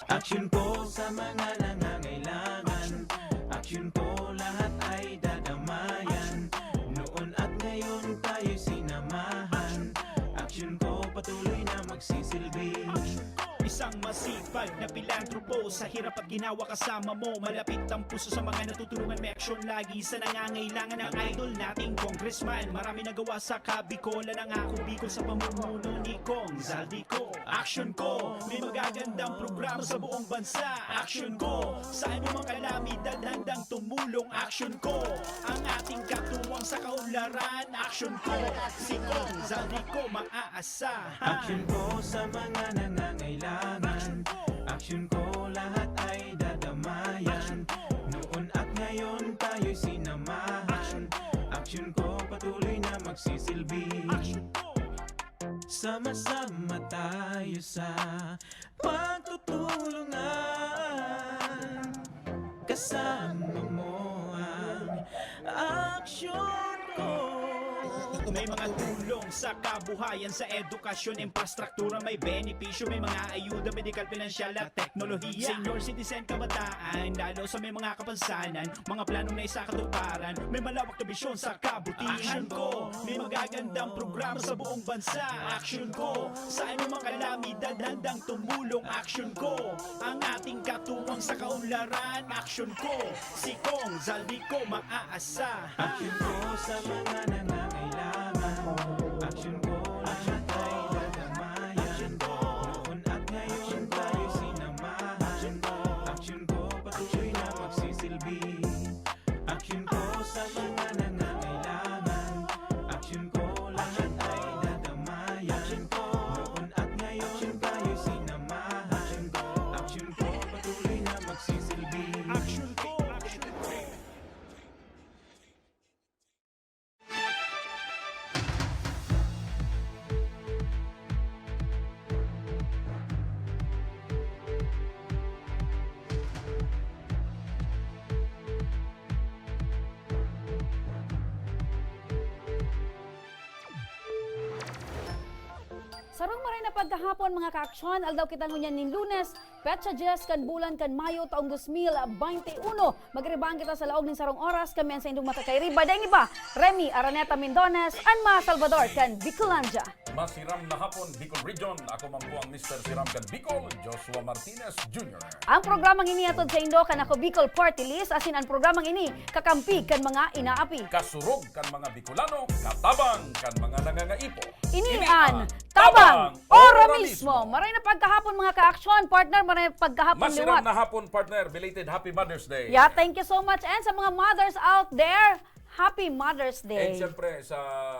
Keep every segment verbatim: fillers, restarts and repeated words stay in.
Aksyon ko sa mga nangangailangan. Aksyon ko, lahat ay dadamayan. Noon at ngayon tayo'y sinamahan. Aksyon ko, patuloy na magsisilbi. Isang masipag na pilantropo, sa hirap at ginawa kasama mo. Malapit ang puso sa mga natutulungan, may aksyon lagi sa nangangailangan. Ang idol nating congressman, marami nagawa sa Kabicol. Nangako Bicol sa pamumuno ni Cong Zaldy Co. Aksyon ko, may magagandang programa sa buong bansa. Aksyon ko, sa anumang kalamidad handang tumulong. Aksyon ko, ang ating katuwang sa kaunlaran. Aksyon ko, si Cong Zaldy Co maaasahan. Aksyon ko sa mga nangangailangan. Aksyon ko, lahat ay dadamayan. Noon at ngayon tayo'y sinamahan. Aksyon ko, patuloy na magsisilbi. Sama-sama tayo sa pagtutulungan. Kasama mo ang aksyon ko. May mga tulong sa kabuhayan, sa edukasyon, infrastruktura, may benepisyo, may mga ayuda, medikal, pinansyal at teknolohiya. Senior citizen, kabataan, lalo sa may mga kapansanan, mga planong naisakatuparan, may malawak na bisyon sa kabutihan ko. May magagandang programa sa buong bansa. Aksyon ko, sa anumang kalamidad handang tumulong. Aksyon ko, ang ating katuwang sa kaunlaran. Aksyon ko, si Cong Zaldy Co maaasahan. Aksyon ko sa mga nangangailangan. Aksyon ko, lahat ay dadamayan. Noon at ngayon tayo sinamahan. Aksyon ko, patuloy na magsisilbi. Aksyon ko sa mga nangangailangan. Aksyon ko, lahat ay dadamayan. Noon at ngayon tayo sinamahan. Aksyon ko, patuloy na magsisilbi. Aksyon ko, aksyon ko. Sarong maray na pagkahapon, mga kaaksyon, aldaw kita ngunyan nin Lunes, petsa dyes kan bulan kan Mayo, taong dos mil baynte uno. Magiribahan kita sa laog nin sarong oras, kami an saindong makakairiba. Daing iba, Remy Araneta Mindones, an mga Salvador kan Bicolandia. Masiram na hapon, Bicol Region. Ako man po ang Mister Siram kan Bicol, Joshua Martinez Junior. Ang programang ini hatod saindo kan Ako Bicol Party List, asin an programang ini kakampi kan mga inaapi. Kasurog kan mga Bicolano, katabang kan mga nangangaipo. Ini an Tabang Ora Mismo. Maray na pagkahapon, mga kaaksyon, partner, maray na pagkahapon liwat. Masiram na hapon, partner. Belated Happy Mother's Day. Yeah, thank you so much. And sa mga mothers out there, Happy Mother's Day. And syempre, sa,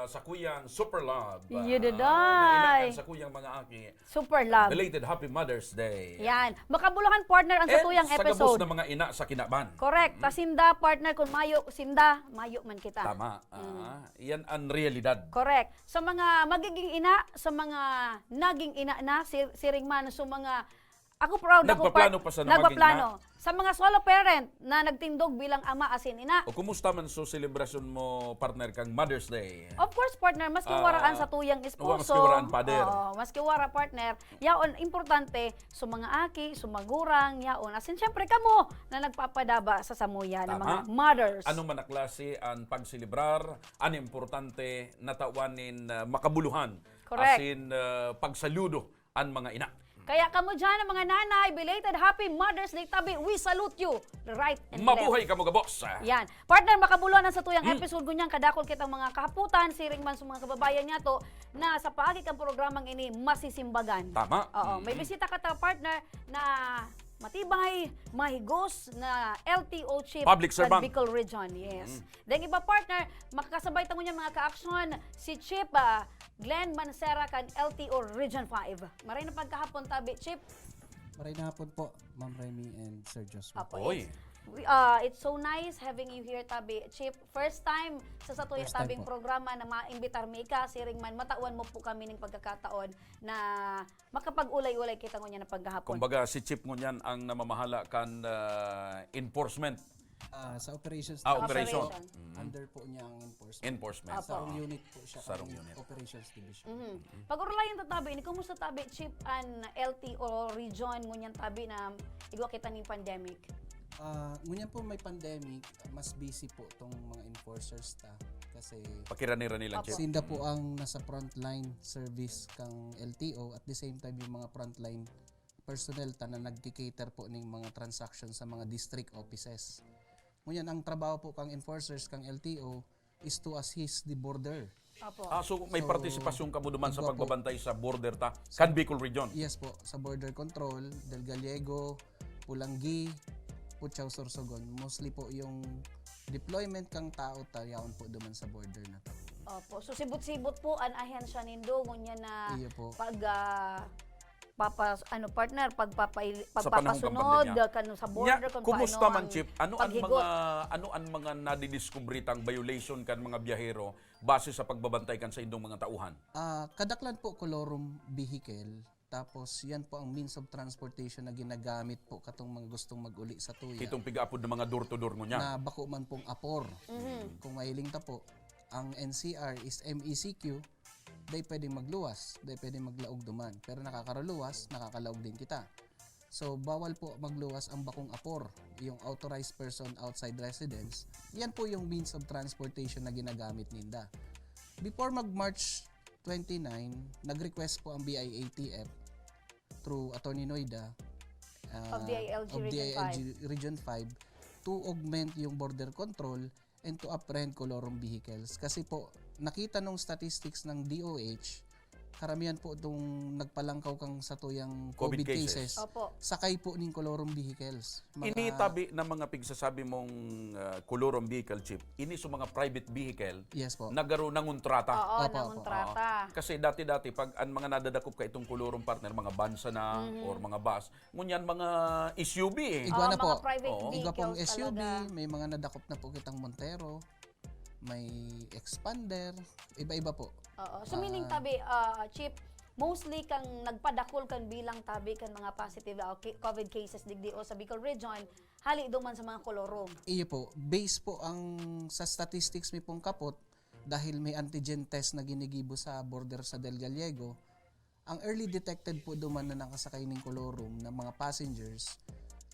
sa kuyang Super Love. You did, ah, ay. Sa kuyang mga aki. Super Love. Belated Happy Mother's Day. Yan. Makabuluhan, partner, ang satuyang episode. And sa gabos na mga ina sa kinaban. Correct. Mm. Ta sinda, partner, kung mayo sinda, mayo man kita. Tama. Mm. Ah, yan ang realidad. Correct. Sa mga magiging ina, sa mga naging ina na, si-, siring man, sa mga, ako proud ako, nagpaplano pa sa nagpaplano. Sa mga solo parent na nagtindog bilang ama asin ina. O kumusta man so selebrasyon mo, partner, kang Mother's Day? Of course, partner, maski wara an satuyang esposo. Ah, maski wara an father. Oo, maski wara, partner. Yaon, importante, so mga aki, so magurang, yaon. Asin, syempre, kamo na nagpapadaba sa samuya ng mga mothers. Tama. Ano man na klase an pagselebrar, an importante, natawan nin, ah, makabuluhan. Correct. Asin, ah, pagsaludo an mga ina. Kaya kamo dyan, ang mga nanay, belated Happy Mother's Day tabi. We salute you right and left. Mabuhay kamo gabos. Yan. Partner, makabuluhan ang satuyang episode ngunyan. Kadakul kitang mga kahapotan, siring man sa mga kababayan niyato na sa paagi kan programang ini, masisimbagan. Tama. Oo. May bisita kita, partner, na matibay, mahigos na L T O chief kan Bicol Region. Public servant. Yes. Mm. Daing iba, partner, makakasabay ta ngunyan, mga kaaksyon, si Chief, ah, Glenn Mancera kan L T O Region five. Maray na pagkahapon tabi, Chief. Maray na hapon po, Ma'am Remy and Sir Joshua. Apo, it's, we, ah, it's so nice having you here tabi, Chief. First time sa satuya tabing programa na maimbitar mi ika, siring man matawan mo po kami ning pagkakataon na makapag-ulay-ulay kita ngunyan na pagkahapon. Kumbaga, si Chief ngunyan ang namamahala kan, ah, enforcement. Ah, sa operations Ah, division, operation. Operation. Mm. under po niya ang enforcement. Enforcement. Apo. Sarong unit po siya, Sarong ang unit. operations division. Mhm. Pag-urulayan ta tabi, ni kumusta tabi, Chief, an L T O region, ngunyan tabi na igwa kita ning pandemic? Ah, ngunyan po may pandemic, mas busy po tong mga enforcers ta kasi Pakirani-rani lang, Opo. Chief. sinda po ang nasa frontline service kang L T O, at the same time yung mga frontline personnel ta na nagki-cater po ning mga transaction sa mga district offices. Ngunyan, ang trabaho po kang enforcers kang L T O is to assist the border. Opo. Ah, so may So, partisipasyon ka mo duman sa igwa po. pagbabantay sa border ta, kan Bicol Region. Yes po, sa border control, Del Gallego, Pulanggi, Puchao, Sorsogon. Mostly po yung deployment kang tao ta yaon po duman sa border na to. Opo. So sibot-sibot po an ahensya nindo ngunyan na Iyo po. pag ah, papas ano, partner, pagpapail- Sa panahon kang pagpapasunod pandemya. kan sa border Nya, kung kumusta paano man, ang Chief? Ano ang paghigot? mga ano ang mga nadidiskubre tang violation kan mga biyahero base sa pagbabantay kan sa indong mga tauhan? Ah, kadaklan po colorum vehicle. Tapos yan po ang means of transportation na ginagamit po katong mga gustong mag-uli sa tuya. Kitong pigaapod na mga door to door ngunyan. Na bako man pong apor. Mhm. Kung mahiling ta po, ang N C R is M E C Q, dai pwedeng magluwas, dai pwedeng maglaog duman. Pero nakakaruluwas, nakakalaog din kita. So, bawal po magluwas ang bakong apor, yung authorized person outside residence. Yan po yung means of transportation na ginagamit ninda. Before mag-March twenty-nine, nag-request po ang B I A T F through Attorney Noida, ah, Of D I L G of Region D I L G Region five to augment yung border control and to apprehend colorum vehicles. Kasi po, nakita nung statistics ng D O H, karamihan po itong nagpalangkaw kang satuyang COVID COVID, cases. cases, Opo. sakay po ning colorum vehicles. Mga- Ini tabi na mga pigsasabi mong uh, colorum vehicle, Chief, ini sa mga private vehicle Yes po. na garo nangontrata. Oo, Opo, opo. nangontrata. Kasi dati-dati, pag ang mga nadadakop ka itong colorum, partner, mga van sana Mhm. or mga bus, ngunyan mga S U V eh. Igwa Oo, na mga po. private Oo. Igwa pong vehicles S U V, talaga. May mga nadakop na po kitang Montero, may Xpander, iba-iba po. Oo. So meaning Ah. tabi, ah, Chief, mostly kang nagpadakol kan bilang tabi kan mga positive ah, ki- COVID cases digdi o sa Bicol Region, hali duman sa mga colorum. Iyo po, base po ang sa statistics mi pong kapot, dahil may antigen test na ginigibo sa border sa Del Gallego, ang early detected po duman na nakasakay ning colorum na mga passengers,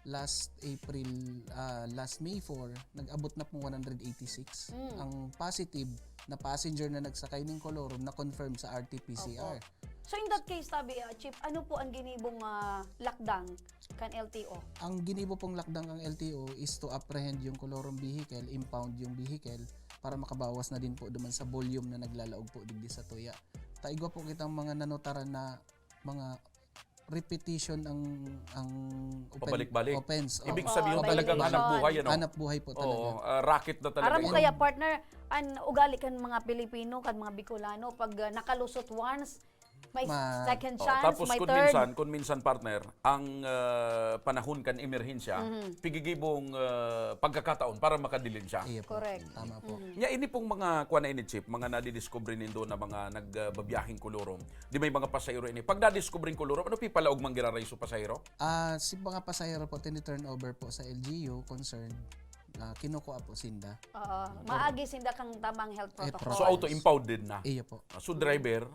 last April, ah, last May four, nag-abot na pong one hundred eighty-six. Mm. Ang positive na passenger na nagsakay ning colorum na confirm sa R T P C R. Opo. So in that case, tabi, ah, Chief, ano po ang ginibong ah, lakdang kan L T O? Ang ginibo pong lakdang kang L T O is to apprehend yung colorum vehicle, impound yung vehicle para makabawas na din po duman sa volume na naglalaog po digdi sa tuya. Ta igwa po kitang mga nanotaran na mga repetition ang ang open- Pabalik-balik. offense. Ibig Oo. sabihin Oo, talagang violation. hanap buhay, ano? Hanap buhay po talaga. Oo, ah, racket na talaga. Aram mo Yun. Kaya, partner, an ugali kan mga Pilipino, kan mga Bicolano, pag ah, nakalusot once, may Ma- second Oh, chance, tapos may kung third. minsan, kung minsan, partner, ang ah, panahon kan emerhensya, Mhm. pigigibong ah, pagkakataon para makadilin siya. Iyo po. Correct. Tama po. Nya, ini pong mga kuan na ini, Chief, mga nadidiscover nindo na mga nagbabiyaheng kolorum, di may mga pasahero ini. Pag nadiscover yung kolorum, ano pipalaog man giraray sa pasahero? Ah, si mga pasahero po, tiniturn over po sa L G U concerned, ah, kinukuha po sinda. Oo. Maagi sinda kang tamang health Eh, protocol. So, auto-impounded na. Iyo po. Ah, so, driver,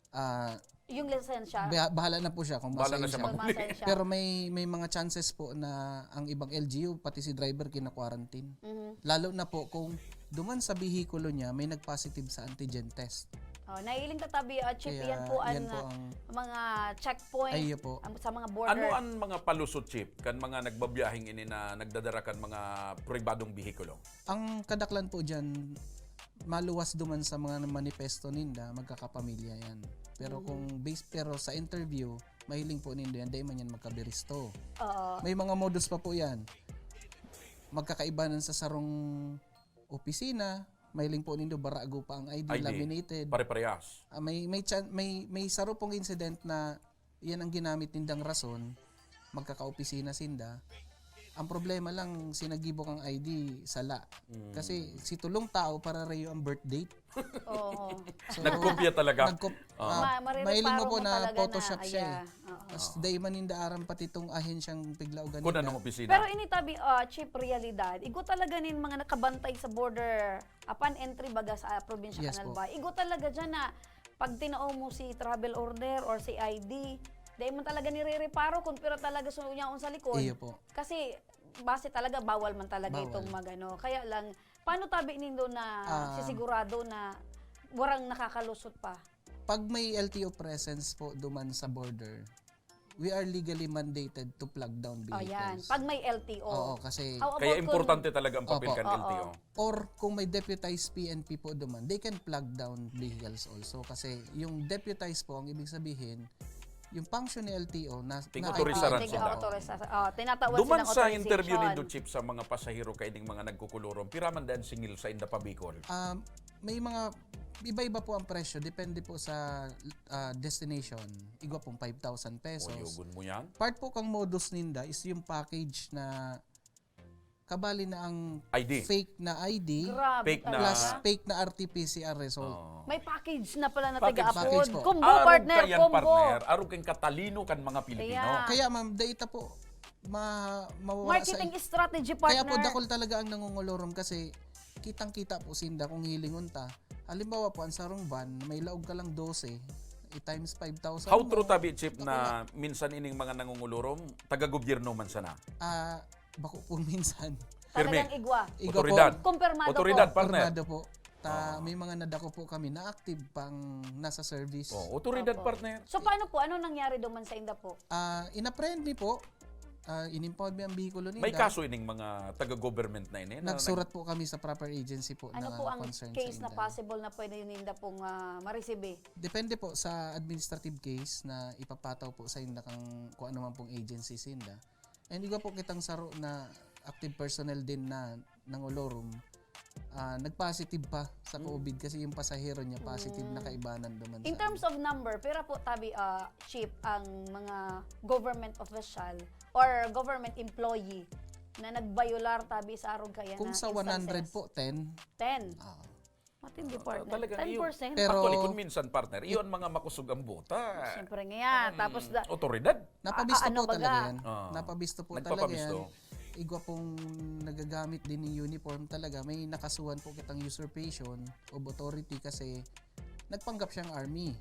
Ah, Yung lisensya. ba- bahala na po siya kung Bahala na masensya. siya Kung mag- masensya. Pero may may mga chances po na ang ibang L G U, pati si driver, kinakuarantin. Mhm. Lalo na po kung duman sa behikulo niya may nag-positive sa antigen test. Oh, nailing tatabi, uh, Chief, Kaya yan po ang, yan po uh, ang mga checkpoint Ay, iyo po. ang, sa mga border. Ano ang mga palusot, Chief, kan mga nagbabiyaheng ini na nagdadara kan mga pribadong behikulo? Ang kadaklan po diyan, maluwas duman sa mga manifesto ninda, magkakapamilya yan. Pero Mhm. kung base, pero sa interview, mahiling po nindo yan, dahil man yan magkabiristo. Oo. May mga modus pa po yan. Magkakaibanan sa sarong opisina, mahiling po nindo barago pa ang I D, I D. Laminated. Pare-parehas. Ah, may may chan- may may saro pong incident na yan ang ginamit nindang rason, magkakaopisina sinda. Ang problema lang, sinagibo kang I D, sala. Mm. Kasi si tulong tao, pararayo ang birth date. Oo. So, Nagkopya talaga. Nagkop- Oo. ah, Ma- marireparo mahiling mo po mo na talaga Photoshop na, siya eh. yeah, oo. Mas dai man ninda aram pati itong ahensya ng piglaogan Kung nila. anong opisina. Pero ini tabi, ah, Chief, realidad, igwa talaga nin mga nakabantay sa border, upon entry baga sa probinsya Yes kan po. Albay. Igwa talaga dyan na pag tinao mo si travel order or si I D, dai man talaga nire-reparo kung pira talaga sunod niya sa likod. Iyo po. Kasi base talaga, bawal man talaga Bawal. Itong magano. Kaya lang, paano tabi nindo na Ah. sisigurado na warang nakakalusot pa? Pag may L T O presence po duman sa border, we are legally mandated to flag down O vehicles. yan, pag may L T O. Oo, kasi How about Kaya kung- importante talaga ang papel Opo. kan Oo. L T O. Or kung may deputized P N P po duman, they can flag down vehicles also. Kasi yung deputized po, ang ibig sabihin, yung function ni L T O na Ting na- otorisaran Ting- sila. autorisa- oh, tinatawag Duman silang sa authorization. Interview nindo, Chief, sa mga pasahero kaiding mga nagkukulorom, pira man daan singil sainda pa Bicol? Um, may mga iba-iba po ang presyo, depende po sa ah, destination. Igwa pong five thousand pesos. Uyogon mo yan? Part po kang modus ninda is yung package na kabali na ang I D. fake na I D Grabe Fake na- talaga. plus fake na R T P C R result. Oo. May package na pala na Package. taga-upload. Package po. Combo, Arog partner, kayan, combo. partner. Arog kayong katalino kan mga Pilipino. Yeah. Kaya ma'am, data po, ma mawawara sa Marketing strategy, partner. Kaya po dakol talaga ang nangungulurom kasi kitang-kita po sinda kung hilingon ta. Halimbawa po, ang sarong van, may laog ka lang dose, i-times five thousand How true mo. tabi, Chief, na minsan ining mga nangungulurom, taga-gobyerno man sana? Ah, bako po minsan. Pirmi. Talagang igwa. Igwa Otoridad. po. Kumpirmado Otoridad, po. partner. Kumpirmado po. Ta, may mga nadako po kami na active pang nasa service. Oh, otoridad, Opo. partner. So paano po? Ano nangyari duman sa inda po? Ah, in-apprehend mi po. Ah, inimpound mi ang bihikulo ninda. May kaso ining mga taga-government na ini? Na Nagsurat po kami sa proper agency po Ano na po ang concern case sa na inda. Possible na pwede ninda pong ah, maresibe? Depende po sa administrative case na ipapataw po sa inda kang kung ano man pong agency sinda. And igwa po kitang saro na active personnel din na nangolorum, ah, nag-positive pa sa COVID kasi yung pasahero niya positive na kaibanan duman In sa terms of number, pira po tabi, ah, Chief, ang mga government official or government employee na nagbayular tabi sa arog kaya Kung na sa one hundred instances? Po, ten. Ten. Ah. Matindi, Ah, partner. talagang Ten iyo. percent. Pero- Actually, kung minsan, partner, iyon ang mga makusog ang buta. Siyempre nga yan. Tapos, da- Otoridad. Napabisto Ah, ano po baga? talaga yan. Ah, Napabisto po talaga nagpapabisto. Yan. Igwa pong nagagamit din ng uniform talaga. May nakasuhan po kitang usurpation of authority kasi nagpanggap siyang army.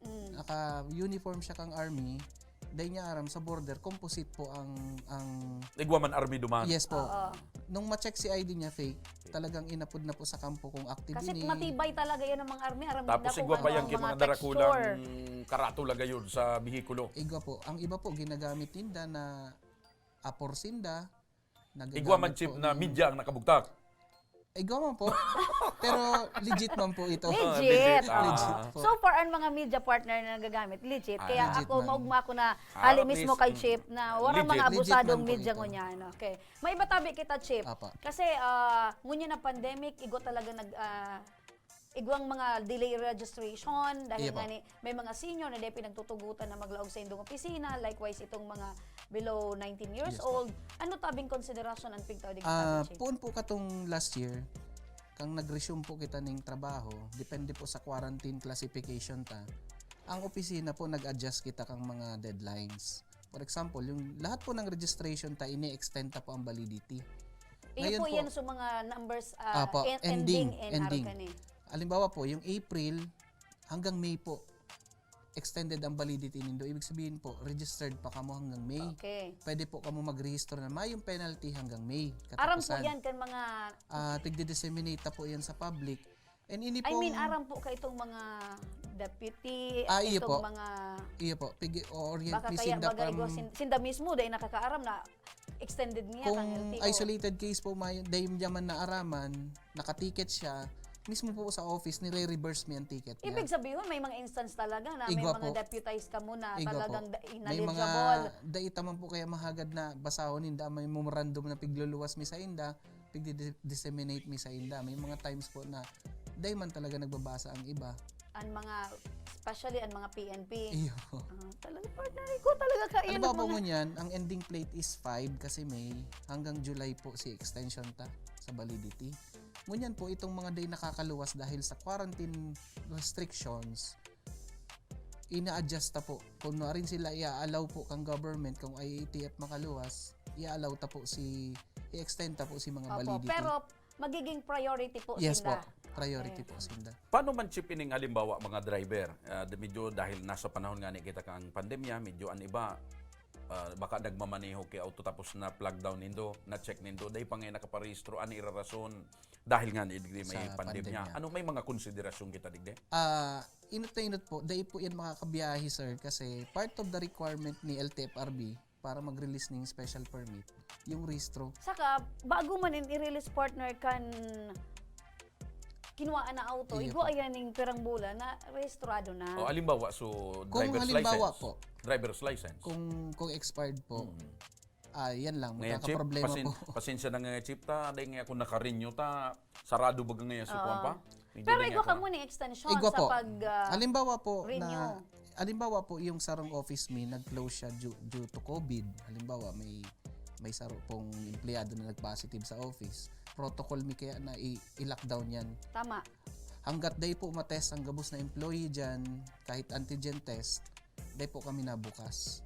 Mm. Naka-uniform siya kang army. Dahil niya aram sa border, composite po ang ang Igwa man army duman. Yes po. Oo. Nung ma-check si I D niya fake, talagang inapod na po sa kampo kung active Kasi ini. matibay talaga yan ang mga army. Aram Tapos nila kung igwa pa ano yan ang kay mga texture. darakulang karatula gayon sa bihikulo. Igwa po. Ang iba po, ginagamit ninda na apor sinda. Igwa man, Nagagamit Chief, po na ng- media ang nakabugtak. Igwa man po. Pero legit man po ito. Legit. Legit, Ah. Legit po. So far, ang mga media partner na nagagamit, legit. Ah, Kaya legit ako, man. maugma ako na Ah, hali at mismo least, kay mm, Chief na walang legit. mga Legit abusadong man po media ito. ngunyan. Okay. May iba tabi kita, Chief. Apa. Kasi ah, ngunyan na pandemic, igwa talaga nag... ah, igwang mga delay registration dahil Iya po. nga ni, may mga senior na di pinagtutugutan na maglaog sa indong opisina, likewise itong mga below nineteen years Yes po. old. Ano tabing konsiderasyon ang pigtao din Ah, Chief? Puon po katong last year, kang nag-resume po kita ning trabaho, depende po sa quarantine classification ta. Ang opisina po nag-adjust kita kang mga deadlines. For example, yung lahat po ng registration ta, ini-extend ta po ang validity. Iyo Ngayon po po, yan sa mga numbers ah, Apo, en- ending, ending, N R ending. ka ni. Halimbawa po, yung April hanggang May po, extended ang validity nindo. Ibig sabihin po, registered pa kamo hanggang May. Okay. Pwede po kamo magrehistro na mayong penalty hanggang May. Aram po Katapusan. Yan kan mga Ah, pigdi-disseminate ta po yan sa public. And ini I mean, pong- aram po ka itong mga deputy, Ah, iyo itong po. mga Iyo po, pig-orient baka mi kaya sinda baga igwa from sin- sinda mismo dahil nakakaaram na extended niya kung ang L T O. Isolated case po, may dahil niya man naaraman, nakaticket siya, mismo po sa office, nire-reverse mi ang ticket niya. Ibig sabihin, may mga instance talaga na may Igwa mga po. Deputized ka muna, Igwa talagang po. da- May mga ineligible. data man po kaya mahagad na basahon ninda, may memorandum na pigluluwas mi sa inda, pigdi-disseminate mi sa inda. May mga times po na dahil man talaga nagbabasa ang iba. Ang mga, especially ang mga P N P. Iyo. Ah, talaga, partner, ikaw talaga ka, Alam mo po mga... ngunyan, ang ending plate is five kasi May, hanggang July po si extension ta sa validity. Ngunyan po, itong mga day nakakaluwas dahil sa quarantine restrictions, ina-adjust ta po. Kung nuarin sila i-allow po kang government, kung I A T F makaluwas, i-allow ta po si, i-extend ta po si mga Opo, validity. Pero magiging priority po Yes po, sinda. Priority Okay. po sinda. Paano man, Chief, ining halimbawa, mga driver? Ah, di- medyo dahil nasa panahon nga ni kita kang pandemya, medyo an iba, ah, baka nagmamaneho kay auto tapos na-flag down nindo, na-check nindo, dahil pa nga nakaparehistro, ano irarason dahil nga ni digdi may Sa pandemya. pandemya. Ano, may mga konsiderasyon kita digdi? Ah, inot na inot po, dai po yan makakabiyahe, sir, kasi part of the requirement ni L T F R B para mag-release ng special permit, yung rehistro. Saka, bago man in i-release, partner, kan kinuhaan na auto, Iya igwa po. Yan ning pirang bulan na rehistrado na. O, halimbawa, so, Kung driver's halimbawa license. Po, Driver's license. Kung, kung expired po, Mm. ah, yan lang, Ngayon, Chief, magkakaproblema pasin- po. pasensya na nga, Chief, ta, dahil nga ako nakarenew ta, sarado ba nga sa Oo. kuwan pa? Medyo Pero na nga igwa ka ako na- mo ni extension Igwa sa po. pag ah, Halimbawa po renew. Na, halimbawa po yung sarong office mi nag-close siya due, due to COVID. Halimbawa may may saro pong empleyado na nag-positive sa office. Protocol mi kaya na i- i-lockdown yan. Tama. Hanggat day po matest ang gabos na employee dyan, kahit antigen test, day po kami nabukas.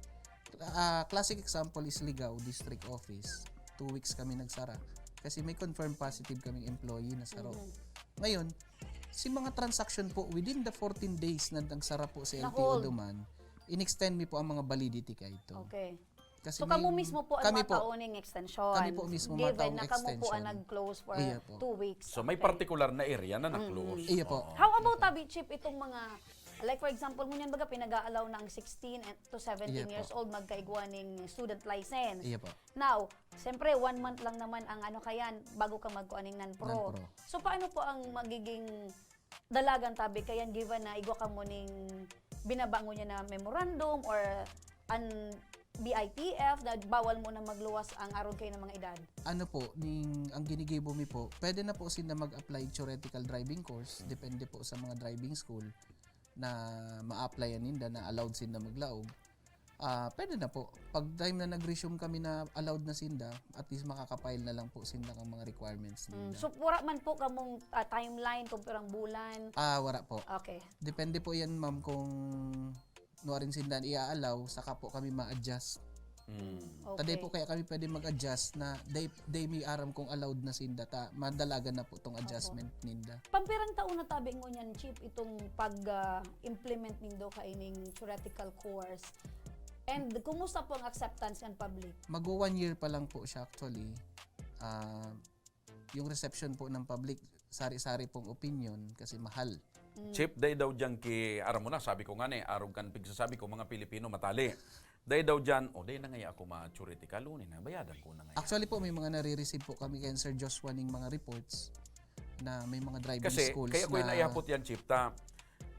Ah, classic example is Ligao District Office. Two weeks kami nagsara kasi may confirmed positive kaming employee na saro. Mhm. Ngayon, si mga transaction po within the fourteen days na nagsara po si L T O Na-hold. Duman, in-extend mi po ang mga validity kaito. Okay. Kasi So, kamo may- mismo po ang kami po, matao ning extension. Kami po mismo Given matao na ng kamo po ang extension. nag-close for Iya po. two weeks. So, may Okay. particular na area na na-close. Iya po. Oo. How about, tabi, Chief, itong mga, like, for example, ngunyan baga pinag-aalaw na ang sixteen and to seventeen Iya po. years old magkaigwa ning student license. Iya po. Now, siyempre, one month lang naman ang ano kayan bago ka magkuaning non-pro. Non-pro. So, paano po ang magiging dalagan, tabi, kayan, given na igwa ka mo ning binabangon niya na memorandum or an B I T F na bawal mo na magluwas ang arog kayo ng mga edad? Ano po, ning, ang ginigibo mi po, pwede na po sinda mag-apply theoretical driving course, depende po sa mga driving school na ma-applyan ninda, na allowed sinda maglaog. Ah, pwede na po. Pag time na nag-resume kami na allowed na sinda, at least makaka-file na lang po sinda ng mga requirements Mm, ninda. so, wala man po kamong ah, timeline kung pirang bulan? Ah, wala po. Okay. Depende po yan, ma'am, kung nuarin sinda i-allow, saka po kami ma-adjust. Mm. Okay. Taday po kaya kami pwede mag-adjust na day, day may aram kung allowed na sinda, ta madalagan na po tong adjustment ninda. Pampirang taon na, tabi, ngunyan, Chief, itong pag-implement nindo kaining theoretical course? And kumusta po ang acceptance ng public? Magwa one year pa lang po siya actually. Ah, yung reception po ng public, sari-sari pong opinion kasi mahal. Mm. Chief, dai daw diyan ki, aram mo na, sabi ko nga ni, arog kan pigsasabi ko, mga Pilipino matali. Dai daw diyan, o dai na ngaya ako ma-theoretical, uni na, bayadan ko na ngaya. Actually po, may mga nare-receive po kami kay Sir Joshua ning mga reports na may mga driving Kasi, schools kaya ko na... inayapot yan, Chief, ta.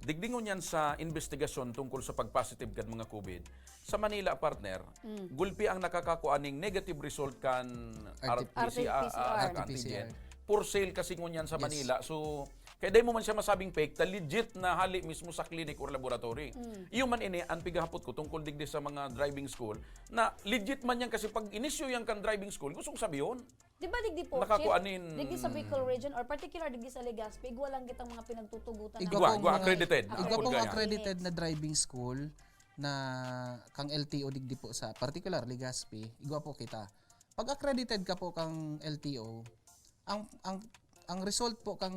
Digdi ngunyan sa investigasyon tungkol sa pag-positive kan mga COVID, sa Manila, partner, Mm. gulpi ang nakakakua ning negative result kan R T P C R. R T P C R, ah, R T P C R. kan R T P C R. antigen. For sale kasi ngunyan sa Yes. Manila. So, kaya dai mo man siya masabing fake, ta legit na hali mismo sa clinic or laboratory. Mm. Iyo man ini, ang pighahapot ko tungkol digdi sa mga driving school, na legit man yan kasi pag inisyu yan kan driving school, gustong sabihon, Di ba digdi po, Nakakuha Chief? nin- Digdi sa Bicol region or particular digdi sa Legazpi, igwa lang kitang mga pinagtutugutan na Igwa Igwa, pong igwa, mga- accredited. Igwa pong Kumbaga, accredited na driving school na kang L T O digdi po sa particular Legazpi, igwa po kita. Pag accredited ka po kang L T O, ang ang ang result po kang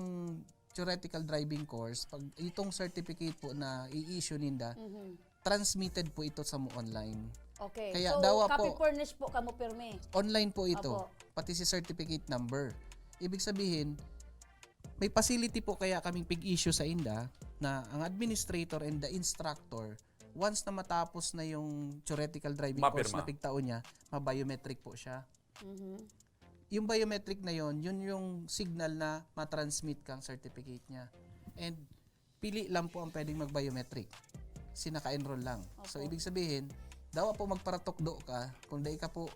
theoretical driving course, pag itong certificate po na i-issue ninda, Mhm. transmitted po ito sa mo online. Okay. Kaya So, dawa copy po- furnished po kamo pirmi. Online po ito. Apo. Pati si certificate number. Ibig sabihin, may facility po kaya kaming pig-issue sa inda na ang administrator and the instructor, once na matapos na yung theoretical driving course Mapirma. Na pigtaon niya, ma-biometric po siya. Mhm. Yung biometric na yon, yun yung signal na ma-transmit kang certificate niya. And pili lang po ang pwedeng mag-biometric. Si naka-enroll lang. So, Opo. Ibig sabihin, dawa po magparatukdo ka, kung dai ka po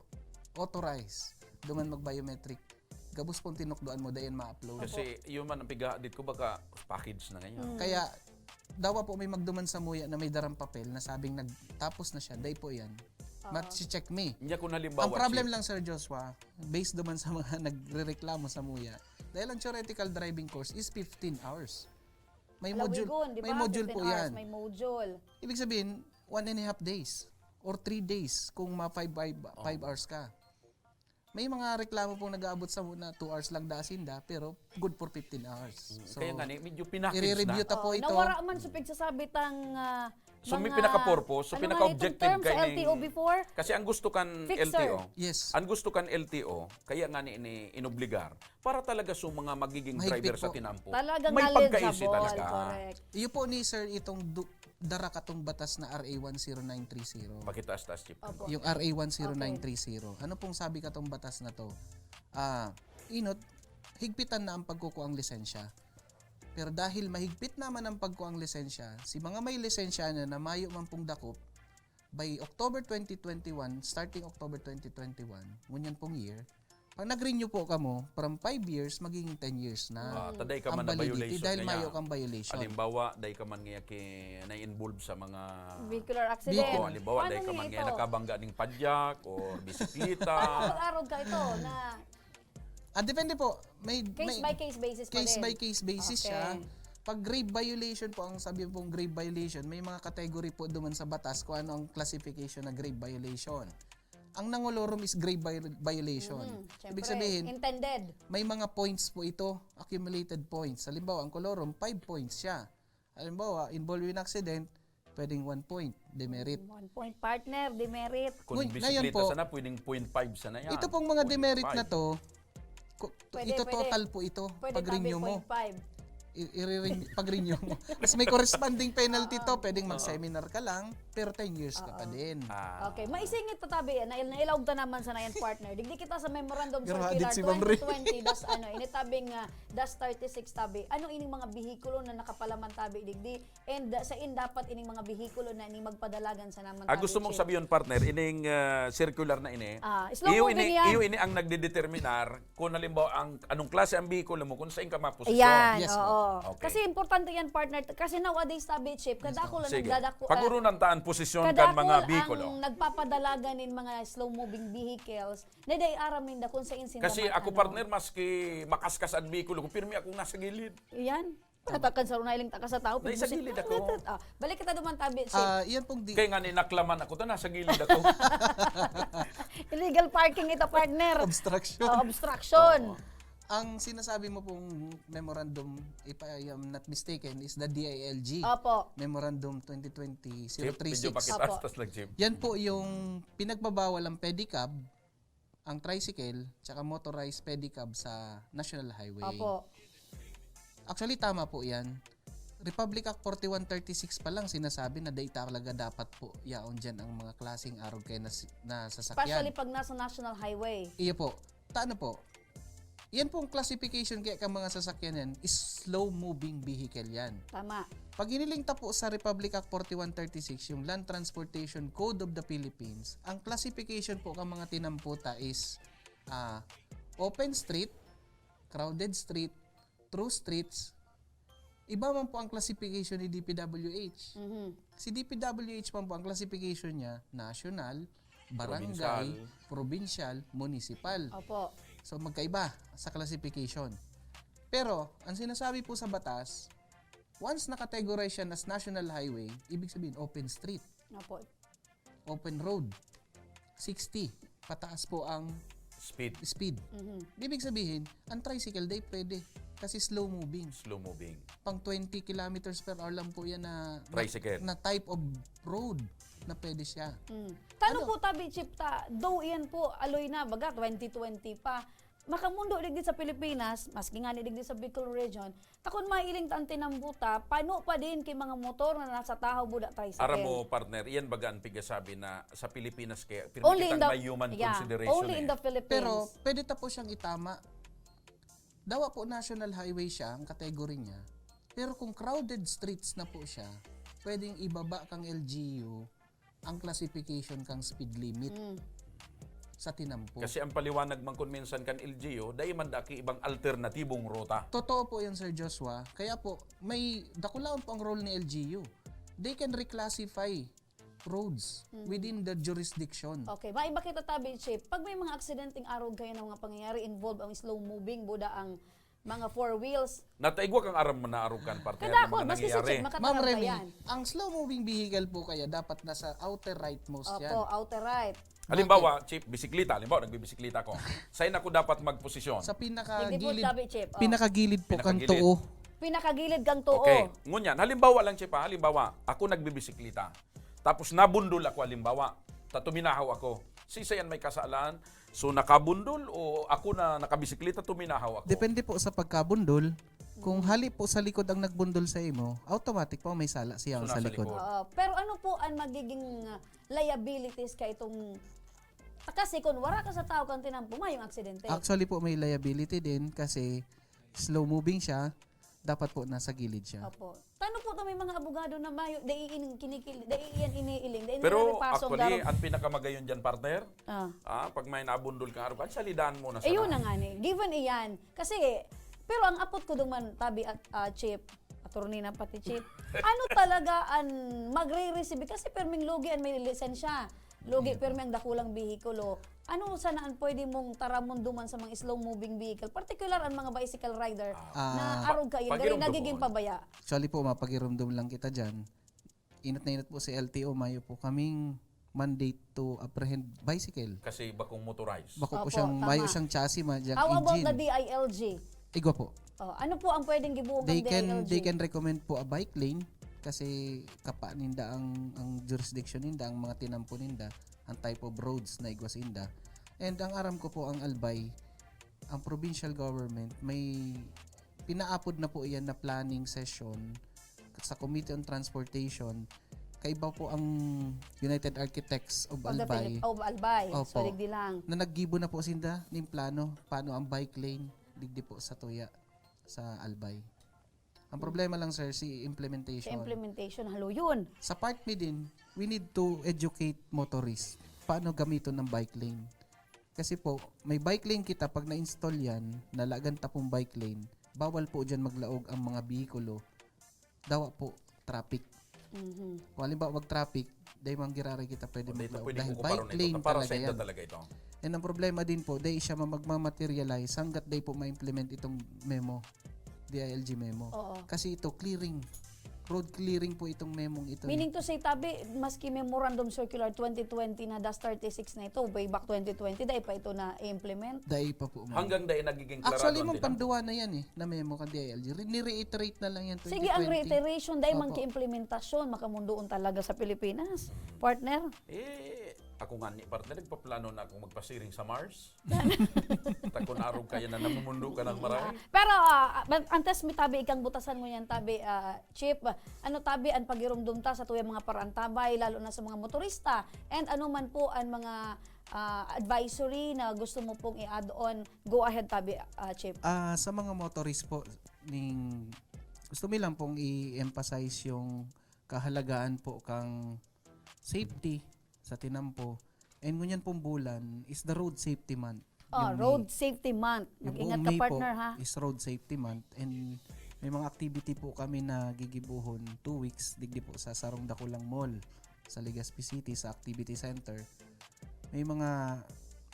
authorized, duman mag-biometric. Gabos pong tinukdoan mo, dayon ma-upload. Kasi yun man ang pighahadit ko, baka package na ngayon. Mm. Kaya, dawa po may magduman samuya na may darang papel na sabing nagtapos na siya, dai po yan. Oo. Mat-check me. Hindi, kung halimbawa, Ang problem Chief, lang, Sir Joshua, based duman sa mga nagrereklamo samuya, dahil ang theoretical driving course is fifteen hours. May module, Lalawigon, di ba? may module fifteen po hours, yan. May module. Ibig sabihin, one and a half days or three days kung ma five, five, five hours ka. May mga reklamo pong nag-aabot sa na two hours lang da sinda, pero good for fifteen hours. So, kaya nga ni, medyo pinakis i-review na. ta po Oh, ito. Nawara man sa pagsasabi tang ah, So, may mga- pinaka-purpose, so, ano nga pinaka-objective itong term sa kayo ni- L T O before? Kasi ang gusto kan Fixer. L T O, Yes. ang gusto kan L T O, kaya nga ni ini inobligar para talaga sa mga magiging Mahigpit driver sa po. tinampo. Talagang May pagkaisi knowledgeable, talaga. Correct. Iyo po ni Sir itong du- dara katong batas na R A one zero nine three zero. Pakitaas-taas, Chief. Opo. Yung R A one zero nine three zero. Ano pong sabi katong batas na to? Ah, inot, higpitan na ang pagkukuang lisensya. Pero dahil mahigpit naman ang pagkuang lisensya, si mga may lisensya na na mayo man pong dakop, by October twenty twenty-one, starting October twenty twenty-one, ngunyan pong year, pag nag-renew po kamo, from five years, magiging ten years na. Ah, taday ka Ang man na validity violation dahil na mayo yan. kang violation. Halimbawa, day ka man nga ki, na-involved sa mga Vehicular accident. Oo, halimbawa, Paano day ka niya man ito? nga nakabangga ning padyak or bisikleta. Pag-arog ka ito na Ah, depende po. May, case may, by case basis pa case din. by case basis Okay. siya. Pag grave violation po, ang sabi pong grave violation, may mga category po duman sa batas kung ano ang classification na grave violation. Ang nangulorom is grave vi- violation. Mm, Ibig syempre, sabihin, intended. May mga points po ito, accumulated points. Halimbawa, ang kolorum, five points siya. Halimbawa, involved in accident, pwedeng one point, demerit. One point partner, demerit. Kung Ngun- ngayon bisikleta po, sana, pwedeng point five sana yan. Ito pong mga Point demerit five. Na to, ku- Pwede, ito pwede. Total po ito, Pwede pag-renew tabi mo. Point five. I- i-re-renew- pag-renew mo. Tapos may corresponding penalty to, pwedeng mag-seminar ka lang, pero ten years ka pa din. Ah. Okay, maisingit ta tabi, na nailaog ta naman sa nayan partner. Digdi kita sa memorandum Grabe circular si Ma'am Rhea. twenty twenty das ano, ini tabing ah, das thirty-six tabi. Ano ining mga behikulo na nakapalaman tabi digdi? And ah, sa in dapat ining mga behikulo na ining magpadalagan sa naman Ah, tabi, gusto mong Chief? sabihin, partner, ining ah, circular na ini, Ah, slow iyo moving ini, yan. iyo ini ang nagdedeterminar kung halimbawa ang anong klase ang behikulo mo, kung saan ka maposisyon. Ayan, Yes, oo. Okay. Kasi importante yan, partner. Kasi nowadays, tabi, Chief, kadako lang Sige. nagdadako. Pag-urunan ta ang posisyon kan Kadako mga ang bihikulo. nagpapadalagan nin mga slow-moving vehicles na day aram ninda kung sa insin Kasi naman, ako, ano. Partner, maski makaskas ang bihikulo ko, pirmi akong nasa gilid. Yan. Tatakan sa runay lang taka sa tao. Nasa gilid ako. Ah, balik kita duman tabi, Chief. Ah, yan pong di- Kaya nga ninaklaman ako, ta nasa gilid ako. Illegal parking ito, partner. Obstruction. Oh, obstruction. Ang sinasabi mo pong memorandum, if I am not mistaken, is the D I L G. Opo. Memorandum twenty twenty Chief, zero three medyo six. pakitaas-taas lang, Chief. Yan po yung pinagbabawal ang pedicab, ang tricycle, tsaka motorized pedicab sa National Highway. Opo. Actually, tama po yan. Republic Act forty-one thirty-six pa lang sinasabi na dai talaga dapat po yaon dyan ang mga klaseng arog kaya na, na sasakyan. Especially pag nasa National Highway. Iyo po. Tano po. Yan pong classification kaya kang mga sasakyan yan is slow-moving vehicle yan. Tama. Pag hiniling ta po sa Republic Act forty-one thirty-six, yung Land Transportation Code of the Philippines, ang classification po kang mga tinamputa is ah, open street, crowded street, through streets. Iba man po ang classification ni D P W H. Mhm. Si D P W H man po, ang classification niya, national, barangay, Provincial. Provincial, municipal. Opo. So magkaiba sa classification. Pero ang sinasabi po sa batas, once na-categorize siya as national highway, ibig sabihin open street, Opo. open road, sixty pataas po ang Speed. speed. Mhm. Ibig sabihin, ang tricycle day pwede kasi slow moving. Slow moving. Pang twenty kilometers per hour lang po yan na, na, Tricycle. na type of road na pwede siya. Mm. Tano Ano? po tabi, Chief, ta, though iyan po, aloy na, baga, twenty twenty pa. Makamundo digdi sa Pilipinas, maski nga ni digdi sa Bicol Region, takon mailing ta ang tinambuta, pano pa din kay mga motor na nasa tahaw buda tricycle. Aram mo, partner, iyan baga ang pigasabi na sa Pilipinas kaya pirmi Only in kitang the, may human yeah, consideration only in eh. The Philippines. Pero pwede ta po siyang itama. Dawa po national highway siya, ang category niya. Pero kung crowded streets na po siya, pwedeng ibaba kang L G U ang classification kang speed limit. Mm. sa tinampo. Kasi ang paliwanag man kun minsan kan L G U, dai man daki ibang alternatibong ruta. Totoo po yun, Sir Joshua. Kaya po, may dakulaon po ang role ni L G U. They can reclassify roads Mm. within the jurisdiction. Okay, maiba kita tabi, Chief. Pag may mga aksidenteng arog kayo ng mga pangyayari, involved ang slow-moving, buda ang mga four wheels. Nataigwa kang aram man na arog kan partner Kada na ako, mga maski si nangyayari. Chief, Ma'am makatarang Remy, yan. Ang slow-moving vehicle po kaya dapat nasa outer rightmost yan. Opo, outer right. Halimbawa, Chief, bisikleta. Halimbawa, nagbibisikleta ko. Saan ako dapat magposisyon? Sa Hindi po pinakagilid, tabi, Chief. Oh. pinakagilid po kang Pinakagilid. tuo. Pinakagilid kang tuo. Okay. Ngunyan, halimbawa lang, Chief, ha? Halimbawa, ako nagbibisikleta. Tapos nabundol ako, halimbawa. Ta tuminahaw ako. Si Sayan may kasalan. So, nakabundol o ako na nakabisikleta, tuminahaw ako. Depende po sa pagkabundol. Kung hali po sa likod ang nagbundol sa imo, automatic po may sala siya So, sa nasa likod. likod. Oo. Pero ano po ang magiging uh, liabilities ka itong... Kasi kung wara ka sa tao kang tinampo, mayong aksidente. Actually po, may liability din kasi slow moving siya, dapat po nasa gilid siya. Opo. Tano po to may mga abogado na mayo, dai in kinikil, dai iyan iniiling, dai Pero niraripasong actually, garo. ang pinakamagayon dyan, partner, Ah. ah, pag may nabundol kang arugan, salidan mo na Eh, yun sana. Na nga ni. Given iyan. Kasi, pero ang apot ko duman, tabi at ah, Chief, attorney na pati Chief, ano talaga ang magre-receive? Kasi perming lugi ang may lisensya. Lugi permi ang dakulang bihikulo. Ano sana ang pwede mong taramon duman sa mga slow-moving vehicle? Particular ang mga bicycle rider Ah. na arog kayo, Pag-, dahil pag-irumdom nagiging mo. Pabaya. Actually po, mapagirumdom lang kita dyan. Inot na inot po si L T O, mayo po kaming mandate to apprehend bicycle. Kasi bakong motorized. Bako po Opo, siyang, tama. mayo siyang chassis, ma, diyang How about engine. the D I L G? Igwa po. Oh, ano po ang pwedeng gibuhok They ng can, D I L G? they can recommend po a bike lane kasi kapa ninda ang, ang jurisdiction ninda, ang mga tinampo ninda, ang type of roads na igwa sinda. And ang aram ko po, ang Albay, ang provincial government, may pinaapod na po iyan na planning session sa Committee on Transportation. Kaiba po ang United Architects of Of the Albay Philip-, of Albay. Opo. So, digdi lang. na naggibo na po sinda ning plano paano ang bike lane digdi po sa tuya sa Albay. Ang problema lang, sir, si Sa implementation. implementation, halo yun. Sa part mi din, we need to educate motorists paano gamiton ang bike lane. Kasi po, may bike lane kita, pag na-install yan, nalagan ta pong bike lane, bawal po dyan maglaog ang mga bihikulo. Dawa po, traffic. Mhm. Kung halimbawa mag-traffic, dahil mang giraray kita pwede O, dito, maglaog. pwede Dahil ko kumpara bike nito. lane Para talaga sa inyo yan. Talaga ito. And ang problema din po, dahil siya magmamaterialize hanggat dahil po ma-implement itong memo, D I L G memo. Oo. Kasi ito, clearing. Road clearing po itong memong ito. Meaning to say, tabi, maski Memorandum Circular twenty twenty na dash thirty-six na ito, way back twenty twenty, dahil pa ito na-implement. Dahil pa po, ma'am. Hanggang dahil nagiging klarado Actually, ang ma'am, tinampo. Panduwa na yan eh, na memo kan D I L G. Re- Nire-iterate na lang yan, Sige, ang twenty twenty. reiteration, dahil Opo. man ki-implementasyon, makamundoon talaga sa Pilipinas. Partner? Eh, ako nga ni partner, nagpaplano na akong magpasiring sa Mars. Takon arog kaya na namumundo ka ng maray. Pero ah, ban- antes mi tabi ikang butasan mo yan, tabi, ah, Chief, ano tabi ang pagirumdum ta sa tuyang mga paraantabay, lalo na sa mga motorista, and ano man po ang mga ah, advisory na gusto mo pong i-add on, go ahead tabi, ah, Chief. Ah, sa mga motorist po, ning, gusto mi lang pong i-emphasize yung kahalagaan po kang safety sa tinampo. And ngunyan pong bulan is the Road Safety Month. Oh, Yung May. Road Safety Month. Yung Mag-ingat buong ka, May partner, po ha? Is Road Safety Month, and may mga activity po kami na gigibuhon two weeks digdi po sa sarong dakulang mall sa Legazpi City, sa Activity Center. May mga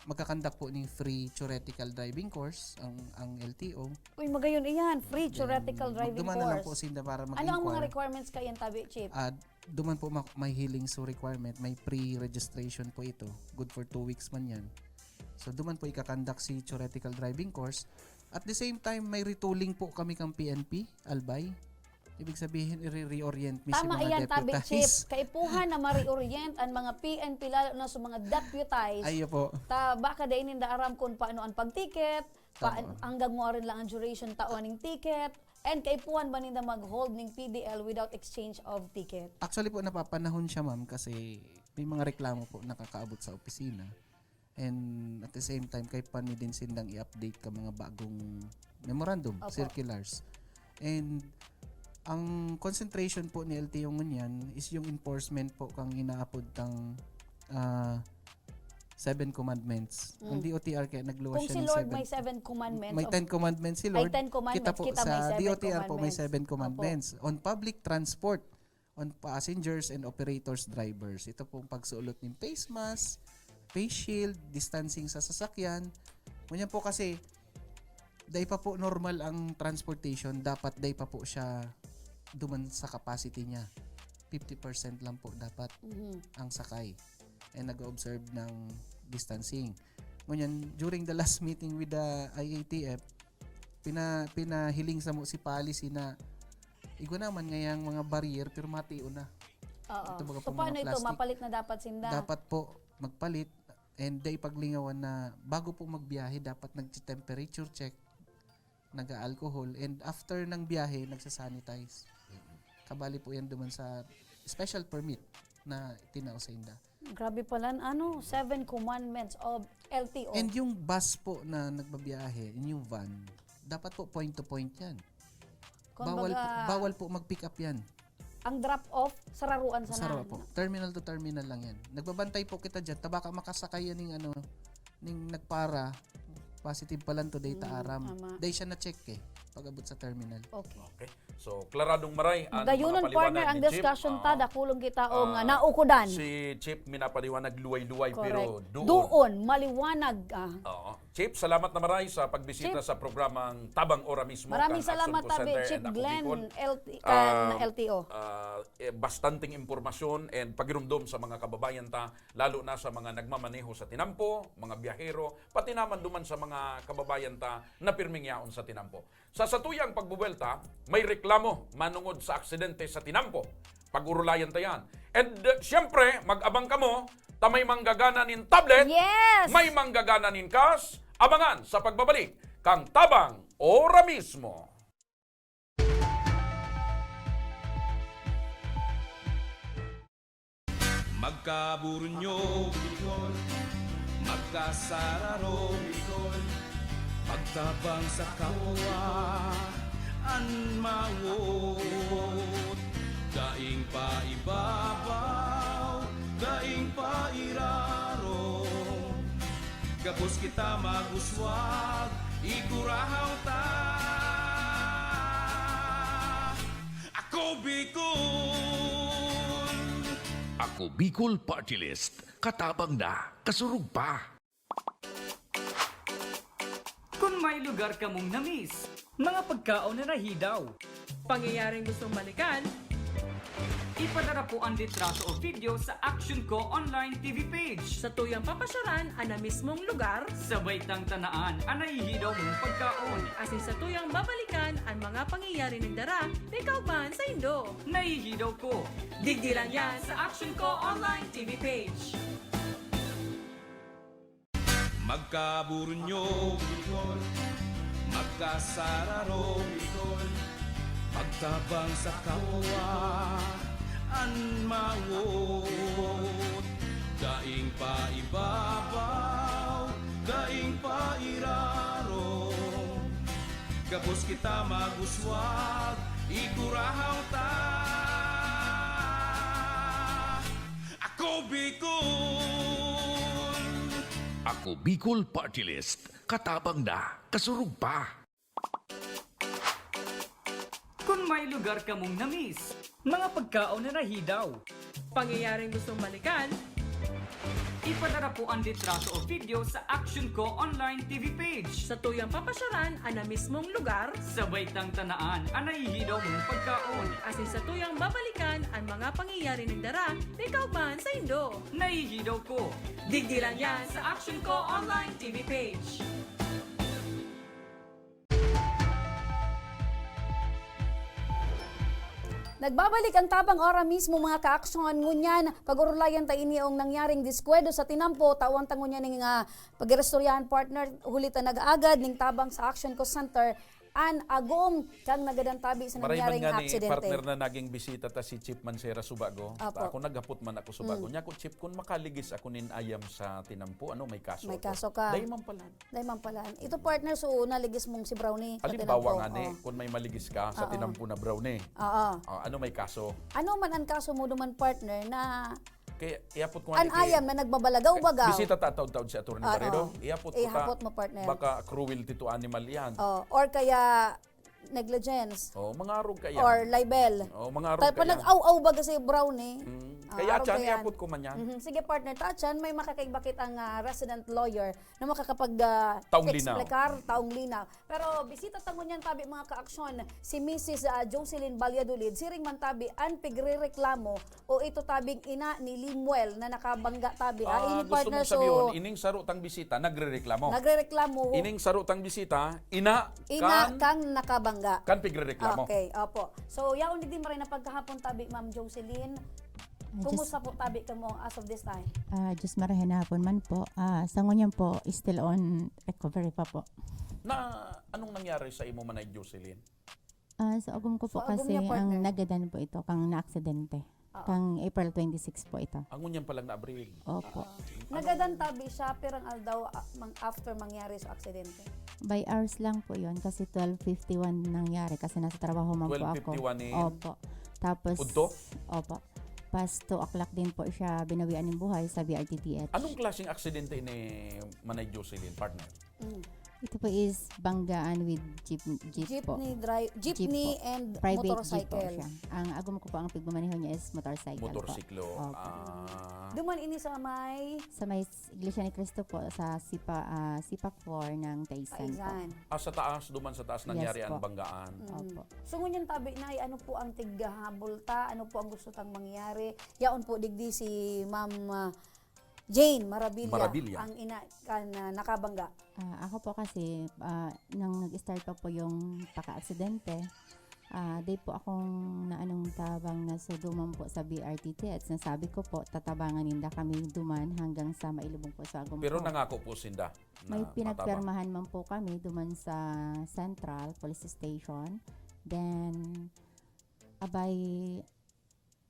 magkakandak po ning free theoretical driving course ang ang L T O. Uy, magayon iyan. Free theoretical Then, driving magduman na lang po course. Sinda para mag-inquire. Ano ang mga requirements kayan, tabi, Chief? Ah, duman po ma- may healing so requirement, may pre-registration po ito. Good for two weeks man yan. So, duman po ikakandak si theoretical driving course. At the same time, may retooling po kami kang P N P, Albay. Ibig sabihin, i-reorient mi si Tama mga iyan, tabi, Chief. deputized. Kaipuhan na ma-reorient ang mga P N P, lalo na sa mga deputized. Ayo po. Ta, baka dai ninda aram kung paano ang pag-ticket, pa, Tama. Hanggang mo rin lang ang duration taon ng ticket, and kaipuhan ba ninda mag-hold ng P D L without exchange of ticket? Actually po, napapanahon siya, ma'am, kasi may mga reklamo po nakakaabot sa opisina. And at the same time, kaipuhan mi din sindang i-update ka mga bagong memorandum, Opo. Circulars. And ang concentration po ni L T O ngunyan is yung enforcement po kang inaapod kang ah, seven commandments. Ang Mm. D O T R kaya nagluwas Kung siya si ng Lord seven. may seven commandments, May of ten commandments si Ay, Lord. ten commandments, Kita po, kita may sa seven D O T R po may commandments. seven Opo. commandments. On public transport, on passengers and operators, drivers. Ito pong pagsuot ng face mask, face shield, distancing sa sasakyan. Ngunyan po kasi, dahil pa po normal ang transportation, dapat dahil pa po siya duman sa capacity niya. Fifty percent lang po dapat Mhm. ang sakay. And nag-observe ng distancing. Ngunyan, during the last meeting with the I A T F, pina-, pinahiling sa mo si policy na igwa naman ngayang mga barrier pero matiyo na. Oo. Ito baga So, po mga paano ito? plastic. Mapalit na dapat sinda? Dapat po magpalit and dai paglingawan na bago po magbiyahe, dapat nagti-temperature check, nag-alcohol, and after ng biyahe, nagsasanitize. Kabali po yan duman sa special permit na tinao sa inda. Grabe pala, ano, seven commandments of L T O. And yung bus po na nagbabiyahe, yung van, dapat po point to point yan. Bawal po, Kumbaga, bawal po mag-pick up yan. Ang drop off, sararuan sana. Saro po. Terminal to terminal lang yan. Nagbabantay po kita dyan. Tabaka makasakay yan ng ano, ning nagpara, positive pa lang to, data Mm, aram. tama. Dahil siya na-check eh, pag-abot sa terminal. Okay. Okay. So, klaradong maray ang Magayunon, mga paliwanag partner, ang ni Chief. discussion ta, Oo. dakulon kita o nga Ah, naukodan. si Chief minapaliwanag luway-luway, Correct. pero doon. Doon, maliwanag, ah. Oo. Chief, salamat na maray sa pagbisita Chief. sa programang Tabang Ora Mismo Maraming kan Action salamat, Call tabi, Center Chief and Ako Glenn, Bicol. L T, kan Ah, L T O. ah, eh, bastanteng impormasyon and pagirumdom sa mga kababayan ta, lalo na sa mga nagmamaneho sa tinampo, mga biyahero, pati naman duman sa mga kababayan ta na pirming yaon sa tinampo. Sa satuyang pagbubuelta, may reklamo manungod sa aksidente sa tinampo. Pag-urulayan ta yan. And, uh, siyempre, mag-abang kamo, ta may manggagana nin tablet, Yes! may manggagana nin cash, abangan sa pagbabalik kang Tabang Ora Mismo. Magkaburunyo, Bicol. Magkasararo, Bicol. Pagtabang sa kapwa, an mawot. Daing paibabaw, daing pairarom. Gabos kita mag-uswag, igurahaw ta. Ako Bicol! Ako Bicol Party List. Katabang na, kasurog pa. Kun may lugar kamong na-miss, mga pagkaon na nahidaw, pangyayaring gustong balikan, ipadara po an litrato o video sa Action Ko Online T V page. Sa tuyang papasyaran an na mismong lugar, sabay tang tanaan an nahihidaw mong pagkaon. Asin sa tuyang babalikan an mga pangyayari nagdara may kaugmahan saindo. Nahihidaw ko. Digdi lang yan sa Action Ko Online T V page. Magkaburunyo, Bicol. Magkasararo, Bicol. Pagtabang sa kapwa, an mawot. Daing paibabaw, daing pairarom. Gabos kita mag-uswag, igurahaw ta. Ako Bicol! Ako Bicol Party List. Katabang na, kasurog pa. Kun may lugar kamong na-miss, mga pagkaon na nahidaw, pangyayaring gustong balikan, ipadara po an litrato o video sa Action Ko Online T V page. Sa tuyang papasyaran an na mismong lugar, sabay tang tanaan an nahihidaw mong pagkaon. Asin sa tuyang babalikan an mga pangyayari nagdara may kaugmahan saindo. Nahihidaw ko. Digdi lang yan sa Action Ko Online T V page. Nagbabalik ang Tabang Ora Mismo, mga kaaksyon. Ngunyan, pag-urulayan ta ini ang nangyaring diskuwedo sa tinampo, tawan ta ngunyan ning, ah, pag-iristoryahan, partner, huli ta nag-agad ning tabang sa Action Ko Center, an agom kan nagadan tabi sa Maray man nangyaring nga ni aksidente. Partner na naging bisita ta si Chief Mancera Subago. Apo. Ako naghapot man ako Subago. Mm. Nya ko, Chief, kung makaligis ako nin ayam sa tinampo, ano, may kaso May ako. kaso ka. Dai man pala. Dai man pala. Ito, partner, so naligis mong si Brownie. Halimbawa Katinampo, nga ni, oh. kung may maligis ka sa Oo. tinampo na Brownie. Oo. Ah, ano may kaso? Ano man ang kaso mo duman, partner, na Kaya iapot ko nga An ni ki-, ayam na nagbabalagaw-bagaw. Bisita ta taod-taod si Attorney Ah, Barredo. oo. Iapot ko ta, Ihapot mo, partner. Baka cruelty to animal iyan. Oh, or kaya negligence. Oh, mga arog kaya. Or libel. Oh, mga arog Tay, pa kaya. Nag-aw-aw baga si Brownie. Mm. Ah, Kaya arog chan, kaya. Iapot ko man yan. Mhm. Sige, partner. Ta chan, may makakaibakit ang, ah, resident lawyer na makakapag, ah, Taong linaw. Explicar, taong linaw. Pero bisita ta ngunyan tabi, mga kaaksyon, si Missus, ah, Jocelyn Valladolid, siring man tabi an pigrereklamo o ito tabing ina ni Limuel na nakabangga tabi. Ah, Ah, ini gusto partner, mong so, sabihon, ining saro tang bisita, nagrereklamo. Nagrereklamo. Ining saro tang bisita, ina Ina kan, kang nakabangga. Kan pigrereklamo. Okay, opo. So, yaon digdi maray na pagkahapon tabi, Ma'am Jocelyn. Ah, Kumusta just po tabi kamo as of this time? Ah, just marahay na hapon man po. Ah, sa ngunyan po, still on recovery pa po. Na, anong nangyari sa imo, Manay Jocelyn? Ah, sa agom ko po Sa agom kasi niya, ang partner. Nagadan po ito, kang naaksidente. Oo. Kang April twenty-six po ito. Ang ngunyan palang na Abril. Opo. Ah, Nagadan tabi siya, pirang aldaw, ah, mang-, after mangyari sa aksidente? By hours lang po yun kasi twelve fifty-one nangyari kasi nasa trabaho man po ako. Twelve fifty-one in Opo. Tapos, Udto? Opo. Pas two o'clock din po siya binawian ng buhay sa B R T T H. Anong klaseng aksidente ni Manay Jocelyn, partner? Mm. Ito po is banggaan with jeep, jeep po. Jeepney dri-, Jeep jeepney po. And Private jeep po motorcycle. Siya. Ang agom ko po, ang pigmamaneho niya is motorcycle po. Motorsiklo. Opo. Ah. Duman ini sa may Sa may s-, Iglesia ni Cristo po, sa Sipa, ah, Sipak four ng Taysan po. Taysan. Ah, sa taas, duman sa taas Yes nangyari ang po. Banggaan. Mm. Opo. So, ngunyan tabi, Nay, ano po ang tighahabol ta? Ano po ang gusto tang mangyari? Yaon po, digdi si Ma'am, ah, Jane Marabilia, Marabilia. Ang ina kan, ah, nakabangga. Ah, ako po kasi, ah, nang nag-start pa po yung paka-aksidente, ah, di po akong naanong tabang na so duman po sa B R T T H. Nasabi ko po, tatabangan ninda kami duman hanggang sa mailubong po sa agom Pero ko. Nangako po sinda na May matabang. Pinagpirmahan man po kami duman sa Central Police Station. Then, abay,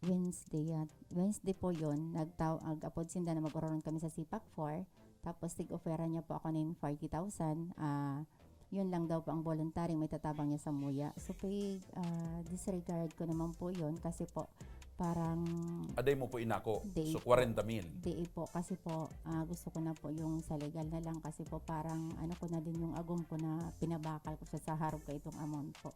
Wednesday yat-, Wednesday po yun, nagtaw-, nag-apod sinda na mag-ororon kami sa Sipak four. Tapos, tig-offeran niya po ako nin forty thousand. Ah, yun lang daw po ang voluntary, may tatabang niya sa muya. So, pig-, ah, disregard ko naman po yun kasi po, parang Aday mo po inako. Di So, po. Kwarenta mil. Di po, kasi po, ah, gusto ko na po yung sa legal na lang kasi po, parang ano ko na din yung agom ko na pinabakal ko siya sa harog ka itong amount po.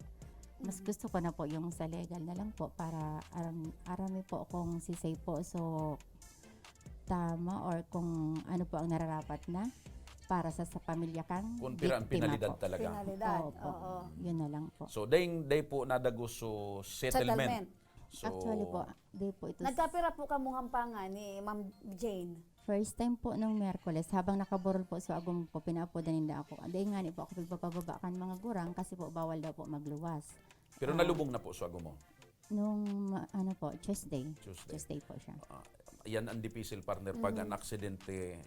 Mas Mm. Gusto ko na po yung sa legal na lang po para aram-, arami po kung sisay po. So, tama or kung ano po ang nararapat na para sa, sa pamilya kang Kung pira ang biktima pinalidad po. Talaga. Pinalidad, Opo. Oo. Yun na lang po. So, dahil, dahil po nadagos so settlement. Settlement. So, Actually po, di po ito s- Nagkapira po kamo Hampangan ni Ma'am Jane? First time po nung Miyerkules, habang nakaburol po sa agom ko, pinaapodan ninda ako. Dahil nga ni po ako pagpapababa kan mga gurang kasi po bawal daw po magluwas. Pero Ah. Nalubong na po sa agom mo? Nung, ma-, ano po, Tuesday. Tuesday. Tuesday po siya. Ah, yan ang dipisil, partner, pag Mm. ang aksidente,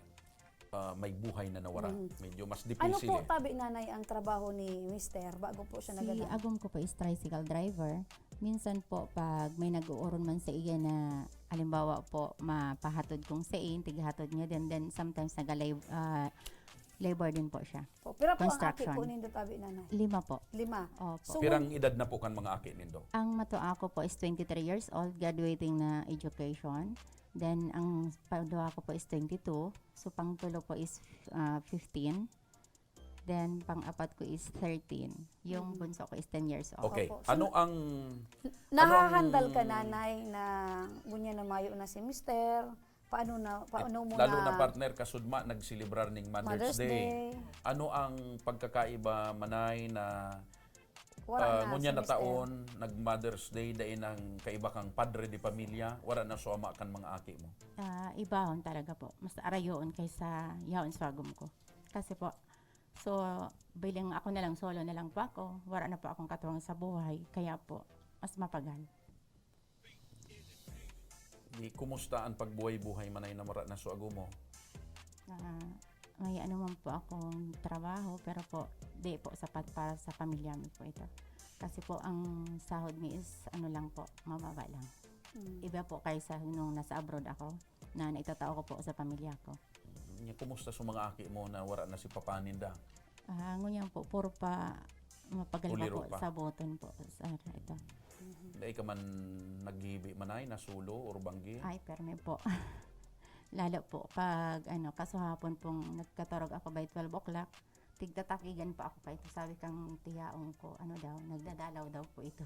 ah, may buhay na nawara. Mm. Medyo mas Ano dipisil po, eh. Tabi, Nanay, ang trabaho ni Mister bago po siya Si nagadan? Agom ko po is tricycle driver. Minsan po, pag may nag-uuron man sa iya na, halimbawa po, mapahatod kong sain, tighatod niya din. Then, sometimes, nag-, ah, labor din po siya. Po, pira po ang aki Construction. Po nindo, Tabi, Nanay? Lima po. Lima. Opo. So, Pirang edad na po kan mga aki nindo? Ang matua ko po is twenty-three years old, graduating na education. Then, ang paduha ko po is twenty-two. So, pangtulo po is, ah, fifteen. Then, pang-apat ko is thirteen. Yung Mm. bunso ko is ten years old. Okay. Opo. So, Ano ang, ano ang Nahahandle ka, Nanay, na ngunyan na mayo na si Mister? Paano na, paano mo Lalo na, na partner, kasudma, nagselebrar ning Mother's Mother's Day. Day? Ano ang pagkakaiba, Manay, na, Wala ah, na ngunyan si na Mister. Taon, nag-Mother's Day, dai nang kaiba kang padre de pamilya, wala na suama kan mga aki mo? Ah, ibahon talaga po. Mas arayoon kaysa yaon sa agom ko. Kasi po, so, bilang ako na lang, solo na lang po ako, wala na po akong katuwang sa buhay, kaya po, mas mapagal. Di, kumusta ang pagbuhay-buhay, Manay, na mara na sa agom mo? Ah, may ano man po akong trabaho, pero po, di po sapat para sa pamilya mi po ito. Kasi po, ang sahod mi is, ano lang po, mababa lang. Mm. Iba po kaysa nung nasa abroad ako, na naitatao ko po sa pamilya ko. Nya, kumusta sa mga aki mo na wala na si papa ninda? Ah, ngunyan po, puro pa mapagal pa Uliro po pa. Sa boton po, sir, ito. Dai ka man naghihibi manay na sulo or banggi? Ay, permi po. Lalo po pag ano, kasuhapon pong nagkaturog ako by twelve o'clock, tigtatakigan pa ako kaito. Sabi kang tiyaong ko, ano daw, nagdadalaw daw po ito.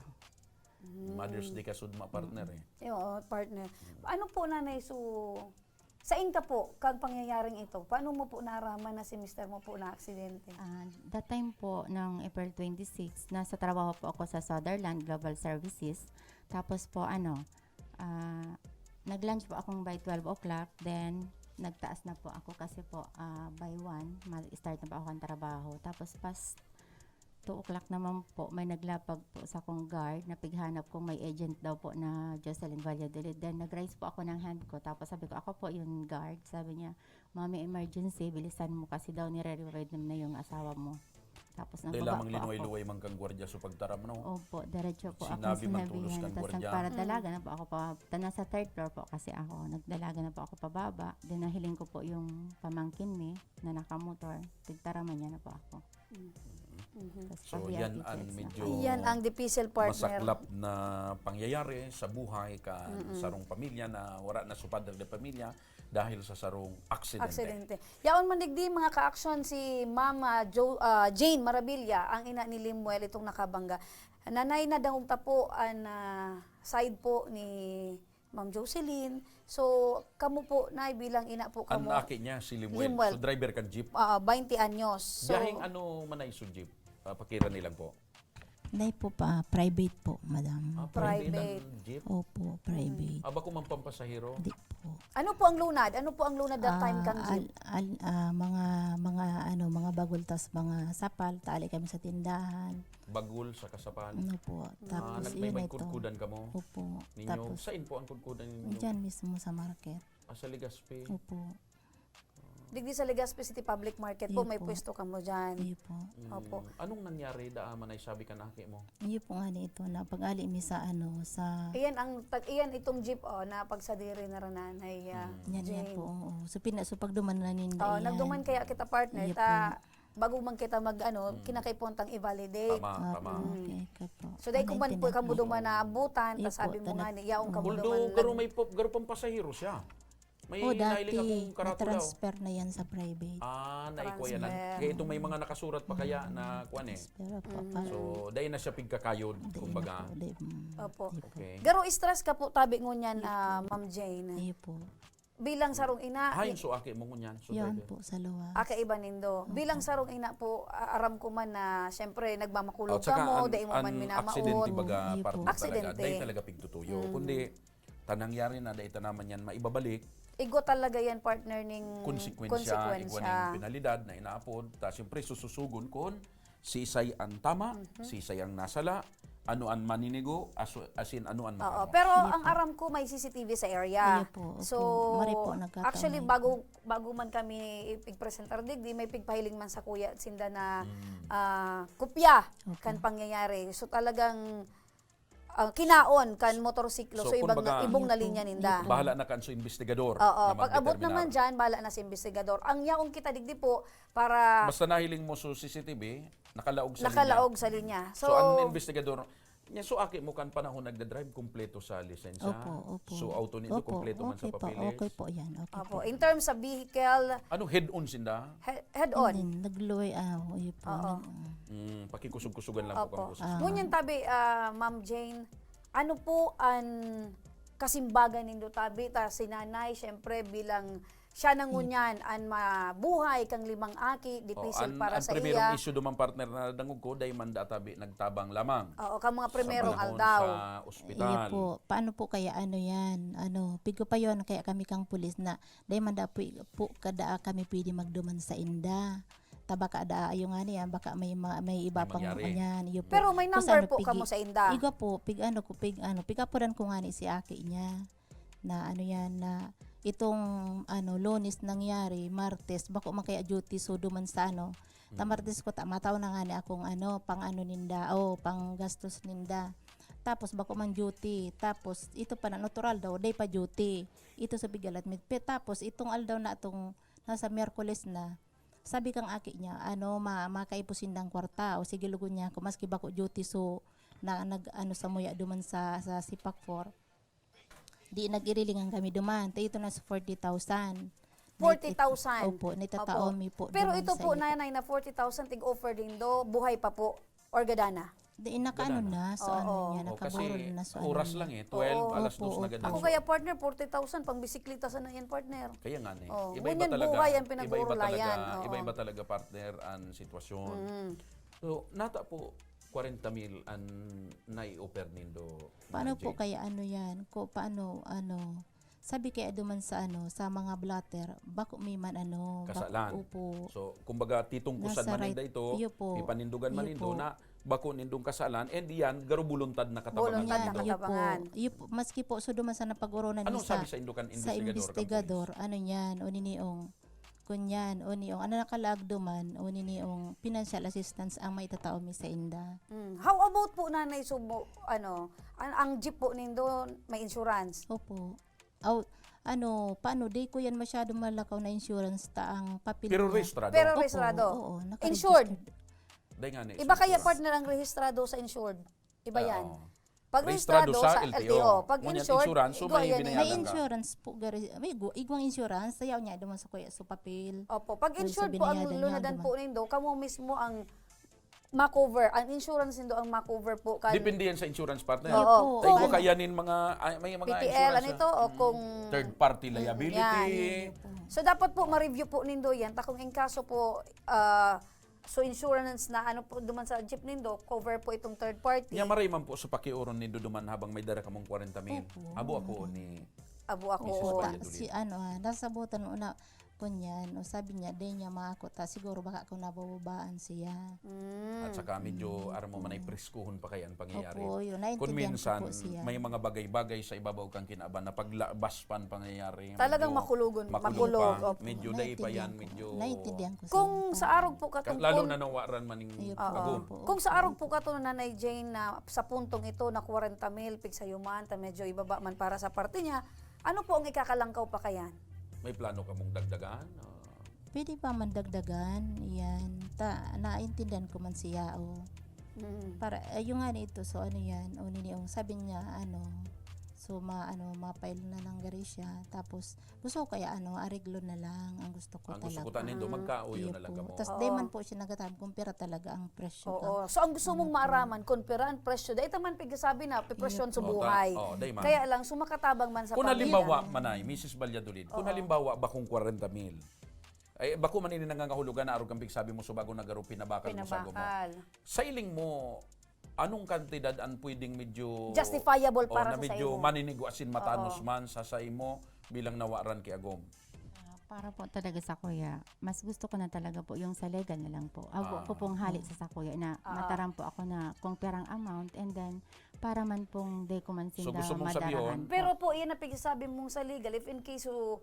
Mother's Day ka sudma, partner eh. Eh, oo, partner. Ano po, Nanay, so, sain ka po kang pangyayaring ito? Paano mo po naraman na si mister mo po na aksidente? Ah, that time po, ng April twenty-six, nasa trabaho po ako sa Sutherland Global Services. Tapos po, ano, ah, nag-lunch po akong by twelve o'clock. Then, nagtaas na po ako kasi po, ah, by one, mag-start na po ako ang trabaho. Tapos, pas two o'clock naman po, may naglapag po sa kong guard na pighanap kung may agent daw po na Jocelyn Valladolid. Then, nag-raise po ako ng hand ko. Tapos sabi ko, "Ako po yung guard." Sabi niya, "Mami, emergency. Bilisan mo kasi daw nire-revive na yung asawa mo." Tapos Dahil nagbaba lamang po ako. linuway-luway man kang gwardiya sa pagtaram, no? Opo, diretso po ako Sinabi man tulos sinabihan. kang Tapos gwardiya. nagparadalaga na po ako pa, ta- nasa third floor po kasi ako. Nagdalaga na po ako pababa. Then nahiling ko po yung pamangkin mi na nakamotor. Tigtaraman niya na po ako. Mhm. Tas So, pabiya yan ang teachers na medyo kami. Yan ang dipisil, partner. masaklap na pangyayari sa buhay kan Mm-mm. sarong pamilya na wala na su padre de pamilya dahil sa sarong aksidente. Aksidente. Yaon man digdi, mga ka-aksyon, si Mama Jo, ah, Jane Marabilia, ang ina ni Limuel, itong nakabangga. Nanay, nadangog ta po an ah, side po ni Ma'am Jocelyn. So, kamo po, Nay, bilang ina po An kamo, aki niya, si Limuel. Limuel. So, driver kan jeep. Ah, twenty anyos. So, Biyaheng ano man na iso jeep? Ah, pakira nilang po. Nay po pa, private po, madam. Ah, private Private. ang jeep? Opo, private. Ah, bako man pampasahero? Di po. Ano po ang lunad? Ano po ang lunad that time Ah, kang jeep? al- al- ah, mga mga ano, mga bagultas, mga sapal, tali kami sa tindahan. Bagul sa kasapal. Ano po. Ah, Tapos yun nagmay ito. kudkudan kamo Opo. ninyo. Tapos, Sain po ang kudkudan ninyo? Diyan mismo sa market. Ah, sa Legazpi. Opo. Digdi sa Legazpi City Public Market po, Iyo may po. pwesto kamo dyan. Iyo po. Mm. Opo. Anong nangyari daan man ay sabi kan aki mo? Iyo po nga ni ito, na pag-ali mi sa ano, sa Iyan ang tag- iyan itong jeep, oh, na pagsadiri na rin, Nanay, ah, Mm. Yan, yan Jane. po, oo. So, pina, so pagduman na ninda Oh, iyan. nagduman kaya kita, partner, Iyo ta po. bago man kita mag ano, kinakaipuhan tang i-validate. Tama, Opo, tama. Mm. okay, okay po. So dai ko man po Naintindihan kamo ko. Duman naabutan, ta Iyo po, sabi mo tana- nga ni yaong kamo Although, duman garo nag- may po, garo pang pasahero siya. May Oh, nahiling dati, akong karatula, oh. na-transfer na yan sa private. Ah, naikuha yan. Transfer. Kaya itong may mga nakasurat pa kaya na kuwan eh. Transfer, opo, Mm. pa- So, dahil na siya pigkakayod, Hindi na kumbaga. po, di, mm, Opo. di po. Okay. Garo stress ka po, tabi ngunyan, Iyo ah, po. Ma'am Jane. Iyo po. Bilang sarong ina, Ay, ni- so aki mo ngunyan. So, Yan driver. po, sa luwas. Ah, kaiba nindo. Bilang sarong ina po, a- aram ko man na, siyempre, nagmamakulog At saka kamo, an- dai mo man an minamaot. accident, baga, Iyo po. partner talaga. Aksidente. Dahil talaga pigtutuyo. Mm. Kundi, ta nangyari na, dai ta naman yan maibabalik. Igwa talaga yan, partner, ning Konsekwensya, konsekwensya. Igwa ning penalidad na inaapod. Ta, siyempre, sususugon kon siisay an tama, Mhm. siisay ang nasala, ano an maninigo, asu-, asin ano an Oo, makamot. pero Iyo ang po. aram ko may C C T V sa area. Iyo po, opo. So, Mari po, nagkataon actually, na bago, ito. bago man kami ipigpresentar digdi, may pigpahiling man sa kuya at sinda na Mm. ah, kopya Opo. kan pangyayari. So, talagang ah, kinaon kan motorsiklo. So, So, ibang kumbaga, na, ibong na Iyo po. linya ninda. Iyo po. Bahala na kan so investigador Oo, na pag-abot magdeterminar. naman dyan, bahala na sa investigador. Ang yaong kita digdi po, para Basta nahiling mo so C C T V, nakalaog sa linya. nakalaog sa linya. So, So, ang investigador, niya, so aki mo kan panahon nagdadrive, kompleto sa lisensya. Opo, opo. So, auto nindo, Opo, kompleto man sa okay po, papeles. okay po yan. Okay Opo, po. in terms of vehicle, Ano, head-on sinda? he- head-on. Hindi, nagluway, ah, iyo po. Oo. Nag- Mm, pakikusog-kusugan lang po Opo. kang kusog. Ah. Ngunyan tabi, ah, Ma'am Jane, ano po an kasimbagan nindo tabi? Ta si nanay, siyempre, bilang siya na ngunyan an mabuhay kang limang aki, Oh, dipisil an, para an sa primerong iya. issue duman, partner, na nadangog ko, dai man da tabi nagtabang lamang Oo, kang mga sa primerong panahon aldaw. sa Iyo ospital. po, paano po kaya ano yan? Ano, pigo pa yon kaya kami kang pulis na Dai man da pu-, pu-, kada kami pwede magduman sa inda. Ta baka da, ayo ngani, ah, baka may ma-, may iba May pang mangyari. Anyan, iyo po. Pero may Kung number saan po pigi-, kamo sa inda? Iga po, pig ano ko, pig ano, pigapuran ko ngani si aki niya. Na ano yan, na itong ano, Lunes nangyari, Martes, bako man kaya duty, so duman sa ano. Ta Mm. Martes ko ta, mataw na ngani akong ano, pang ano ninda, oh, pang gastos ninda. Tapos bako man duty. Tapos ito pa na, natural daw, day pa duty. Ito sa Bigalat. Mit-, pe-, tapos itong aldaw na itong nasa Miyerkules na, sabi kang aki niya, ano, ma-, makaipos sindang kwarta. O sige, lugon niya ako, maski bako duty, so, na nag-ano samuya duman sa, sa Sipak four. Di nag-irilingan kami duman. Ta ito na sa forty thousand. Forty thousand? Opo, naitatao Opo. mi po Pero duman ito sa po, inyo. Nanay, na forty thousand tig-offer nindo, buhay pa po? Or gada na? Di, nakaano Gada na. na, so ano Oo. niya, O kasi nakaburo na, so oras ano. lang eh, twelve, Oo. alas Opo, dos na opo. gada. Ako So, kaya, partner, forty thousand, pang bisikleta sana yan, partner. Kaya nga ni. Oh, Iba-iba ngunyan talaga. buhay ang Iba-iba pinag-uurulayan, talaga, oo. iba-iba talaga, partner, ang sitwasyon. Mm. So, nata po, kwarenta mil ang nai-offer nindo, Paano Ma'am po Jane. Kaya ano yan? Ko, paano, ano, sabi kaya duman sa ano, sa mga blotter, bako may man ano, bako, Kasalan. Opo. So, kumbaga, titungkusan Nasa man right, ninda ito, iyo po. Ipanindugan man Iyo nindo po. na bako nindong kasalan, and yan, garo buluntad na katabangan Buluntad Yan, na nindo. iyo po. katabangan. Iyo po. Maski po, so duman sa napag-oronan Anong ni sa, sabi sa indo kan sa investigador, kan investigador, pulis? Ano yan, o niniong, kunyan, o niong, ano nakalaag duman, o niniong financial assistance ang maitatao mi sa inda. Mm. How about po, Nanay, so, mo- ano, ang, ang jeep po nindo may insurance? Opo. Aw, ano, paano, di ko yan masyado malakaw na insurance ta ang papel Pero niya. Pero Rehistrado? rehistrado. Oo, Insured. naka-registered. Dahil nga ni, Iba kaya, insurance. Partner, ang rehistrado sa insured? Iba Ah, yan. oo. Pag Rehistrado rehistrado sa sa L T O. L T O, pag Ngunyan, insured, insurance, so igwa may yan binayad eh. May lang ka. Insurance po, gari, may gu- igwang insurance, sayaw niya, duman sa kuya, sa papel. Opo, pag Kung insured sa po ang binayadan niya, lunadan duman. po nindo, kamo mismo ang ma-cover. Ang insurance nindo ang ma-cover po. Kan, Depende yan sa insurance partner. Oo. Iyo po. Tayo Kung kaya nin mga, ay, may mga P T L, insurance ano na, ito, o mm, kung third party Mm, liability. yan. So, dapat po ma-review po nindo yan. Ta kung in kaso po, ah, so insurance na ano po duman sa jeep nindo, cover po itong third party. Nya maray man po sa pakiuron nindo duman habang may dara kamong kwarenta mil. Opo. Abo ako ni Abo ako. Misis Oo, ta, Valladolid. si ano, ah, nasabutan mo na, kunyan, o sabi niya, di niya maako ta, siguro baka kung nabababaan siya. Mm. At saka medyo, aram mo man ay preskuhon pa kaya ang pangyayari. Opo, yun. Kung Naintindihan minsan, ko po siya. may mga bagay-bagay sa ibabaw kang kinaban na paglabas pa ang pangyayari. Talagang medyo makulog, makulog makulog, pa. opo. Medyo dai pa yan, Naintindihan ko. Medyo Naintindihan ko siya. Kung sa arog po katong Lalo pun- na nawaran man ning Iyo po, agom. opo. Kung sa arog po kato, Nanay Jane, na sa puntong ito na kwarenta mil, pigsayuman, ta medyo ibaba man para sa parte niya, ano po ang ikakalangkaw pa kayan? May plano kamong dagdagan? Ah, Pwede pa man dagdagan, yan. Ta, naintindihan ko man siya, o. Mm. Para, ayun nga nito, so ano yan, o niniong, sabi niya, ano, so ma, ano, ma-file na lang gari siya. Tapos, gusto ko kaya, ano, areglo na lang, ang gusto ko ang gusto ko talaga. tanin do, Ah, magkauyo Iyo na lang po. kamo. Tas Oo. di man po siya nagatahan kung pira talaga ang presyo ka. Oo. So, ang gusto mong maaraman, kung pira ang presyo, dahil ito man pigkasabi na, presyon Iyo sa po. buhay. Oo, dahil man. Kaya lang, so makatabang man sa Kung pamilya. halimbawa, manay, Misis Valladolid, kung Oo. halimbawa, bakong kwarenta mil, ay, bako man ini nangangahulugan na arog ang pigsabi mo, so bago nagaro pinabakal mo sa agom mo. Pinabakal. Sa iling mo, anong kantidad ang pwedeng medyo Justifiable o, para na sa medyo saimo. maninigo asin matanos Oo. man sa saimo bilang nawaran ki agom? Ah, para po talaga sa kuya, mas gusto ko na talaga po yung sa legal na lang po. Ako Ah. po pong hali sa sakuya na Ah. mataram po ako na kung perang amount, and then para man pong di ko man So, sinda gusto mong madarahan sabihon? po. Pero po, iyan ang pigsasabi mong sa legal. If in case, so,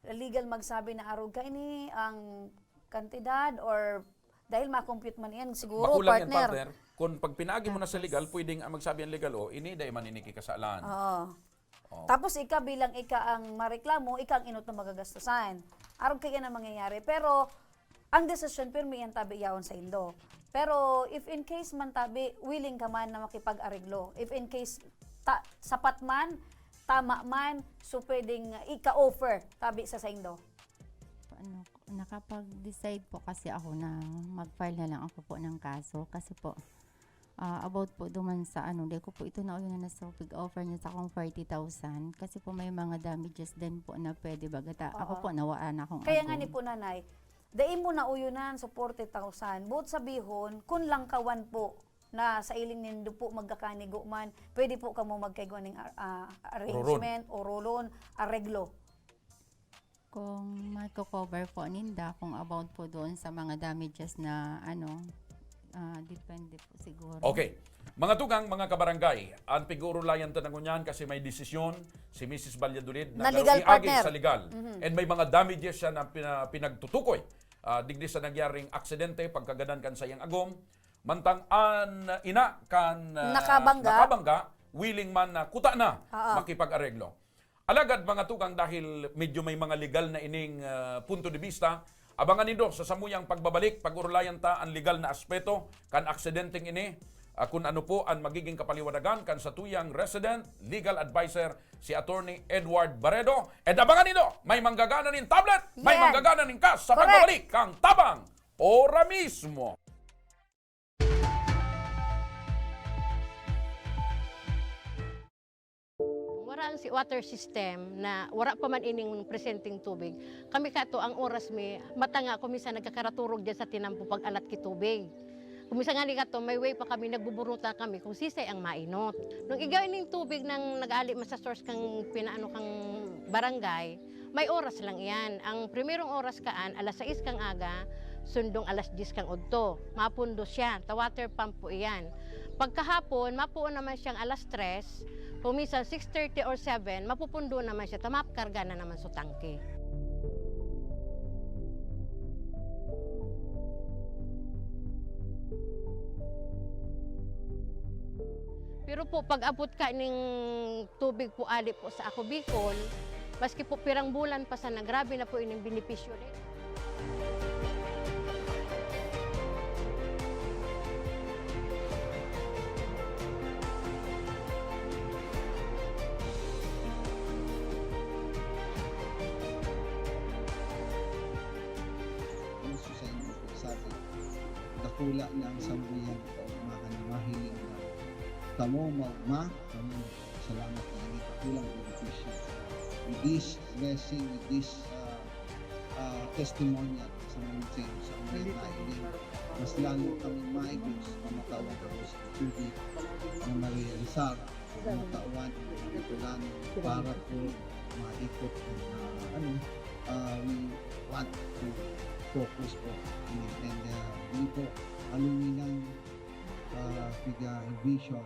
legal magsabi na arog ka ini ang kantidad or dahil ma-compute man iyan, siguro, Makulang yan, partner. partner. Kung pag pinaagi mo na sa legal, pwedeng ah, magsabi ang legal, "Oh, ini, dai man ini kikasalan." Oo. Oh. Tapos ika bilang ika ang mareklamo, ika ang inot na magagastusan. Arog kaya na mangyayari. Pero, ang desisyon, pirmi yan tabi yaon sa indo. Pero, if in case man tabi, willing ka man na makipag-areglo. If in case, ta- sapat man, tama man, so pwedeng ika-offer tabi sa saindo. Ano, nakapag-decide po kasi ako na mag-file na lang ako po ng kaso kasi po ah, about po duman sa ano, di ko po ito nauyon na sa pig-offer niya sa akong forty thousand kasi po may mga damages din po na pwede baga ta, ako Oo. po nawaan akong Kaya nga agom. Ni po, Nanay, dai mo nauyonan sa forty thousand. Buot sabihon, kun langkawan po na sa iling nindo po magkakanigo man, pwede po kamo magkaigwa ning ar- ah, arrangement o rolon, areglo. Kung mako-cover po ninda, kung about po doon sa mga damages na ano, ah, depende po siguro. Okay. Mga tugang, mga kabarangay, ang pig-uurulayan ta na ngunyan kasi may desisyon si Misis Valladolid Na garo legal, iagi partner. sa legal. Mhm. And may mga damages siya na pina- pinagtutukoy ah, digdi sa nagyaring aksidente, pagkagadan kan saiyang agom. Mantang an ina kan ah, Nakabangga. nakabangga, willing man na kuta na Oo. makipag-areglo. Alagad, mga tugang, dahil medyo may mga legal na ining ah, punto de vista, abangan nindo sa samuyang pagbabalik, pag-urulayan ta ang legal na aspeto kan aksidenteng ini. ah, kun ano po an magiging kapaliwanagan kan satuyang resident legal adviser, si Attorney Edward Barredo. And abangan nindo, may manggagana nin tablet, may Yan. manggagana nin cash sa Correct. pagbabalik kan Tabang Ora Mismo. Wara ang si water system na wara pa man ining presenteng tubig. Kami kato, ang oras mi, matanga ko, minsan nagkakaraturog diyan sa tinampo pag-alat ki tubig. Kung minsan ngani kato, may way pa kami, nagbuburuta kami kung sisay ang mainot. Nung igay ning tubig nang nag-ali man sa source kang pinaano kang barangay, may oras lang iyan. Ang primerong oras kaan, alas sais kang aga, sundong alas dyes kang udto. Mapundo siya, ta water pump po iyan. Pagkahapon, mapuon naman siyang alas tres, kung minsan six thirty or seven, mapupundo naman siya, ta makarga na naman sa tangke. Pero po, pag-abot ka ning tubig po ali po sa Ako Bicol, maski po pirang bulan pa sana, grabe na po ining benepisyo ni. Gusto sa inyo po, sabi, dakula na ang samuyang kaugmahan na mahiling na kamo maugma, kamo salamat na ini dakulang benepisyo. With this blessing, with this, ah, ah, testimonial sa mga sa mga na ini, mas lalo kami maigos, mamatawan kami sa tubig na marealisar, mamatawan ang kapitulan para po maikot ang, ah, ano, ah, we want to focus po. And, ah, yun po, aluminan, ah, piga vision.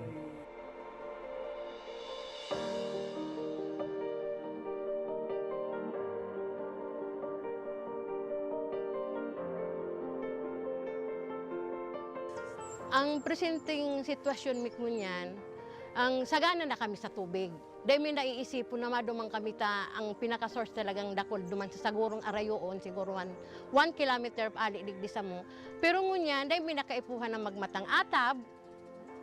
Ang presenteng sitwasyon mi ngunyan, ang sagana na kami sa tubig. Dai mi naiisipon na maduman kami ta ang pinaka-source talagang dakul duman sa sagurong arayoon, siguro one, one kilometer ali digdi samo. Pero ngunyan, dai mi na kaipuhan na magmatang atab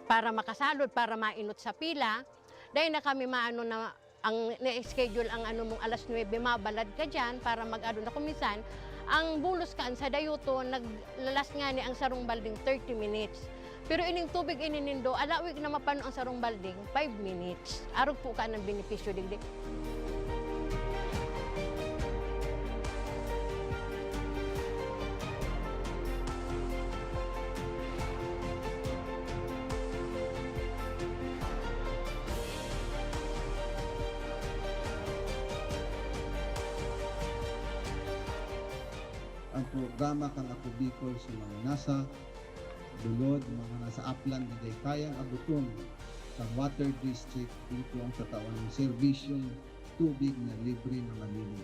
para makasalod, para mainot sa pila. Dai na kami maano na ang na-schedule ang ano mong alas nuebe, mabalad ka diyan para mag-ano na. Kung minsan, ang bulos kaan sa dayuto, naglalas ngani ang sarong balding thirty minutes. Pero ining tubig ini nindo, alawig na mapano ang sarong balding, five minutes. Arog po ka ng benepisyo digdi. Ang programa kan Ako Bicol sa mga nasa bulod, mga nasa aplan na dai kayang abuton kan water district, ito ang tatawan ng serbisyong tubig na libre na malinis.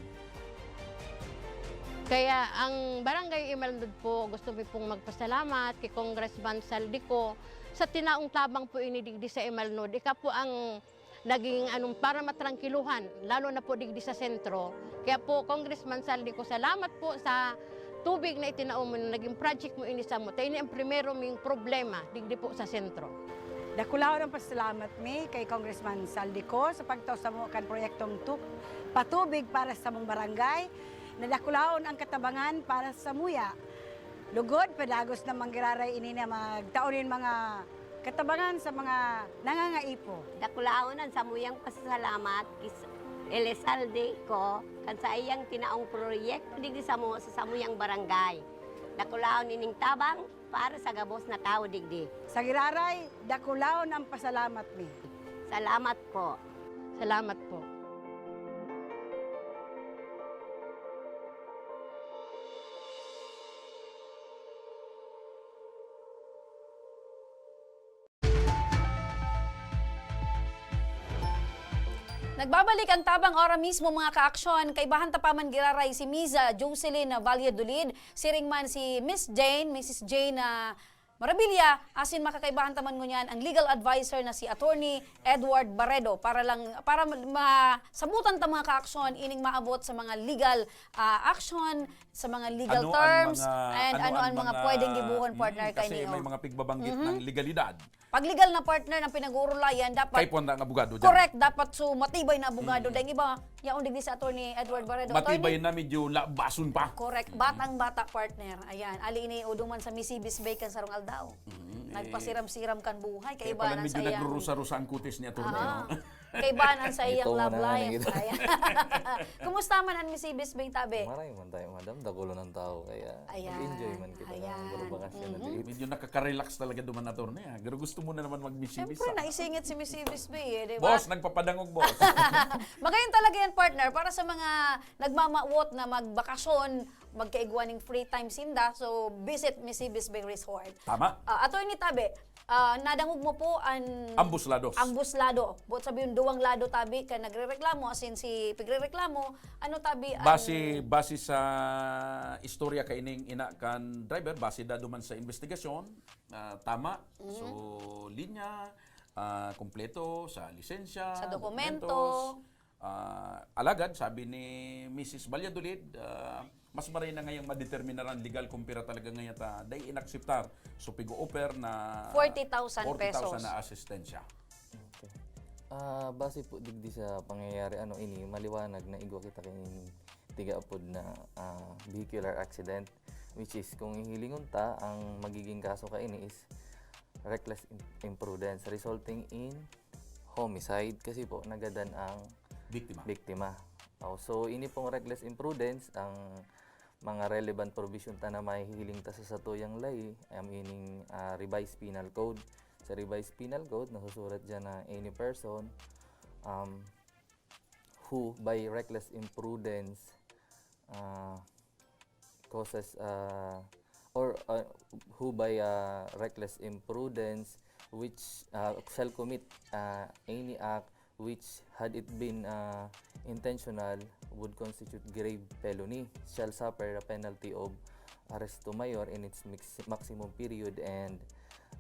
Kaya ang Barangay Imalnod po, gusto mi pong magpasalamat kay Congressman Zaldy Co sa tinaong tabang po ini digdi sa Imalnod. Ika po ang naging anong para matrangkiluhan, lalo na po digdi sa sentro. Kaya po, Congressman Zaldy Co, salamat po sa tubig na itinao mo na naging project mo ini samo. Ta ini ang primero ming problema digdi po sa sentro. Dakulahon ang pasalamat mi kay Congressman Zaldy Co sa pagtao samo kan proyektong tu-, patubig para sa samong barangay. Nadakulahon ang katabangan para sa samuya. Lugod, padagos na manggiraray ini na magtao nin mga katabangan sa mga nangangaipo. Dakulahon ang samuyang pasasalamat kis Elizalde Co kan saiyang tinaong proyekto digdi samo sa samuyang barangay. Dakulahon ining tabang para sa gabos na tawo digdi. Sa giraray, dakulahon ang pasalamat mi. Salamat po. Salamat po. Nagbabalik ang Tabang Ora Mismo, mga kaaksyon. Kaibahan ta pa man giraray si Miza Jocelyn Valladolid, siring man si Miss Jane, Missus Jane, ah, Marabilia, asin makakaibahan ta man ngunyan ang legal adviser na si Attorney Edward Barredo para lang, para ma-, masabutan ta mga kaaksyon ining maabot sa mga legal, ah, action, sa mga legal Ano ang terms, mga, and ano ano ang ang mga mga, pwedeng gibuhon, mm, partner, kasi kaini, may oh. mga pigbabanggit Mhm. ng legalidad. Pag legal na, partner, ang pinag-uurulayan, dapat Kay puwan na ang abogado dyan. Correct, dapat so matibay na abogado. Mm. Dahil iba, yaon digdi si Attorney Edward Barredo. Matibay Attorney, na, medyo labason pa. Correct, Mm. batang-bata, partner. Ayan, ali ini uduman sa Misibis Bay kan sarong aldaw. Mm, eh. Nagpasiram-siram kan buhay, Kaya kaibahan pala ang medyo sa iyang nagrurusa-rusa ang kutis ni Attorney, Ah, no? kaibahan ang sa iyang Ito love muna life. ang ito. Ayan. Kumusta man ang Misibis Bay, tabi? Maray man tayo, madam. Dakulo ng tao, kaya Ayan. mag-enjoy man kita Ayan. ng Burubakasyon na Mm-hmm. dito. Medyo nakaka-relax talaga duman, Attorney, ah. Pero gusto mo na naman mag-Misibis, Siyempre, ah. naisingit si Misibis Bay, eh, di ba? Boss, nagpapadangog, boss. Magayon talaga yan, partner, para sa mga nagmamawot na magbakasyon, magkaigwa ning free time sinda. So, visit Misibis Bay Resort. Tama. Ah, Attorney Tabe, ah, nadangog mo po an Ambos lados. ambos lado. Buot sabi yung duwang lado, tabi, ka nagrereklamo, asin si pigrereklamo, ano, tabi, an Base, base sa istorya kaining ina kan driver, base dado man sa investigasyon, ah, tama. Mhm. So, linya, ah, kompleto sa lisensya, Sa dokumento. dokumentos. Ah, alagad, sabi ni Missus Valladolid, ah, mas maray na ngayang madeterminaran legal kung pira talaga ngaya ta dai inakseptar. So, pig-o-offer na Forty thousand forty thousand pesos. na asistensya. Okay. Ah, base po digdi sa pangyayari, ano, ini, maliwanag na igwa kita kay tiga-apod na, ah, vehicular accident, which is, kung hihilingon ta, ang magiging kaso kaini is reckless im-, imprudence resulting in homicide kasi po nagadan ang Biktima. biktima. Oh, so, ini pong reckless imprudence, ang mga relevant provision ta na mahihiling ta sa satuyang layi, I meaning, ah, Revised Penal Code. Sa Revised Penal Code, nasusurat diyan na any person, um, who by reckless imprudence, ah, causes, ah, or, ah, who by, ah, reckless imprudence which, ah, shall commit, ah, any act which, had it been, ah, intentional, would constitute grave felony, shall suffer a penalty of arresto mayor in its mix-, maximum period and,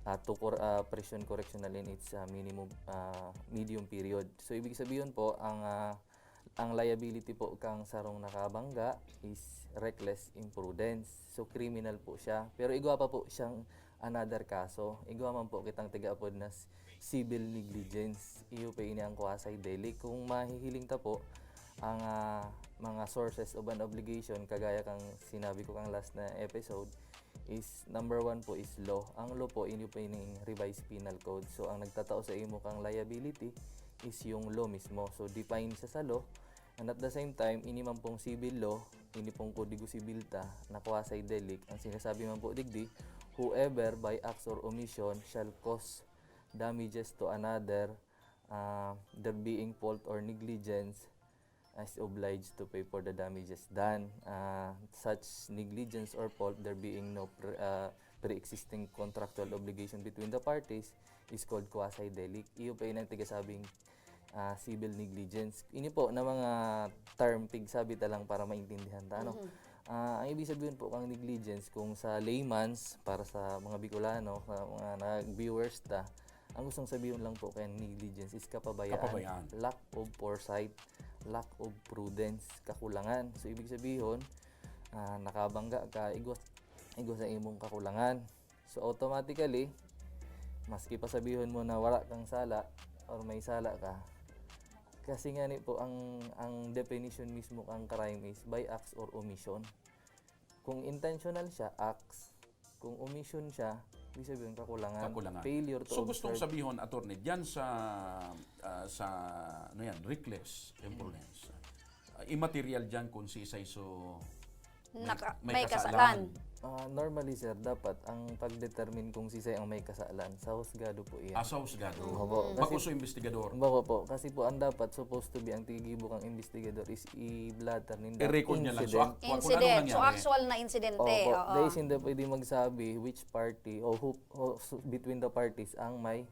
ah, to cor-, ah, prison correctional in its, ah, minimum, ah, medium period. So, ibig sabihin po, ang, ah, ang liability po kang sarong nakabangga is reckless imprudence. So, criminal po siya. Pero igwa pa po siyang another kaso. Igwa man po kitang tiga-apod na s-, civil negligence. Iyo pa ini ang quasi-delict. Kung mahihiling ta po, ang, ah, mga sources of an obligation, kagaya kang sinabi ko kang last na episode, is number one po is law. Ang law po, ini po ining Revised Penal Code. So, ang nagtatao sa imo kang liability is yung law mismo. So, define siya sa law. And at the same time, ini man pong civil law, ini pong Kodigo Sibil ta, na quasi-delict, ang sinasabi man po digdi, whoever by acts or omission shall cause damages to another, ah, there being fault or negligence, is obliged to pay for the damages done. Ah, such negligence or fault, there being no pre-, ah, pre-existing contractual obligation between the parties, is called quasi-delict. Iyo pa yun ang tigasabing, ah, civil negligence. Ini po na mga term, pigsabi ta lang para maintindihan ta, ano? Mhm. Ah, ang ibig sabihin po kang negligence, kung sa layman's, para sa mga Bicolano, sa mga nag-viewers ta, ang gustong sabihin lang po kaya negligence is kapabayaan, Kapabayaan. lack of foresight, lack of prudence, kakulangan. So, ibig sabihin, ah, nakabangga ka, igwa, igwa sa imong kakulangan. So, automatically, maski pa sabihon mo na wala kang sala or may sala ka, kasi nga ni po, ang, ang definition mismo kang crime is by acts or omission. Kung intentional siya, acts. Kung omission siya, ibig sabihin, kakulangan. Kakulangan. Failure to So, gustong observe. sabihon, attorney, diyan sa, ah, sa, ano yan, reckless imprudence. Ah, immaterial diyan kung si Isay so may, Naka-, may may kasalan. kasalan. Ah, normally, sir, dapat ang pag-determine kung sisay ang may kasalan, sa husgado po iyan. Ah, sa husgado. Opo, Mm. kasi Bago sa investigador. Bago po. Kasi po, ang dapat, supposed to be, ang tigibo kang investigador is i-blotter ninda I-record niya lang. So, incident. ak-, kung ano Incident. So, nangyari. actual na insidente. Opo. Oo. Dahil hindi pwede magsabi which party o who, o, so, between the parties ang may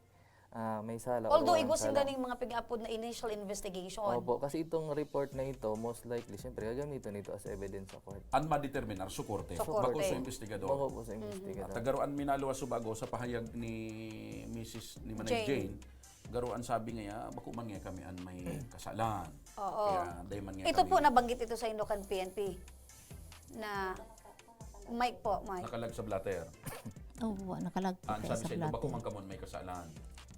ah, may sala o Although walang igwa sinda sala. ning mga pig-apod na initial investigation. Opo, kasi itong report na ito, most likely, siyempre, gagamiton ito as evidence sa court. An madeterminar su korte. Sa Bako korte. sa investigador. Bako po sa Mm. investigador. At garo an minaluwas su bago sa pahayag ni Misis ni Manay Jane. Jane, garo an sabi ngaya, bako man ngaya kami an may kasalan. Oo. Kaya dai man ngaya Ito kami po, nabanggit ito sa indo kan P N P na Mike po, Mike. Nakalag sa blotter. Opo, nakalag po An kaya sabi sa sa ito, bako blotter. man kamo an may kasalan.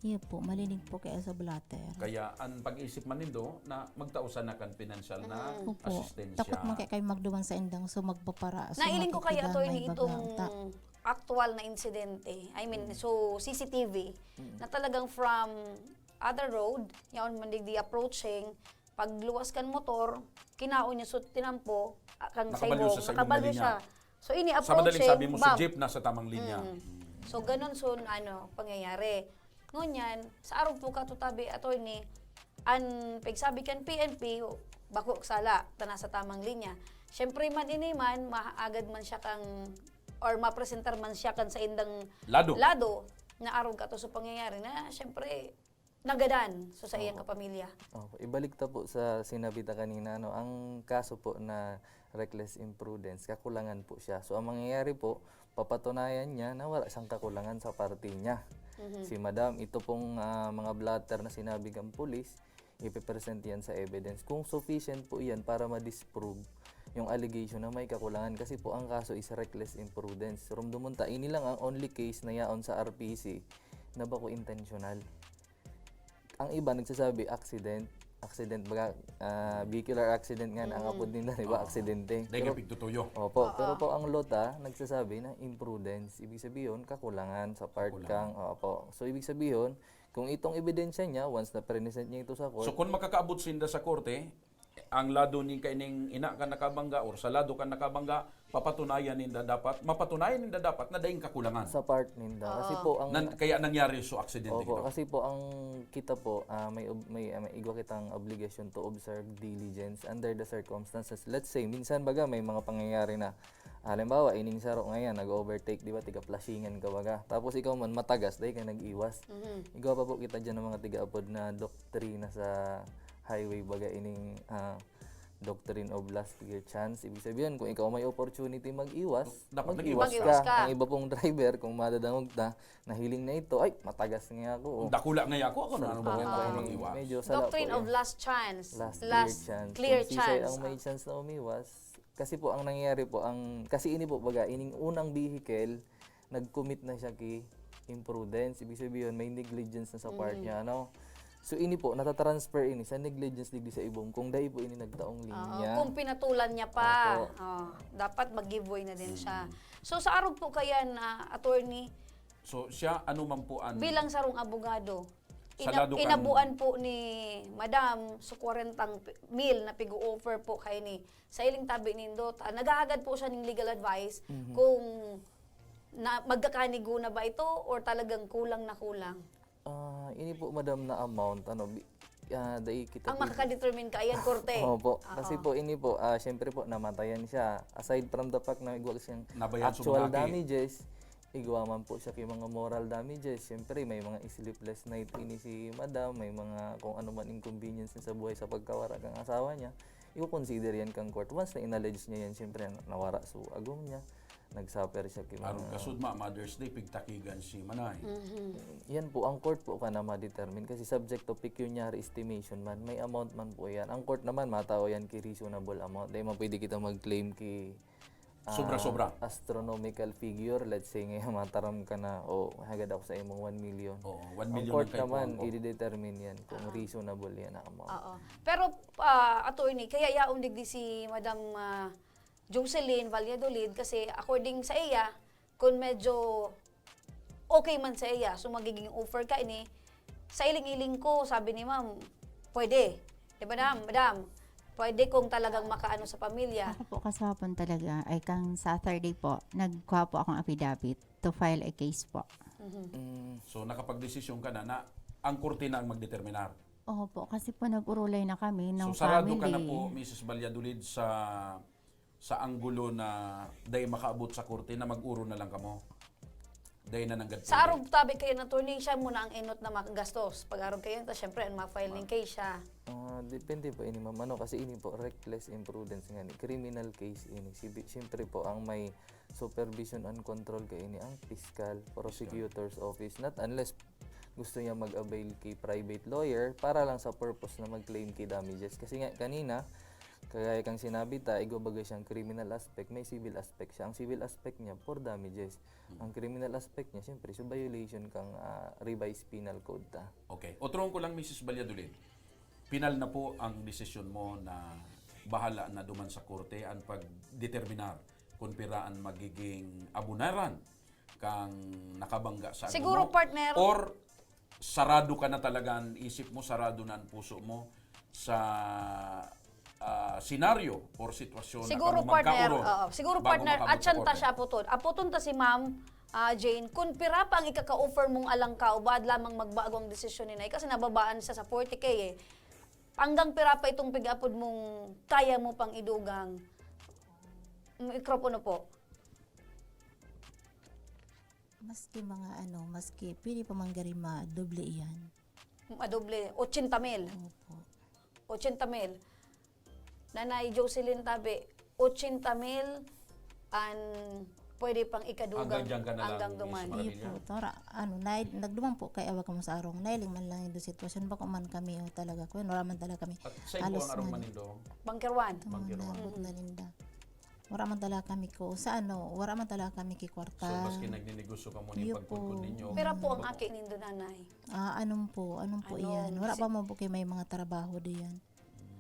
Iyo po, malinig po kaya sa blotter. Kaya an pag-isip man nindo na magtao sana kan pinansyal na Mm. Opo. asistensya. Takot man kaya kayo magduman sa indang, so magpapara, so Nailing ko kaya, makikigang Attorney, may itong bagang ta- aktual na insidente. I mean, Mm. so, C C T V, Mm. na talagang from other road, yaon man digdi approaching, pagluwas kan motor, kinaon niya, so, tinampo, ah, kan Nakabalyo saibong, siya sa ibong nakabalyo linya. siya. So, ini Sa madaling approaching, sabi mo, sa bam. jeep, nasa tamang linya. Mm. Mm. So, ganun, so, ano, pangyayari. Ngunyan, sa arog po katutabi, Attorney, an pagsabi kan P N P, bako sala, ta nasa tamang linya. Siyempre man, ini man, maagad man siya kang, or mapresentar man siya kan sa indang Lado. lado, na arog kato sa pangyayari na, siyempre, nagadan so sa iyang Opo. kapamilya. Opo. Ibalik ta po sa sinabi ta kanina, no, ang kaso po na reckless imprudence, kakulangan po siya. So, ang mangyayari po, papatunayan niya na wala siyang kakulangan sa parte niya. Mhm. Si madam, ito pong, ah, mga blotter na sinabi ng pulis, ipipresent yan sa evidence. Kung sufficient po yan para ma-disprove yung allegation na may kakulangan. Kasi po, ang kaso is reckless imprudence. Rumdumon ta, ini lang ang only case na yaon sa R P C na bako intentional. Ang iba nagsasabi, accident. Accident, baga, ah, vehicular accident nga na ang Mm. apod nila, di ba? Oo. Aksidente. Dahil Pero, nga pigtutuyo. opo, Oo. pero po ang lota nagsasabi na imprudence. Ibig sabihin, kakulangan sa part Kakulangan. kang, opo. So, ibig sabihin, kung itong ebidensya niya, once na present niya ito sa court, So, kung makakaabot sinda sa korte, ang lado ni kaining ina kan nakabangga or sa lado kan nakabangga, papatunayan ninda dapat, mapatunayan ninda dapat na daing kakulangan. Sa part ninda. Kasi Oo. po, ang Nan-, kaya nangyari so aksidente Opo, ito. kasi po, ang kita po, ah, may ob-, may, ah, may igwa kitang obligation to observe diligence under the circumstances. Let's say, minsan baga may mga pangyayari na, halimbawa, ining saro ngayon, nag-overtake, di ba, tiga Flashingan ka baga. Tapos ikaw man, matagas, dahil ka nag-iwas. Mhm. Igwa pa po kita dyan ng mga tiga-apod na doktrina sa highway, baga ining, ah, doctrine of last clear chance. Ibig sabihin, kung ikaw may opportunity mag-iwas, Dapat mag-iwas mag-iwas ka. ka. Mag-iwas ka. Ang iba pong driver, kung madadangog na, nahiling na ito, "Ay, matagas nga ako, oh." Kung dakula nga ako, ako na, Sa ano ba, mga ako na, mag-iwas? medyo sala Doctrine po of yan. last chance. Last Last clear chance. clear Kung sisay chance, ang may ah. chance na umiwas, kasi po, ang nangyayari po, ang, kasi ini po, baga, ining unang vehicle, nag-commit na siya ki imprudence. Ibig sabihin, may negligence na sa part Mhm. niya, ano? So, ini po, natatransfer ini sa negligence digdi sa ibong kung dai po ini nagtaong Oo, linya. kung pinatulan niya pa, Opo. oh, dapat mag-give way na din siya. Mm. So, sa arog po kaya na, attorney, So, siya, ano man po ang bilang sarong abogado, Sa ina-, lado kan inabuan po ni Madam sa kwarentang pi-, mil na pig-o-offer po kay ni sa iling tabi nindo, ta-, naghahagad po siya ning legal advice Mhm. kung na, magkakanigo na ba ito or talagang kulang na kulang? Ah, ini po, madam, na amount, ano, bi-, ah, dai kita Ang pwede makakadetermine ka, ayan, korte. Opo. Oo. Kasi po, ini po, ah, siyempre po, namatayan siya. Aside from the fact na igwa siyang Nabayaan sa actual mga ki- damages, igwa man po siya ki mga moral damages. Siyempre, may mga sleepless night ini si madam, may mga kung ano man inconvenience niya sa buhay sa pagkawara kang asawa niya. I-consider yan kang court. Once na inallege niya yan, siyempre, nawara su agom niya. Nag-suffer siya ki Aron mga kasud ma, Mother's Day, pigtakigan si Manay. Mhm. Yan po, ang court po ka na ma-determine kasi subject to pecuniary estimation man, may amount man po yan. Ang court naman, matao yan ki reasonable amount. Dahil man pwede kita mag-claim ki, ah, Sobra-sobra. astronomical figure. Let's say, ngayon, mataram ka na, "Oh, hagad ako sa imong one million." Oo, one Ang million court ang kaipuhan naman, ko. i-determine yan kung Ah. reasonable yan na amount. Oo. Pero, ah, attorney, kaya yaon digdi si Madam, ah, Jocelyn Valladolid, kasi according sa iya, kung medyo okay man sa iya, so magiging offer ka ini, sa iling-iling ko, sabi ni ma'am, pwede. Di ba, ma'am? Madam, pwede kung talagang makaano sa pamilya. Ako po, kasapon talaga, ay kang Saturday po, nagkuha po akong affidavit to file a case po. Mhm. Mm. So, nakapagdesisyon ka na, na ang korte na ang magdeterminar? Opo, kasi po nag-urulay na kami ng So, sarado ka na family. po, Missus Valladolid, sa, sa anggulo na dai makaabot sa korte, na mag-uro na lang kamo? Dai na nanggad Sa pwede. Arog tabi kayo, attorney, siya muna ang enot na magastos. Pag Arog kayo, ta syempre, ang ma-file ning case siya. Ah, depende po ini, ma'am. Ano, kasi ini po, reckless imprudence nga ni. Criminal case ini. Sibi- Siyempre po, ang may supervision and control kay ini ang fiscal, prosecutor's office. Not unless gusto niya mag-avail kay private lawyer para lang sa purpose na mag-claim kay damages. Kasi nga, kanina, kagaya kang sinabi ta, igwa baga siyang criminal aspect, may civil aspect siya. Ang civil aspect niya, for damages. Ang criminal aspect niya, siyempre, so violation kang ah, revised penal code ta. Okay. Otrong ko lang, Missus Valladolid. Pinal na po ang desisyon mo na bahala na duman sa korte ang pagdeterminar kung pira an magiging abunaran kang nakabangga sa ano Siguro, mo, partner. Or sarado ka na talaga, ang isip mo, sarado na ang puso mo sa ah, senaryo or sitwasyon Siguro, na kamo partner, magkaoron oo. Siguro, bago partner, makaabot sa atyan ta korte. Siya puton. Aputon ta si Ma'am ah, Jane, kun pira pa ang ikaka-offer mong alangkaw, baad lamang magbago ang desisyon ni Nay kasi nababaan siya sa forty K eh. Hanggang pira pa itong pig-apod mong kaya mo pang idugang? Mikropono po. Maski mga ano, maski pwede pa man gari ma-doble iyan. Madoble, ochenta mil. Opo. Ochenta mil. Nanay Jocelyn tabi, ochenta mil an pwede pang ikadugang Hanggang dyan ka na lang, hanggang duman. Miss Maria. Iyo po. Tora, ano, na, nagduman po kay awa kamo sa arong. Nailing man lang yung sitwasyon. Bako man kami, o talaga ko. Wala man talaga kami. At sa ibo Halos ang arong man- manindo. Bangkerwan. Ito Bangkero. man na, na Linda. Wala man talaga kami ko. Sa ano, wala man talaga kami kikwarta. So, maski nagninegosyo ka muna Iyo yung pagkudkod po. ninyo. Pira po ang bako- aki nindo, Nanay? Ah, anong po? Anong po Anong iyan? Wala si- pa mo po kay may mga trabaho diyan.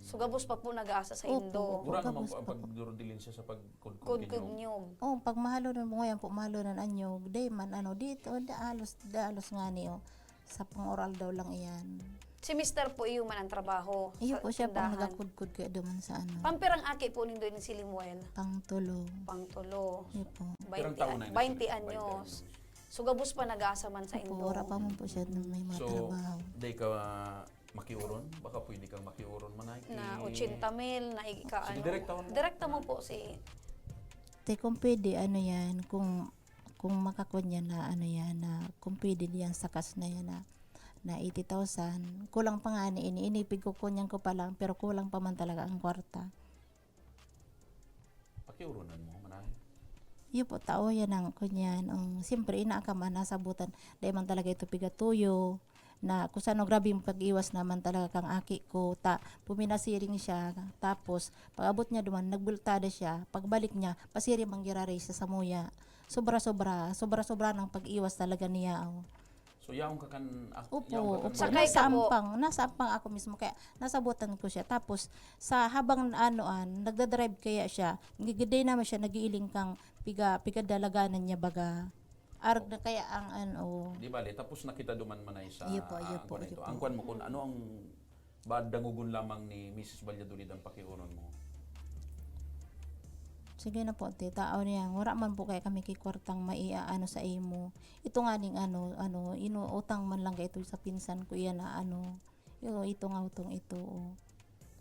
So, gabos pa po nag-aasa sa Opo. Indo. Mura naman Gabos po ang pa po. pagdurudilinsiya sa pagkudkod Kudkod ninyo. nyo. Oh, pag mahalo na mo ngayon po, mahalo na anyog, day man, ano, dito, da, halos, da, halos nga niyo. Sa pang-oral daw lang iyan. Si mister po, iyo man ang trabaho. Iyo sa po siya pang tindahan. nagakudkod kaya duman sa ano. Pampirang aki po nindo ni si Limuel? Pang tulo. Pang tulo. Iyo po. Pirang Baynte, taon na yun, baynte sir? anyos. Baynte anyos. So, gabos pa nag-aasa man sa Opo, Indo. wala pa man po siya nung may mga So, trabaho. Day ka makiuron? Baka pwede kang makiuron, manay. Na Ki- ochenta mil, na ika, Sige, ano, direkta mo. direkta mo po si Te, kung pwede, ano yan, kung, kung makakon yan na, ano yan, na kung pwede diyan sa cash na yan na, na eighty thousand, kulang pa nga ni ini, ini, pigkukunyan ko pa lang, pero kulang pa man talaga ang kwarta. Pakiuronan mo, manay. Iyo po, tao yan ang kunyan. Ang, siyempre, ina ka man, nasabutan. Dahil man talaga ito pigatuyo. Na kung saan, grabe yung pag-iwas naman talaga kang aki ko. Ta, puminasiring siya. Tapos, pag-abot niya duman, nagbultada siya. Pagbalik niya, pasiring manggiraray sa samuya. Sobra-sobra, sobra-sobra ng pag-iwas talaga niya. Oh. So, yaon ka kan... ak- Opo, yaon ka kan opo. Sakay Nasa ka po. ampang, nasa ampang ako mismo. Kaya nasabutan ko siya. Tapos, sa habang ano, ah, nagdadrive kaya siya, gigiday naman siya, nagiiling kang piga, pigadalaganan niya baga. Arog na kaya ang ano. Di bale, tapos nakita duman manay sa Iyo po, iyo ang po, kwan iyo ito. po. Ang kwan mo kung ano ang baad dangogon lamang ni Missus Valladolid ang pakiuron mo. Sige na po, te. Tao niya. Wala man po kaya kami kikwartang maiaano sa imo. Ito nga ning ano, ano, ino, utang man lang ito sa pinsan ko yan na ano. Yo, ito nga utang ito, oh.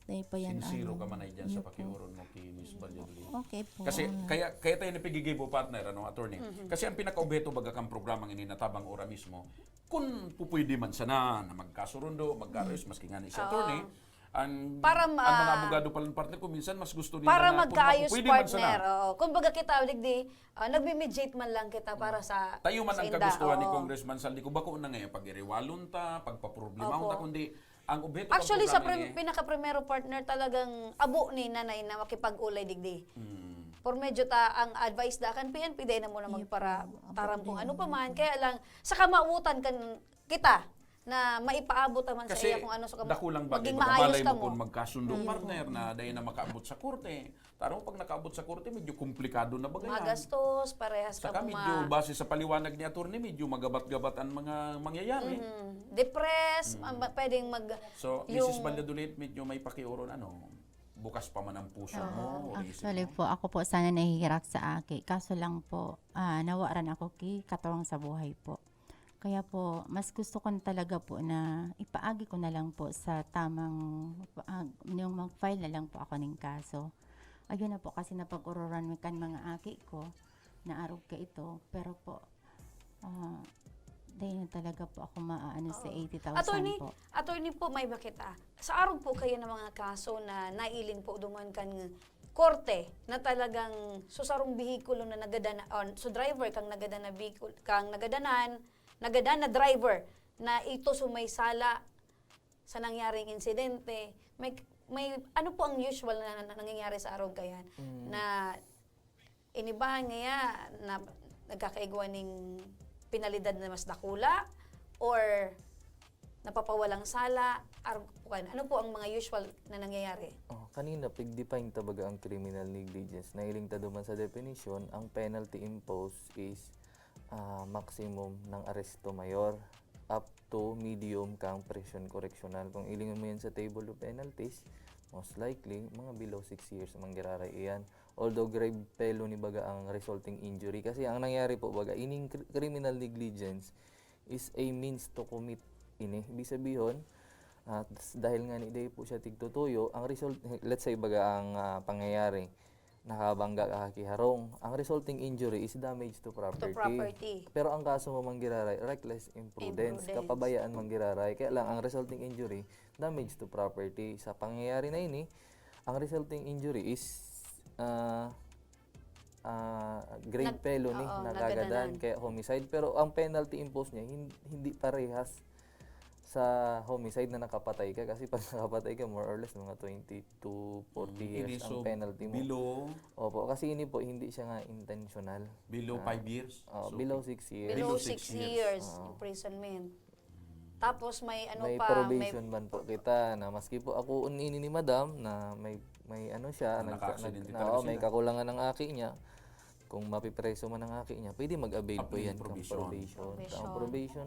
Dahil pa yan, Sincero ano. ka manay dyan sa Iyo po. pakiuron mo kay Miss Valladolid. Okay po. Kasi ano. kaya kaya tayo napigigibo, partner, ano, attorney. Kasi ang pinakaobheto baga kang programang ini natabang ora mismo, kung pupwede man sana na magkasurundo, magkaayos, maski nga ni si Ah. attorney, ang, Para ang ma- mga abogado pala ng partner ko, minsan mas gusto nila Para na kung magkaayos, mapupwede man sana. Partner. Oo. Kumbaga kita, digdi, ah, nagmi-mediate man lang kita para sa Tayo man sa ang inda, kagustuhan ni oo. Congressman Saldi, kung bako na ngayon, pag-iriwalon ta, pagpaproblemaon Opo. ta, kundi ang obheto Actually, ng sa programa prim- niya, pinaka-primero, partner, talagang abo ni Nanay na makipag-ulay digdi. Hmm. Por medyo ta ang advice da kan P N P, dahil na muna Iyo magpara po, abo taram kung din. Ano pa man. Kaya lang, sa kamautan kan kita na maipaabot naman sa Kasi iya kung ano sa kamo. Dakulang bagay, Maging baka maayos malay mo kamo. kung magkasundo, Mm. partner, na dahil na makaabot sa korte. Taro pag nakaabot sa korte, medyo komplikado na bagay yan. Magastos, parehas ka Saka kung medyo ma- base sa paliwanag ni attorney, medyo magabat-gabat ang mga mangyayari. Mhm. Depressed, Mm. ma- ma- pwedeng mag... So, Yung- Missus Valladolid, medyo may pakiuron, ano, bukas pa man ang puso mo, o isip Actually mo. po, ako po sana nahihirak sa aki. Kaso lang po, ah, nawaran ako ki katorang sa buhay po. Kaya po, mas gusto ko na talaga po na ipaagi ko na lang po sa tamang, ah, yung mag-file na lang po ako ng kaso. Ayun na po kasi napag-ururan mi kan mga aki ko na arog ka ito. Pero po, Ah, dai na talaga po ako maaano sa Oo. eighty thousand Attorney, po. Attorney po, may bakit ah. Sa arog po kayo ng mga kaso na nailing po duman kan korte na talagang so sarong behikulo na nagadan on so driver kang nagadan na vehicle kang nagadanan nagadan na driver na ito so may sala sa nangyaring insidente, may may ano po ang usual na, na nangyayari sa arog kayan Mm. na inibahan ngaya na nagkakaigwa ning penalidad na mas dakula or napapawalang sala, arog po kan ano po ang mga usual na nangyayari? Oh, kanina, pig-define ta baga ang criminal negligence. Nahiling ta duman sa definition, ang penalty imposed is ah, maximum ng arresto mayor up to medium kang prisyon koreksyonal. Kung ilingon mo yan sa table of penalties, most likely, mga below six years manggiraray iyan. Although grave felony baga ang resulting injury. Kasi ang nangyari po baga, ining cr- criminal negligence is a means to commit ini. Ibig sabihin, at dahil nga ni dai po siya tigtutuyo, ang result, let's say baga ang ah, pangyayari, nakabangga ka ki harong. Ang resulting injury is damage to To property. property. Pero ang kaso mo manggiraray, reckless imprudence, Imprudence. Kapabayaan manggiraray. Kaya lang, ang resulting injury, damage to property. Sa pangyayari na ini, ang resulting injury is ah ah, grave Nag- felony, oo, nagagadan, nagagadan. Kaya homicide. Pero ang penalty imposed niya, hin- hindi parehas sa homicide na nakapatay ka. Kasi pag nakapatay ka, more or less, mga twenty to forty Mm, years ini, ang so, penalty mo. Below, Opo, kasi ini po, hindi siya nga intentional. below Ah, five years. Oh, So, below six years. Below Below six six years. years Oo. imprisonment. Tapos may ano May pa, probation man po kita na maski po ako ini ni madam na may may ano siya, Na nagka- naka-aksidente nag- talaga na, oh, may sila. kakulangan ng aki niya. Kung mapipreso man ang aki niya, pwede mag-avail Up po to yan yung kang probation. probation. Probation. Ang probation,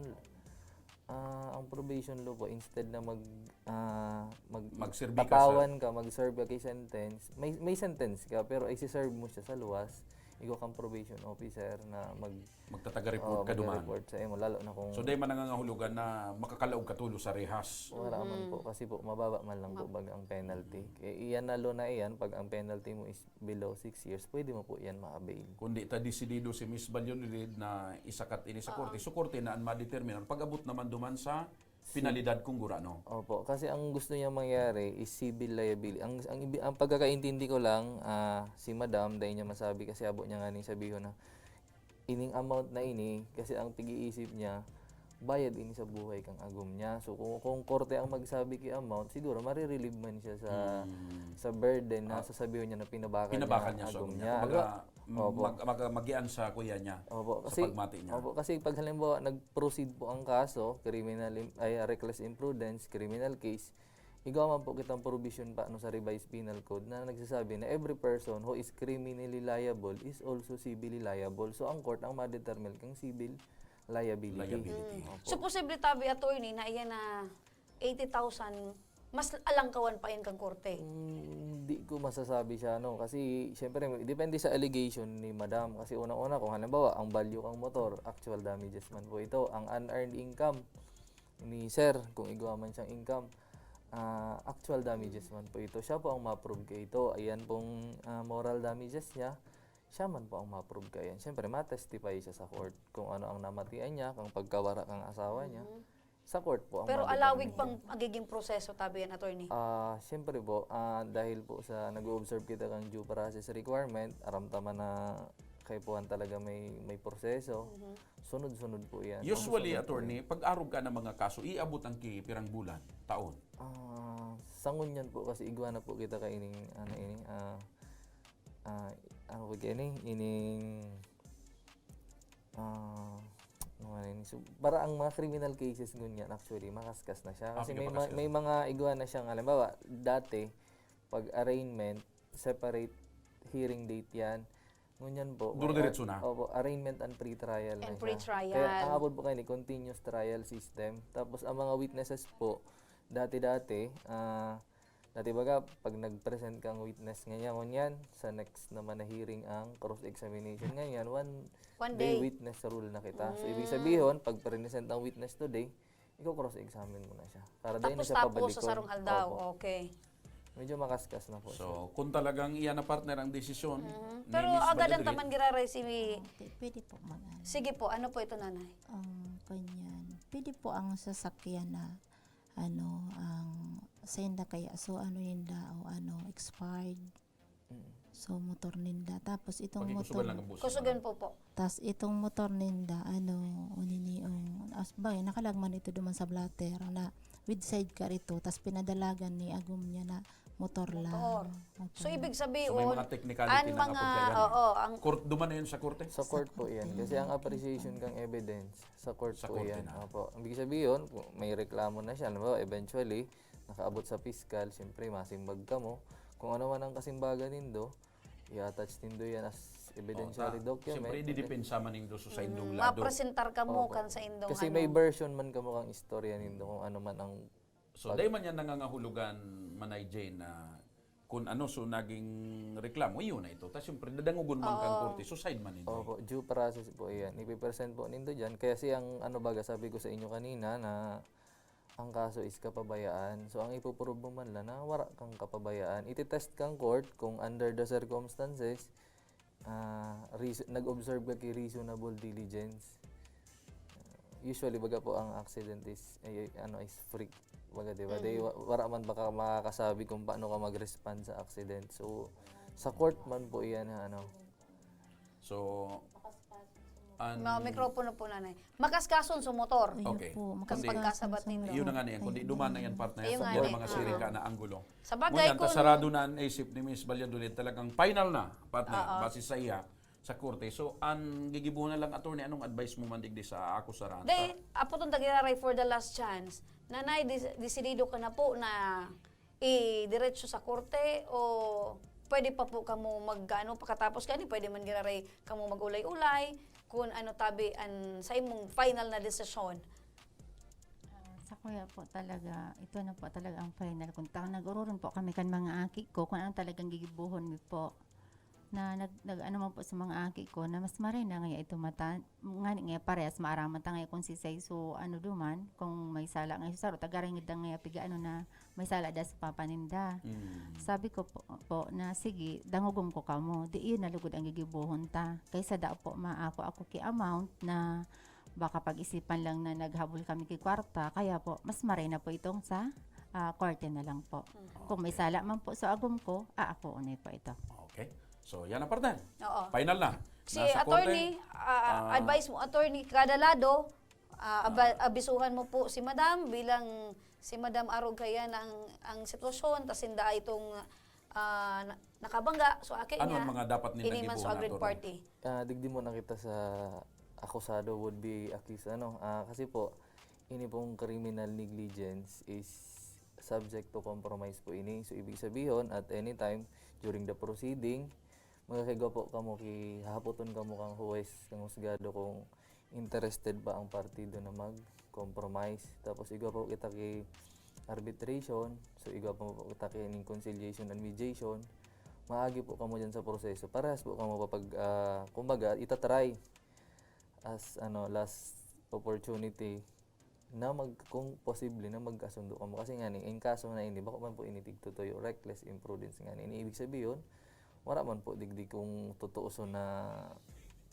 ah, ang probation law po, instead na mag, ah, mag, Magserbi ka tapawan ka, mag-serve ka kay sentence, may, may sentence ka, pero isi-serve mo siya sa luwas, ikaw kang probation officer na mag, Magtataga-report oh, ka duman. Report sa imo, lalo na kung So, dahil man nangangahulugan na makakalaog ka tulo sa rehas. Wala man po, kasi po, mababa man lang po Ma- baga ang penalty. Eh, iyan na law na iyan, pag ang penalty mo is below six years, pwede mo po iyan ma-avail. Kundi ta desidido si Miss Valladolid na isakat ini sa Oo. korte. So, korte na ang madeterminar. Pag-abot naman duman sa penalidad kung gurano. Opo, kasi ang gusto niya mangyari is civil liability. Ang ang, ibi- ang pagkakaintindi ko lang, ah, si Madam, dahil niya masabi kasi abo niya nga ning sabihon na ining amount na ini, kasi ang pag-iisip niya, bayad ini sa buhay kang agom niya. So kung, kung korte ang magsabi ki amount, siguro marirelieve man siya sa Hmm. sa burden na Ah, sasabihin niya na pinabakal, Pinabakal niya niya ang sa agom agom niya. niya. Kumbaga, Opo. mag, mag, magian sa kuya niya. Opo, sa kasi, pagmati niya. Opo, kasi pag halimbawa nag-proceed po ang kaso, criminal im- ay reckless imprudence, criminal case, igwa man po kitang provision pa no sa Revised Penal Code na nagsasabi na every person who is criminally liable is also civilly liable. So ang court ang ma-determine kang civil liability. Liability. Opo. So, posible tabi, attorney, na iyan na eighty thousand, mas alangkawan pa yan kang korte. Mm, hindi ko masasabi siya, no? Kasi, siyempre, depende sa allegation ni madam. Kasi unang-una, kung halimbawa, ang value kang motor, actual damages man po ito. Ang unearned income ni sir, kung igwa man siyang income, ah, actual damages man po ito. Siya po ang ma-prove kay ito. Ayan pong ah, moral damages niya, siya man po ang ma-prove kay yan. Siyempre, ma-testify siya sa court kung ano ang namatian niya, kung pagkawara kang asawa niya. Mhm. Sa court po ang Pero ma-determine alawig niya. pang magiging proseso tabi yan, attorney. Ah, siyempre po, ah, dahil po sa nag-observe kita kang due process requirement, aram ta man na kaipuhan talaga may may proseso. Mhm. Sunod-sunod po 'yan. Usually, Sunod-sunod po attorney, 'yan. Pag arog ka ng mga kaso, iabot ang ki pirang bulan, taon. Ah, sa ngunyan po kasi igwa na po kita kaining ano ini, ah, ah, ano po ini, ining ah, ano nga ini? So, para ang mga criminal cases ngunyan, actually, makaskas na siya. Ah, Kasi may, pinapakaskas. ma- may mga igwa na siyang, halimbawa, dati, pag arraignment, separate hearing date 'yan. Ngunyan po, may Duro-diretso ar- na? Opo, arraignment and pretrial na And siya. pretrial. Kaya ang abot po kayo ni continuous trial system. Tapos ang mga witnesses po, dati-dati, ah, dati baga, pag nag-present kang witness ngayon, ngunyan, sa next naman na hearing ang cross-examination. Ngayon, one, One day, day. Witness rule na kita. So, ibig Mm. sabihin, pag present ang witness today, ikaw cross-examine mo na siya. Para dahil Tapos na siya tapos sa pabalikon. sarong aldaw. Opo. Okay. Medyo makaskas na po siya. So, kung talagang iyan na partner ang desisyon Mhm. ni Pero Miss agadan Valladolid, taman giraray si... P- Pwede po mag-ano. Sige po, ano po ito, nanay? Ang kanyan. Pwede po ang sasakyan na ano, ang senda kaya so ano ninda o ano, expired. Mm. So motor ninda. Tapos itong pakikusugan lang motor, ang boss. Kusugan po po. tas itong motor ninda, ano, uniniong, as, bagay, nakalagman ito duman sa blotter na with sidecar ito, tas pinadalagan ni agom niya na motor lang. Motor. Opo. So, ibig So, may sabihin, mga technicality an na mga, kapag kaya. Oo, ang... Court, duman na yun sa korte? Sa court po yan. Kasi ang appreciation kang evidence, sa court Sa po korte yan. na. Opo. Ang ibig sabihin, kung may reklamo na siya, alam mo, eventually, nakaabot sa piskal, siyempre, masimbag ka mo. Kung ano man ang kasimbagan nindo, i-attach nindo yan as evidentiary Oh, ta- document. Siyempre, dididepensa man nindo sa saindong Mm, lado. Mapresentar ka mo Opo. kan sa indong Kasi ano. May version man kamo kang istorya nindo kung ano man ang... So, dahil man yan nangangahulugan, Manay Jane, na kung ano so naging reklamo, iyon na ito. Tapos siyempre, dadangogon man kang Oo. korte, so side man ito. Opo, due process po yan. Ipipresent po nindo dyan. Kaya siyang, ano baga, sabi ko sa inyo kanina na ang kaso is kapabayaan. So, ang ipuprove mo man lang na wala kang kapabayaan. Ititest kang court kung under the circumstances, ah, reason, nag-observe ka ki reasonable diligence. Usually, baga po ang accident is, ay, ano, is freak. Baga, di ba? Di, Mm. wa- wala man baka makakasabi kung paano ka mag-respond sa accident. So, sa court man po iyan na ano. So, an- Mga mikropono po, nanay. Makaskason sa motor. Ayun Okay. po, Kundi- Pagkasabat makaskason nindo. sa Yun na nga na yan. Kundi Ayun duman na na yan, yan. partner. Ayun Sa nga mga, na, mga oo. siring ka na anggulo. Sa bagay, Ngunyan, ta kung- sarado na ang isip ni Miss Valladolid, talagang final na, partner, Oo. base sa iya, sa korte. So, ang gigibuhon na lang, attorney, anong advice mo man digdi sa akusaran? Di, aputon ta giraray for the last chance. Nanay, dis- desidido ka na po na idiretso sa korte o pwede pa po kamo mag, ano, pakatapos kani, pwede man giraray kamo mag-ulay-ulay kung ano tabi an sa imong final na desisyon. Ah, sa kuya po talaga, ito na po talaga ang final. Kung ta- nag-ururon po kami kan mga aki ko, kung ano talagang gigibuhon mi po. Na nag, nag ano man po sa mga aki ko, na mas maray na ngaya ito mata, ngani ngaya parehas, maaraman ta ngaya kung sisay so ano duman, kung may sala ngaya sa saro, tagarangid na ngaya piga ano na may sala da sa papa ninda. Mm. Sabi ko po, po na, "Sige, dangogom ko kamo. Di iyon na lugod ang gigibohon ta. Kaysa da po maako ako ki amount na baka pag-isipan lang na naghabol kami ki kwarta." Kaya po, mas maray na po itong sa ah, korte na lang po. Kung may sala man po sa agom ko, aakoon na po ito. Okay. So, yan ang partner. Oo. Final na. Si Nasa attorney, korte. ah, Ah. Advice mo, attorney, kada lado, ah, aba- abisuhan mo po si madam bilang si madam arog kaya na ang, ang sitwasyon, tas sinda itong ah, na- nakabangga. So, akin Ano niya, ang mga dapat nila ini man so gibuhon, agreed attorney? Party. Ah, digdi mo nakita sa akusado would be accused, ano? Ah, kasi po, ini pong criminal negligence is subject to compromise po ini. So, ibig sabihin, at any time during the proceeding, magkakigwa po kamo ki, hahapoton kamo kang huwes, kang husgado kung interested ba ang partido na mag-compromise. Tapos, igwa po kita ki arbitration, so igwa po kita ki ning conciliation and mediation. Maagi po kamo dyan sa proseso. Parehas po kamo papag, ah, kumbaga, itatry as, ano, last opportunity na mag, kung posible na magkasundo kamo. Kasi nga ni, in kaso na ini, bako man po ini tigtutuyo, reckless imprudence nga ni. Ini ibig sabihin, wala man po digdi kung totoo so na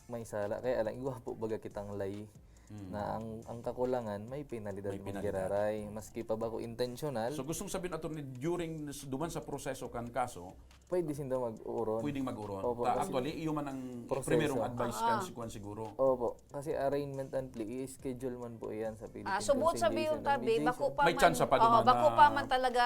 may sala. Kaya lang, igwa po baga kitang lay Mm. na ang, ang kakulangan, may penalidad May mong penalidad. giraray. Maski pa ba ko intentional, So, gustong sabihin, attorney, during, duman sa proseso kan kaso, pwede sinda mag-uron. pwedeng mag-uron. Opo, Ta, kasi actually, iyo man ang proseso. primerong advice kan Ah. si Juan siguro. Opo, kasi arraignment and plea is schedule man po iyan sa Philippine Ah, so, buot Conciliation sabihin, and tabi, Mediation. bako pa May man, tsansa pa oo, duman bako na pa man talaga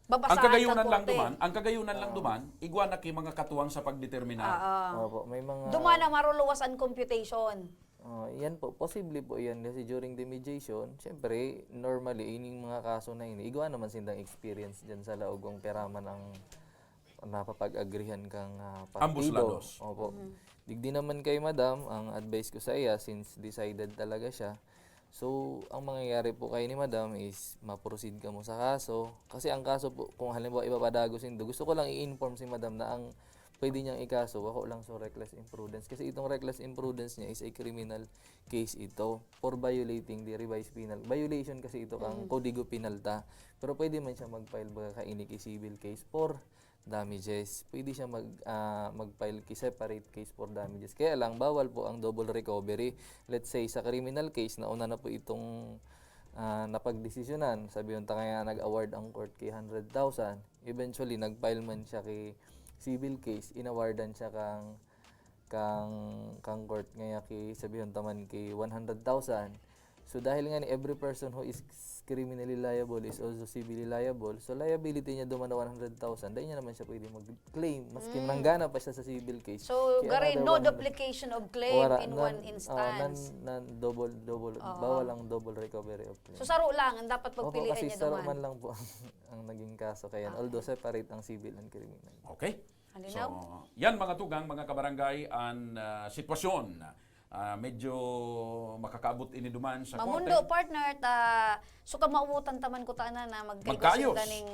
babasahan Ang kagayunan ka lang korte. duman, ang kagayunan lang Ah. duman, igwa na ki mga katuwang sa pagdeterminar. Ah, ah. Opo, may mga... Duman na maruluwas ang computation. Oh, yan po, posible po yan kasi during the mediation, syempre, normally, ining mga kaso na ini, igwa naman sindang experience dyan sa laog kung pera man ang napapag-agrihan kang ah, partido. Ambos lados. Opo. Digdi naman kay madam, ang advice ko sa iya, since decided talaga siya, so, ang mangyayari po kayo ni madam is ma-proceed kamo sa kaso. Kasi ang kaso po, kung halimbawa ipapadagos nindo, gusto ko lang i-inform si madam na ang Pwede niyang ikaso, wako lang sa reckless imprudence. Kasi itong reckless imprudence niya is a criminal case ito for violating the revised penal. Violation kasi ito kang Mm. Kodigo Penal ta. Pero pwede man siya mag-file baga kaini ki civil case for damages. Pwede siya mag, ah, mag-file ki separate case for damages. Kaya lang, bawal po ang double recovery. Let's say, sa criminal case, nauna na po itong, ah, napagdesisyonan. Sabihon ta kaya nag-award ang court ki hundred thousand. Eventually, nag-file man siya ki civil case, inawardan siya kang, kang, kang court ngaya ki, sabihon ta man ki one hundred thousand. So, dahil nga ni every person who is criminally liable is also civilly liable, so liability niya duman na one hundred thousand, dai niya naman siya pwede mag-claim, maski Mm. nanggana pa siya sa civil case. So, Kaya gari, another no one hundred duplication of claim Wala, in non, one oh, instance. non, non, double, double, Oo. bawal ang double recovery of claim. So, saro lang ang dapat Opo, pagpilian kasi niya saro duman. man lang po ang, ang naging kaso. Kaya, Okay. although separate ang civil and criminal. Okay. Malinaw? So, yan, mga tugang, mga kabarangay, ang, ah, sitwasyon. Ah, medyo makakaabot ini duman sa Mamundo, korte. partner, ta, so kamautan ta man kutana na magkaigo Magkaayos. sila ning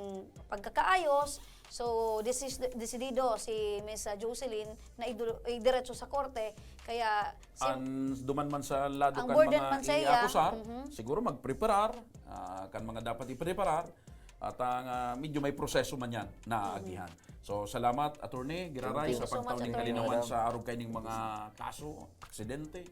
pagkakaayos. So, desis-, desidido si Miss Jocelyn na idu-, idiretso sa korte. Kaya, sim- Ang duman man sa lado ang kan burden mga man sa iya, iaakusar, mhm. siguro magpreparar, ah, kan mga dapat ipreparar, at ang, ah, medyo may proseso man yan na Mhm. agihan. So, salamat, Attorney Giraray, Thank you. sa Thank you so much, pagtaw nin Attorney. kalinawan Madam. sa arog kaining mga kaso, aksidente,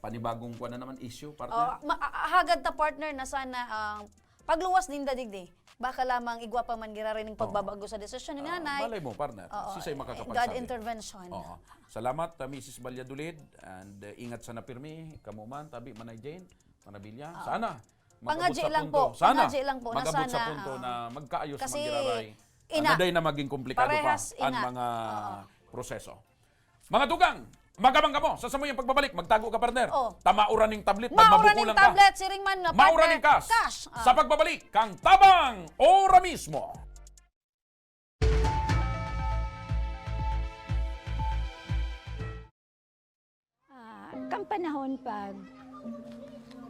panibagong kuwan na naman, issue, partner. Oh, ma-, a-, a-, hagad ta, partner, na sana ang pagluwas ninda digdi. Baka lamang igwa pa man giraray ning Oo. pagbabago sa desisyon ni Ah, Nanay. malay mo, partner. Oo, Sisay eh, makakapagsabi. God intervention. Oo. Salamat, ah, Misis Valladolid, and, uh, ingat sana pirmi, kamo man, tabi, Manay Jane, Manabilla. Oo. Sana, mag-abot Pangadji sa lang punto. po, Sana, pangadji lang po na mag-abot sa sana, punto oo. na magkaayos Kasi, man giraray. ina, Ano day na maging komplikado pa parehas ang ina. mga Oo. proseso. Mga tugang, magabang kamo sa samuyang pagbabalik. Magtago ka, partner. Oh. Tama ura ning tablet, Maura magmabuko ning lang ka. tablet, siring man na, Maura partner. ning kas. Kas, ah. Sa pagbabalik, kang Tabang Ora Mismo. Ah, kan panahon pag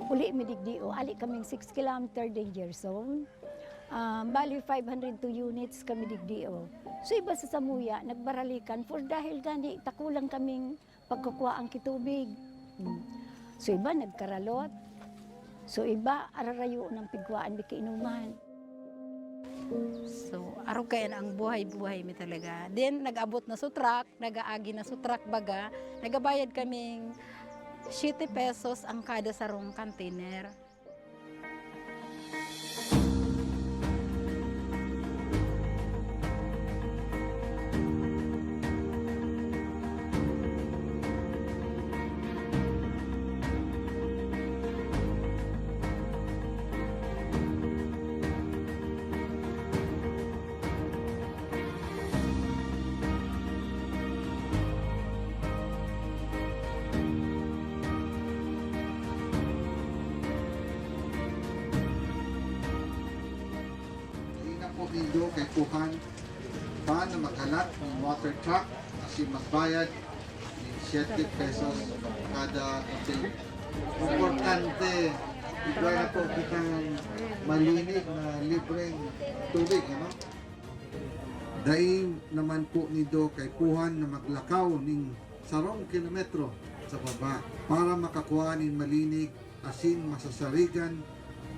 uli mi digdi, o, ali kaming six kilometer danger zone. Ah, bali, five hundred two units kami digdi, o. So, iba sa samuya, nagbaralikan for dahil gani, takulang kaming pagkukwaang kitubig. Hmm. So, iba nagkaralot. So, iba ararayoon ang pigkwaan mi kainuman. So, arog kaiyan ang buhay-buhay mi talaga. Then, nag-abot na sa truck, nag-aagi na sa truck baga, nagabayad kaming siyete pesos ang kada sarong container. Dai na po nindo kaipuhan pa na maghalat nin water truck asin magbayad nin siyete pesos kada container. Importante, igwa na po kitang malinig na libreng tubig, ano? Dai naman po nindo kaipuhan na maglakaw nin sarong kilometro sa baba para makakua nin malinig asin masasarigan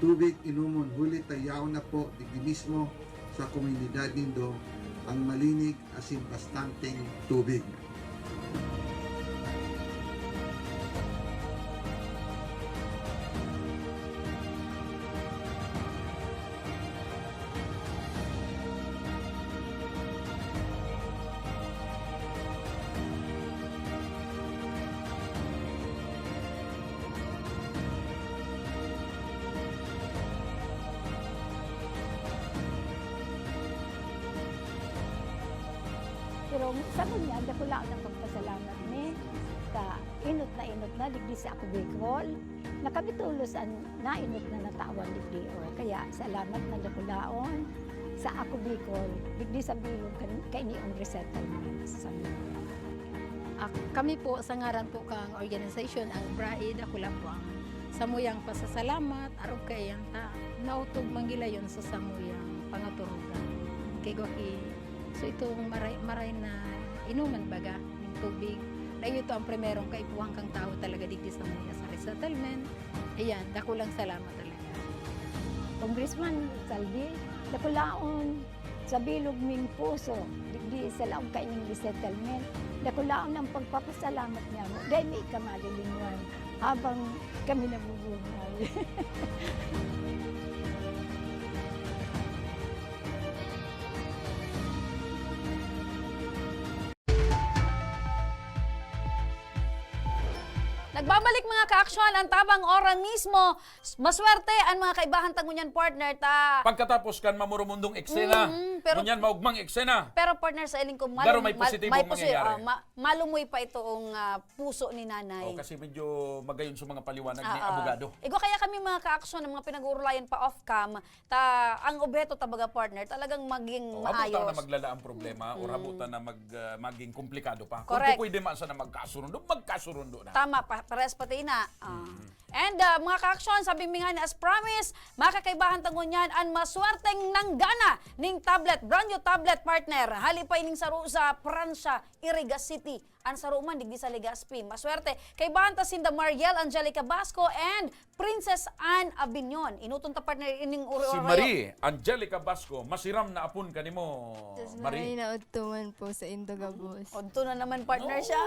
tubig inomon, huli ta yaon na po digdi mismo sa komunidad nindo ang malinig asin bastanteng tubig. Pero sa ngunyan, dakulaon ang pagpasalamat mi ta enot na enot na digdi sa Ako Bicol. Na kami tolos an naenot na natawan digdi, o. Kaya salamat na dakulaon sa Ako Bicol, digdi sa bilog kan, kaini ang resettlement sa Mindanao. Ah, kami po, sa ngaran po kang organisasyon, ang BRAI Dakulapuan, samuyang pasasalamat, arog kaiyan ta, naotob man gilayon sa samuyang pangaturugan. Kay Gwaki, so itong maray, maray na Inuman baga ning tubig. Dahil ito ang primerong kaipuhan kang tawo talaga digdi sa Manila sa resettlement. Ayan, dakulang salamat talaga. Congressman Saldi, dakulaon sa bilog ming puso, digdi sa laog kaining resettlement, dakulaon ang pagpapasalamat niya mo. Dahil may ika malilingwan habang kami nabubuhay. Nagbabalik, mga kaaksyon, ang tabang ora mismo. Maswerte ang mga kaibahan ta ngunyan, partner, ta. Pagkatapos kan mamurumundong eksena, Mm, pero- ngunyan maugmang eksena. Pero, partner, sa iling ko, Pero may positibo may mangyayari. Ah, ma- malumoy pa ito ang ah, puso ni nanay. O, kasi medyo magayon sa mga paliwanag ni Oo. abogado. Igwa kaya kami, mga kaaksyon, ng mga pinag-uurulayan pa off-cam, ta, ang obheto ta, baga, partner, talagang maging O, maayos. habutan na maglala ang problema or habutan na mag, ah, maging komplikado pa. Correct. Kung pwede man sana magkasurundo, magkasurundo na. Tama, pa, parehas pati na. Ah. And ah, mga kaaksyon, sabi mi nga ni as promise, makakaibahan ta ngunyan ang maswerteng nanggana ning tablet, brand new tablet, partner. Hali pa ining saro sa Pransya, Iriga City. Ang saro man, digdi sa Legazpi. Maswerte. Kaibahan ta sinda Mariel Angelica Basco and Princess Anne Abinion. Inuton ta, partner, ining uri-uri. Si Marie Angelica Basco, masiram na apon kanimo, Tapos Marie. Marie, naudtuman po sa Indo Gabos. Udto na naman, partner, siya.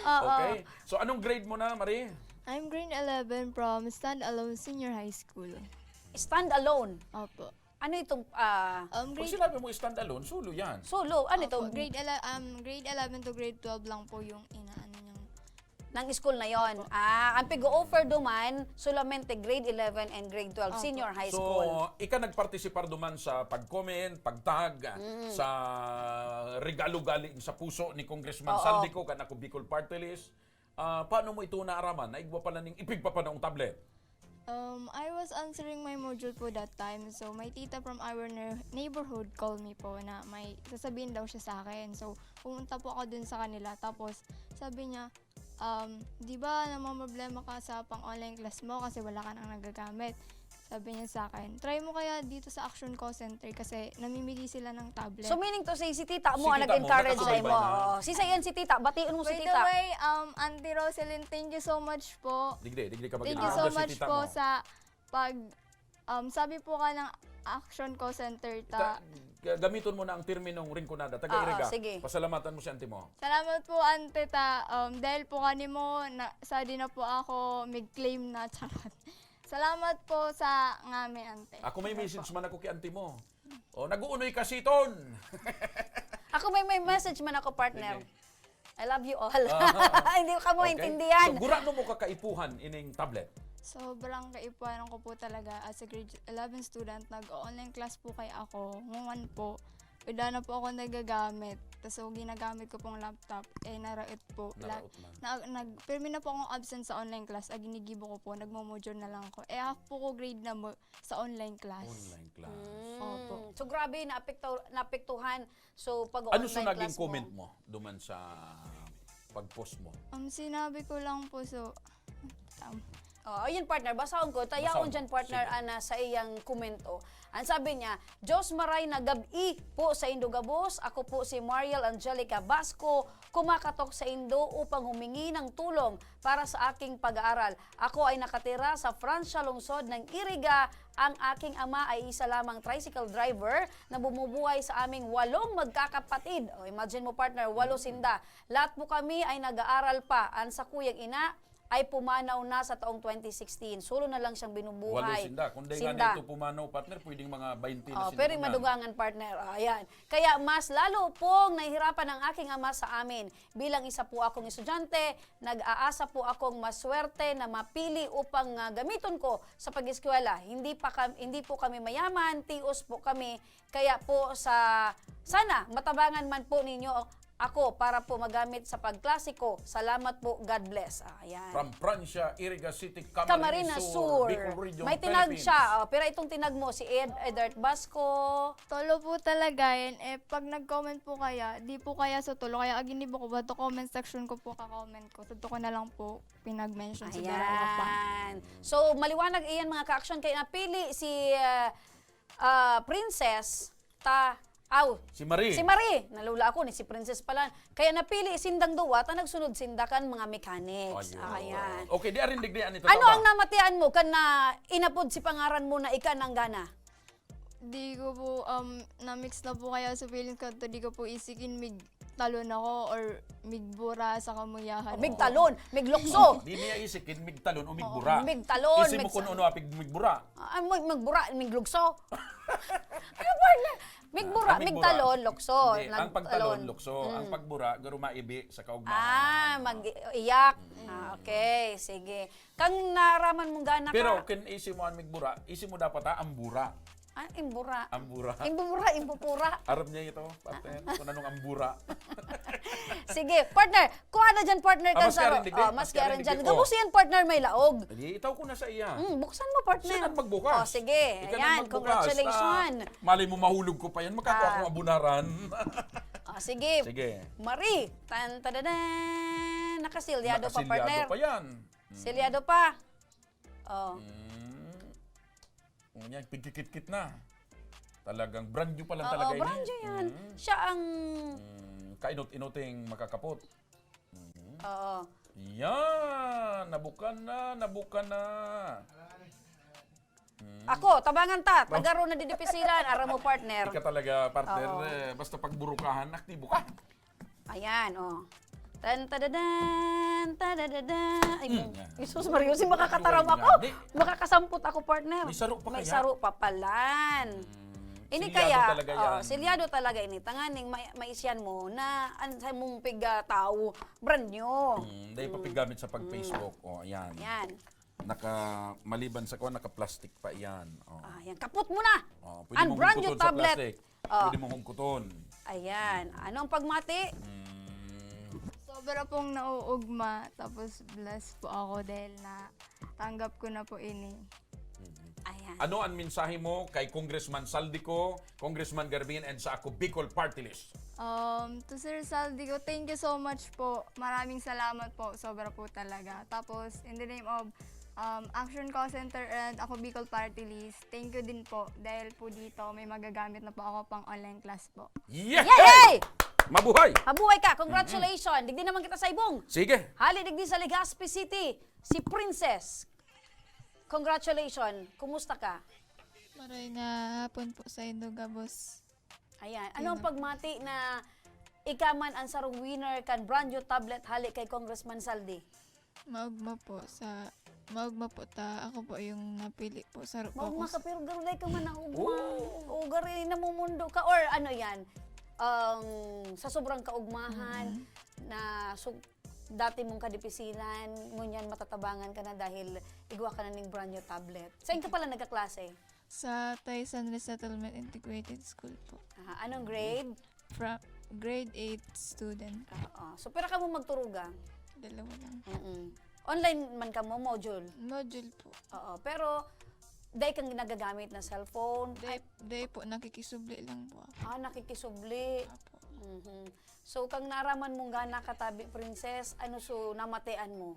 Okay. So, anong grade mo na, Marie? I'm grade eleven from Stand Alone Senior High School. Stand alone. Opo. Ano itong ah, Um, Pag grade, sinabi mo standalone, solo yan. solo? Ano ito? Opo, grade, ele- um, grade eleven to grade twelve lang po yung inaano niyang... Ng school na yon. Ah, ang pig-offer duman, solamente grade eleven and grade twelve, Opo. senior high So, school. Ika nagpartisipar duman sa pag-comment, pag-tag, sa regalo galing sa puso ni Congressman Oo. Saldico kan Ako Bicol Party List. Ah, paano mo ito naaraman na igwa pala ning ipigpapanaong tablet? Um, I was answering my module po that time. So, my tita from our ne- neighborhood called me po na may sasabihin daw siya sa akin. So, pumunta po ako dun sa kanila. Tapos, sabi niya, um, di ba namamroblema ka sa pang-online class mo kasi wala ka nang nagagamit? Sabi niya sa akin, try mo kaya dito sa Action Call Center kasi namimigay sila ng tablet. So meaning to say, si tita mo Si ang tita mo, nag-encourage sa imo. nakasabay na. Oo. Si Sayan, si tita, bation mo si By the tita. way, um, Auntie Roselyn, thank you so much po. Digdi, digdi ka Thank you mag-encourage so si much tita po mo. Sa pag, um, sabi po ka ng Action Call Center ta. Ga- Gamiton mo na ang terminong Rinconada, taga Ah, Iriga. ah, sige. Pasalamatan mo si auntie mo. Salamat po, Ante, ta. Um, dahil po kanimo, na, sadi na po ako, mig-claim na, charot. Salamat po sa ngami, Ante. Ako may Ano message po? Man ako kay auntie mo. O, nag-uunoy ka siton! Ako may, may message man ako, partner. Sige. I love you all. Ah, Hindi ka mo okay. intindihan. So, gurano mo kakaipuhan ining tablet? Sobrang kaipuhan ko po talaga as a grade eleven student. Nag-online class po kay ako. Ngungan po, wala na po ako nagagamit. Tapos so, ginagamit ko pong laptop, eh, naraot po. La- Naraot man. Na, nag, pirmi na po akong absent sa online class. Ang ginigibo ko po, nagmo-module na lang ako. Eh, half po ko grade na mo sa online class. Online class. Mm. Opo. So grabe, naapekto, naapektuhan. So pag Ano sa online naging class mo. Comment mo duman sa pag-post mo? Um, sinabi ko lang po, so, tam- Oh, ayun, partner, basahon ko. Basahon Tayaon mo. Dyan, partner, Sige. Ana, sa iyang komento. Ang sabi niya, "Diyos maray na gab-i po sa indo gabos. Ako po si Mariel Angelica Basco, kumakatok sa indo upang humingi ng tulong para sa aking pag-aaral. Ako ay nakatira sa Francia, lungsod ng Iriga. Ang aking ama ay isa lamang tricycle driver na bumubuhay sa aming walong magkakapatid." O, imagine mo, partner, walo sinda. Lahat po kami ay nag-aaral pa. Ang sakuyang ina ay pumanaw na sa taong twenty sixteen. Solo na lang siyang binubuhay. Walo sinda. Kung di nga Sinda. nito pumanaw, partner, pwedeng mga baynte na Oh, sila pwedeng naman. Madugangan, partner. Oh, ayan. Kaya mas lalo pong nahihirapan ang aking ama sa amin. Bilang isa po akong estudyante, nag-aasa po akong maswerte na mapili upang ah, gamiton ko sa pag-eskwela. Hindi pa kam- hindi po kami mayaman, tios po kami. Kaya po sa sana matabangan man po ninyo ako para po magamit sa pagklase ko. Salamat po. God bless. Ah, ayan. From Francia, Iriga City, Camarines Sur. Bicol Region, May tinag Philippines. Siya. Oh, pero itong tinag mo, si Ed, Edart Basco. Tolo po talaga yan. Eh, pag nag-comment po kaya, di po kaya sa tolo. Kaya aginibo ko ba to comment section ko po ka-comment ko. Sa ko na lang po pinag-mention sa darawa pa. Ayan. So, maliwanag iyan, mga ka-action. Kaya napili si ah, ah, Princess ta Aw, Si Marie. si Marie. Nalula ako ni si Princess pala. Kaya napili sindang duwa ta nagsunod sinda kan mga mechanics. Ayun. Ayan. Okay, di arin digdi, ano ito, Ano tama? ang namatian mo kan na inapod si pangaran mo na ika nang gana? Di ko po, um, na-mix na po kaya sa feeling ko, di ko po isikin mig talon ako or migbura sa kamuyahan O, ko. migtalon, miglukso. Di niya isikin, migtalon o Oo, migbura. migtalon, Isi mo migsa- kung ano, apig migbura. Ah, mag-, magbura, miglukso. Ano ba na? Migbura, Ah, migbura. migtalon, lukso. Hindi, ang pagtalon, Nagtalon. lukso. Ang Mm. pagbura, garo maibi sa kaugmahan. Ah, mag-iyak. Mm. Ah, okay, sige. Kang naraman mong gana ka. Pero kin isi mo ang migbura, isi mo dapat, ha, ang bura. Ah, imbura. Ang bura. Imbubura, imbupura. Aram niya ito, partner, kung anong ang bura. Sige, partner, kuha na dyan, partner, Ah, kan maski sa arin digdi, oh, maski maski arin arin dyan. digdi. Gabos Oh. yan, partner, may laog. Di, itaw ko na sa iya. Mm, buksan mo, partner. Siya nang magbukas. Oh, sige. Ika Ayan, nang magbukas. congratulations. Ah, malay mo, mahulog ko pa yan. Makakawa Ah. akong abunaran. Oh, sige. Sige. Marie, tan tadadan. Nakasilyado pa, Nakasilyado partner. pa yan. Mm. Silyado pa. Oh. Mm. Ngunyan, pigkikit-kit na. Talagang brand new pa lang Oo, talaga ini. brand new yan. Mm. Siya ang Mm, kainot-inoting makakapot. Mm. Oo. Yan! Nabukan na! Nabukan na! Mm. Ako, tabangan ta. Tagaro na didipisilan. Aram mo, partner. Ika talaga, partner. Oo. Eh, basta pagburukahan, aktibo ka. Ayan, oh. Tan tadadan, tadadada. Ay, Mm, yan. Jesus Mario, si makakataram Buhay ako. nga, di. Makakasampot ako, partner. May saro pa May kaya? saro pa palan. Mm, Ini silyado kaya, talaga oh, yan. silyado talaga ini. Tanganing ma-, maisyan mo na ang sa mong piga tao, brand new. Mm, dahil Mm. papigamit sa pag-Facebook. Mm. Oh, ayan. Ayan. Naka, maliban sa kuwan, naka-plastic pa iyan. Oh. Ah, yan. Kapot mo na! Oh, pwede Ang mong brand new hugkuton sa tablet. plastic. Oh. Pwede mong hugkuton. Ayan. Anong pagmati? Mm. Sobra pong nauugma, tapos blessed po ako dahil na tanggap ko na po ini. Mm. Ayan. Ano ang mensahe mo kay Congressman Saldico, Congressman Garbin, and sa Ako Bicol Party List? Um, to Sir Saldico, thank you so much po. Maraming salamat po. Sobra po talaga. Tapos, in the name of, um, Action Call Center and Ako Bicol Party List, thank you din po. Dahil po dito, may magagamit na po ako pang online class po. Yay! Yay! Mabuhay! Mabuhay ka! Congratulations! Digdi naman kita sa Ibong. Sige. Hali digdi sa Legazpi City, si Princess. Congratulations! Kumusta ka? Maray na hapon po sa indo gabos. Ayan. Ano ang Sino? pagmati na ika man ang sarong winner kan brand new tablet hali kay Congressman Saldi? Maugma po sa, maugma po ta, ako po yung napili po sa ru-, Maugma focus. ka, pero garo dai ka man naugma. Oo. O, garo, namumundo ka. Or ano yan, um, sa sobrang kaugmahan Mm. na su-, dati mong kadipisilan, ngunyan matatabangan ka na dahil igwa ka na ning brand new tablet. Saan ka pala nagkaklase? Sa Taysan Resettlement Integrated School po. Ah, anong grade? Fra-, grade eight student. Oo. So, pira kamo magturugang? Dalawa lang. Mm-mm. Online man kamo, module? Module po. Oo. Pero, dai kang nagagamit na cellphone? Dai, Ay, dai po, nakikisubli lang po ako. Ah, nakikisubli. Apo. Mhm. So, kang naaraman mong gana ka tabi, Princess, ano so namatian mo?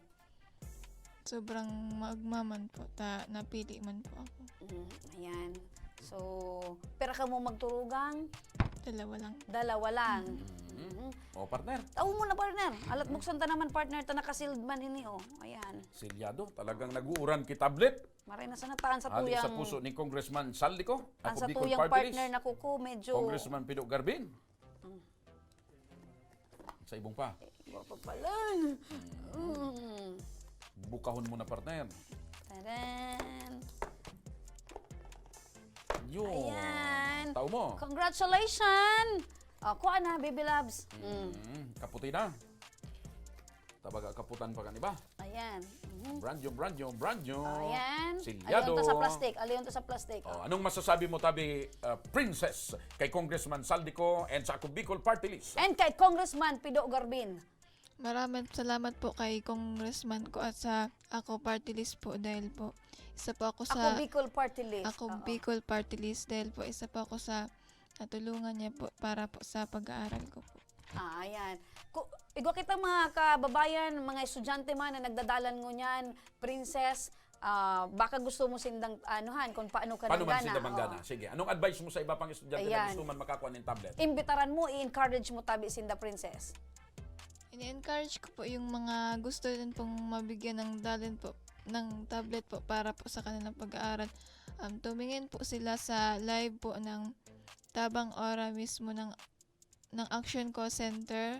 Sobrang maugma man po, ta napili man po ako. Mm, ayan. So, pira kamo magturugang? Dalawa lang. Dalawa lang. Mm. Mhm. O, partner. Tao mo na, partner. Alat buksan ta naman, partner, ta naka-sealed man ini, oh. Ayan. Silyado. Talagang nag-uuran ki tablet. Maray na sana taan sa Hali sa tuyang, puso ni Congressman Saldico, ang ako sa Bicol tuyang Party List. partner na kuko, medyo Congressman Pido Garbin. Mm. Sa Ibong pa. Iba pa pala. Mm. Mm. Bukahon mo na, partner. Taran. Yun. Ayan. Tao mo. Congratulations! O, kuha na, baby loves. Mm. Mm. Kaputi na. Tabaga kaputan pa kan iba. Ayan. Mhm. Brand new, brand new, brand new. O, ayan. Silyado. Aliyon to sa plastic. Aliyon to sa plastic. O, O. anong masasabi mo, tabi, ah, Princess, kay Congressman Saldico and sa Ako Bicol Party List? And kay Congressman Pido Garbin. Maraming salamat po kay Congressman ko at sa Ako Party List po dahil po isa po ako Ako sa Bicol Party List. Ako Oo. Bicol Party List dahil po isa po ako sa natulungan niya po para po sa pag-aaral ko po. Ah, ayan. Ku-, igwa kita, mga kababayan, mga estudyante man na nagdadalan ngunyan, Princess, Ah, baka gusto mo sindang anuhan kung paano ka Paano man nanggana, sinda manggana? oo. Sige, anong advice mo sa iba pang estudyante na Ayan. gusto man makakuha nin tablet? Imbitaran mo, i-encourage mo tabi sinda, Princess. Ini-encourage ko po yung mga gusto din pong mabigyan ng dalin po, ng tablet po para po sa kanilang pag-aaral. Um, tumingin po sila sa live po ng Tabang Ora mismo ng, ng Action Call Center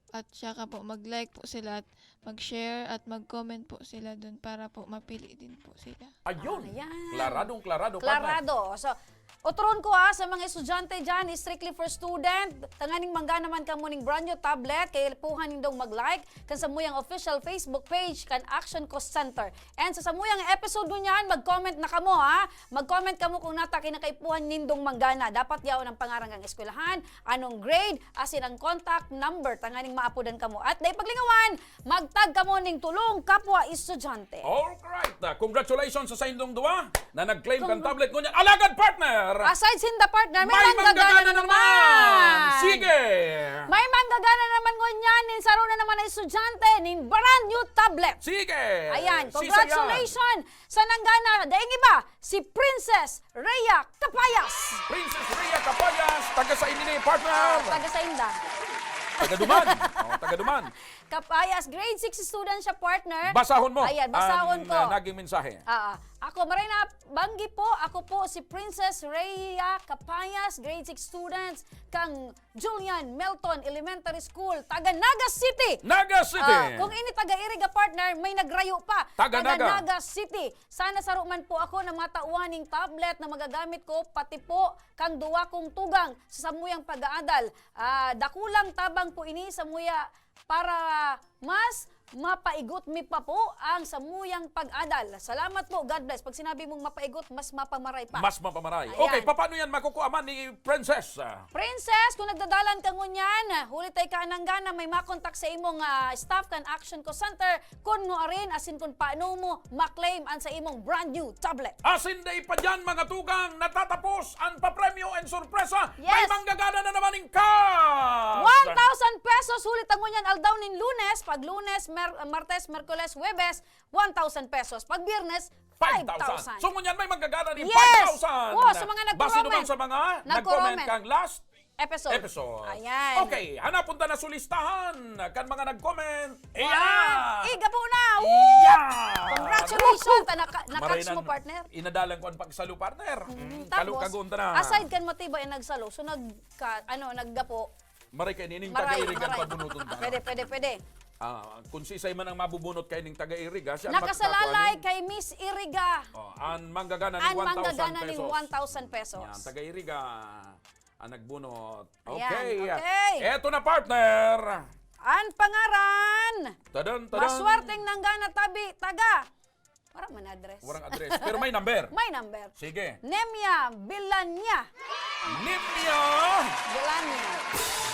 at saka po mag-like po sila at mag-share at mag-comment po sila dun para po mapili din po sila. Ayun. Ayan. Klaradong klarado, partner. Klarado. So, otron ko, ah, sa mga estudyante dyan, strictly for student, tanganing mangga naman kamo ning brand new tablet, kaipuhan nindong mag-like kan samuyang official Facebook page kan Action Call Center. And sa samuyang episode ngunyan, mag-comment na kamo, ha? Mag-comment kamo kung nata kinakaipuhan nindong manggana. Dapat yaon ang pangaran kan eskwelahan, anong grade, asin ang contact number, tanganing maapodan kamo. At dai paglingawan, magtag kamo ning tulong kapwa estudyante. Alright. Ah, congratulations sa saindong duwa na nag-claim kan Congr- tablet ngunyan. Alagad, partner! Aside sinda, partner, may May manggagana manggagana na na naman! naman! Sige! May manggagana naman ngunyan nin saro na naman na estudyante nin brand new tablet. Sige! Ayan, Sisa yan. congratulations sa nanggana. Daing iba, si Princess Rhea Capayas. Princess Rhea Capayas, taga sa ini, partner? Ah, taga sa inda. Taga Duman. Oh, taga Duman. Capayas, grade six student siya, partner. Basahon mo Ayan, basahon ang, ko. ah, naging mensahe. Ah, ah. Ako, maray na banggi po. Ako po si Princess Rhea Capayas, grade six students kang Julian Melton Elementary School, taga Naga City. Naga City. Ah, kung ini taga Iriga, partner, may nagrayo pa. Taga Taga Naga. Naga City. Sana saro man po ako na matauhan ning tablet na magagamit ko, pati po kan duwa kong tugang sa samuyang pag-aadal. Ah, dakulang tabang po ini samuya para mas mapaigot mi pa po ang samuyang pag-adal. Salamat po. God bless. Pag sinabi mong mapaigot, mas mapamaray pa. Mas mapamaray. Ayan. Okay, papaano yan makukuha man ni Princess? Ah. Princess, kung nagdadalan ka ngunyan, huli tay ka anang gana, may makontak sa imong, ah, staff kan Action Call Center, kun nuarin, asin kun paano mo ma-claim an sa imong brand new tablet. Asin dai pa diyan, mga tugang, natatapos ang papremyo and sorpresa. Yes. May manggagana na naman ning cash! One thousand pesos huli ta ngunyan aldaw nin Lunes, pag Lunes, Mer-, Martes, Merkules, Huwebes, one thousand pesos. Pag Biyernes, five thousand. Five thousand. So, ngunyan may manggagana nin Yes! five thousand. Wow, sa mga Base nag-comment. naman sa mga nag-comment Nag-comment. kang last Episode. episode. Ayan. Okay, hanapon ta na su listahan kan mga nag-comment. Wow! Ayan! Iga po na! Woo! Yeah! Congratulations! Ta, naka-, na-catch Maray mo, na partner. Inadalan ko ang pagsalo, partner. Mm, Mm, tapos, kalukagon ta na. aside kan matibay ang nagsalo, so nagka-, ano, naggapo. Maray kayo, nining Maray, taga-Iriga ang maray. pabunuton ta. Pwede, pwede, pwede. Ah, kung sisay man ang mabubunot kayo ning taga-Iriga, siya ang Nakasalalay makakakuha ning kay Miss Iriga. Oh, ang manggagana ning Ang manggagana ning one thousand pesos. one thousand pesos. Yan, taga-Iriga. Ang nagbunot. Ayan, Okay. okay. Eto na, partner. Ang pangaran. Tadan, tadan. Maswerteng nanggana tabi, taga. Wala man address. Walang address. Pero may number. May number. Sige. Nemia Bilania. Nemia Bilania.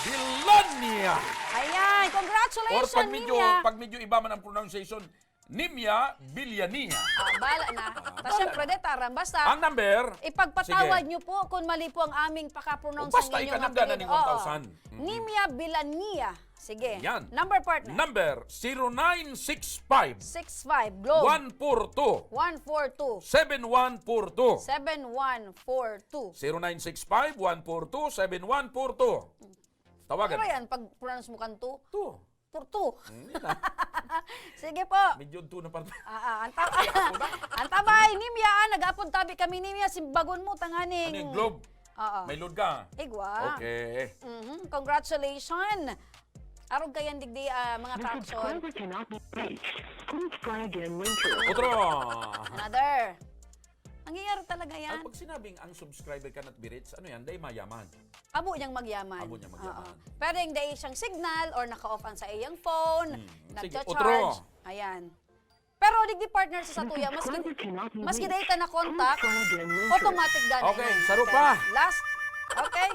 Bilania. Ayan, congratulations, Or pag medyo, Nemia. pag medyo iba man ang pronunciation, Nimia Biliania. Ah, bala na. Ah, Ta, bala syempre, na. detaran. Basta, Ang number, ipagpatawad sige. nyo po kung mali po ang aming pakapronounce O, basta ng inyong ikananda na apelyido. ning Oo. one thousand. Mm. Nimia Bilania. Sige. Yan. Number, partner. Number, zero nine six five. Six five, Globe. One four two. One four two. Seven one four two. Seven one four two. Zero nine six five, one four two, seven one four two. Tawagan. Pero yan, pag pronounce mo kan two, Two. Porto. Hmm, yun na. Sige po. Medyo two na, partner. Ah, ah, ang ta-, Ay, ako na. ang tabay, Nimya, ah, nag-apod tabi kami, Nimya, simbagon mo, tanganing. Ano yung globe? Oo. May load ka? Igwa. Okay. Mhm, congratulations. Arog kayan digdi, ah, mga The ka-action. subscriber cannot be reached. Please try again later. Otro. Another. Nangyayari talaga yan. At pag sinabing ang subscriber cannot be reached, ano yan? Dahil mayaman. Abo niyang magyaman. Abo niyang magyaman. Oo. Pero yung dahil siyang signal or naka-off ang sa iyang phone, Hmm. Sige, nagcha-charge. Otro. Ayan. Pero digdi, partner, sa satuya, maski, The subscriber cannot be maski reached. dahil ka na contact, Please try again later. automatic gana Okay, yan. saro Okay. pa. Last. Okay.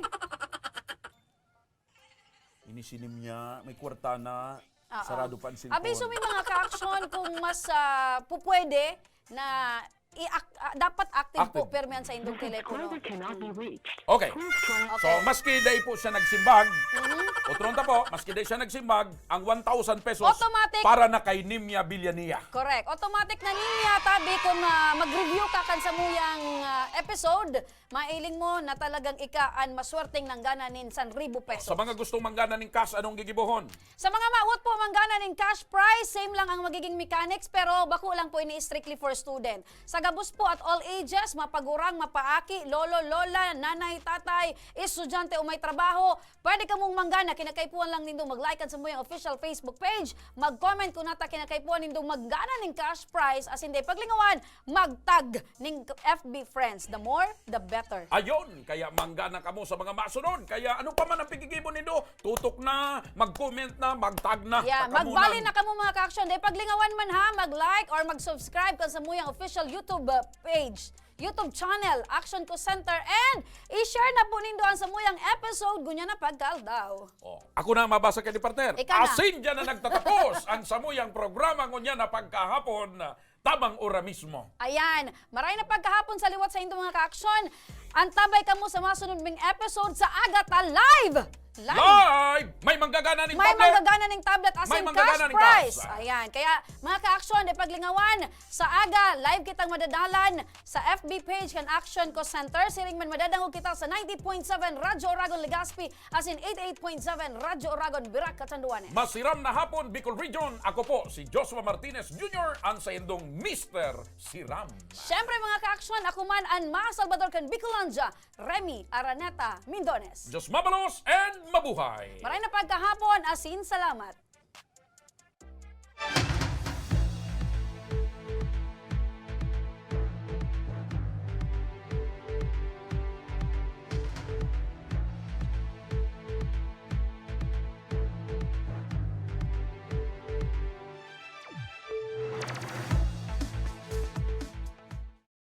Ini si Nimya, may kwarta na, Oo. sarado pa ang cellphone. Abiso mi, mga ka-action, kung mas, ah, pupwede na i-act-, ah, dapat active po, Active. Pirmi an saindong telepono. Subscriber cannot be reached. Okay. Please try So, maski dai po siya nagsimbag, Mhm. utron ta po, maski dai siya nagsimbag, ang one thousand pesos Automatic. Para na kay Nimia Villania. Correct. Automatic na niya, tabi, kung ah, mag-review ka kan samuyang ah, episode, mailing mo na talagang ika an maswerteng nanggana nin san ribo pesos. Sa mga gustong manggana ning cash, anong gigibohon? Sa mga mawot po manggana ning cash prize, same lang ang magiging mechanics, pero bako lang po ini strictly for student. Sa gabos po at all ages, mapagurang, mapaaki, lolo, lola, nanay, tatay, estudyante o may trabaho, pwede kamong manggana. Kinakaipuhan lang nindo mag-like kan samuyang official Facebook page, mag-comment kung nata kinakaipuhan nindo manggana ning cash prize, asin dai paglingawan, mag-tag ning F B friends. The more, the better. Ayon, kaya manggana kamo sa mga masunod. Kaya ano pa man ang pigigibo nindo, tutok na, mag-comment na, mag-tag na. Yeah, Takamunan. magbali na kamo, mga ka-action. Dai paglingawan man ha, mag-like or mag-subscribe kan samuyang official YouTube uh, page, YouTube channel, Action Ko Center, and i-share na po nindo ang samuyang episode, ngunyan na pagkaaldaw. Oh, ako na mabasa kay ni partner. Ikaw na. Asin dyan na nagtatapos ang samuyang programa ngunyan na pagkahapon, tabang ora mismo. Ayan, maray na pagkahapon sa liwat saindong mga ka-action. Antabay kamo sa masunod ming episode sa Aga ta Live! Live! Live! May manggagana ning May tablet. manggagana ning tablet as May in manggagana cash ning prize. cash. Ayan. Kaya, mga ka-action, di paglingawan, sa Aga, live kitang madadalan sa F B page kan Action Ko Center. Siring man madadangog kita sa ninety point seven Radyo Oragon Legazpi, as in eighty-eight point seven Radyo Oragon Virac, Catanduanes. Masiram na hapon, Bicol Region. Ako po si Joshua Martinez Junior, ang saindong Mister Siram. Siyempre, mga ka-action, ako man an mga Salvador kan Bicolandia, Remy Araneta Mindones. Diyos mabalos and mabuhay! Maray na pagkahapon, asin salamat.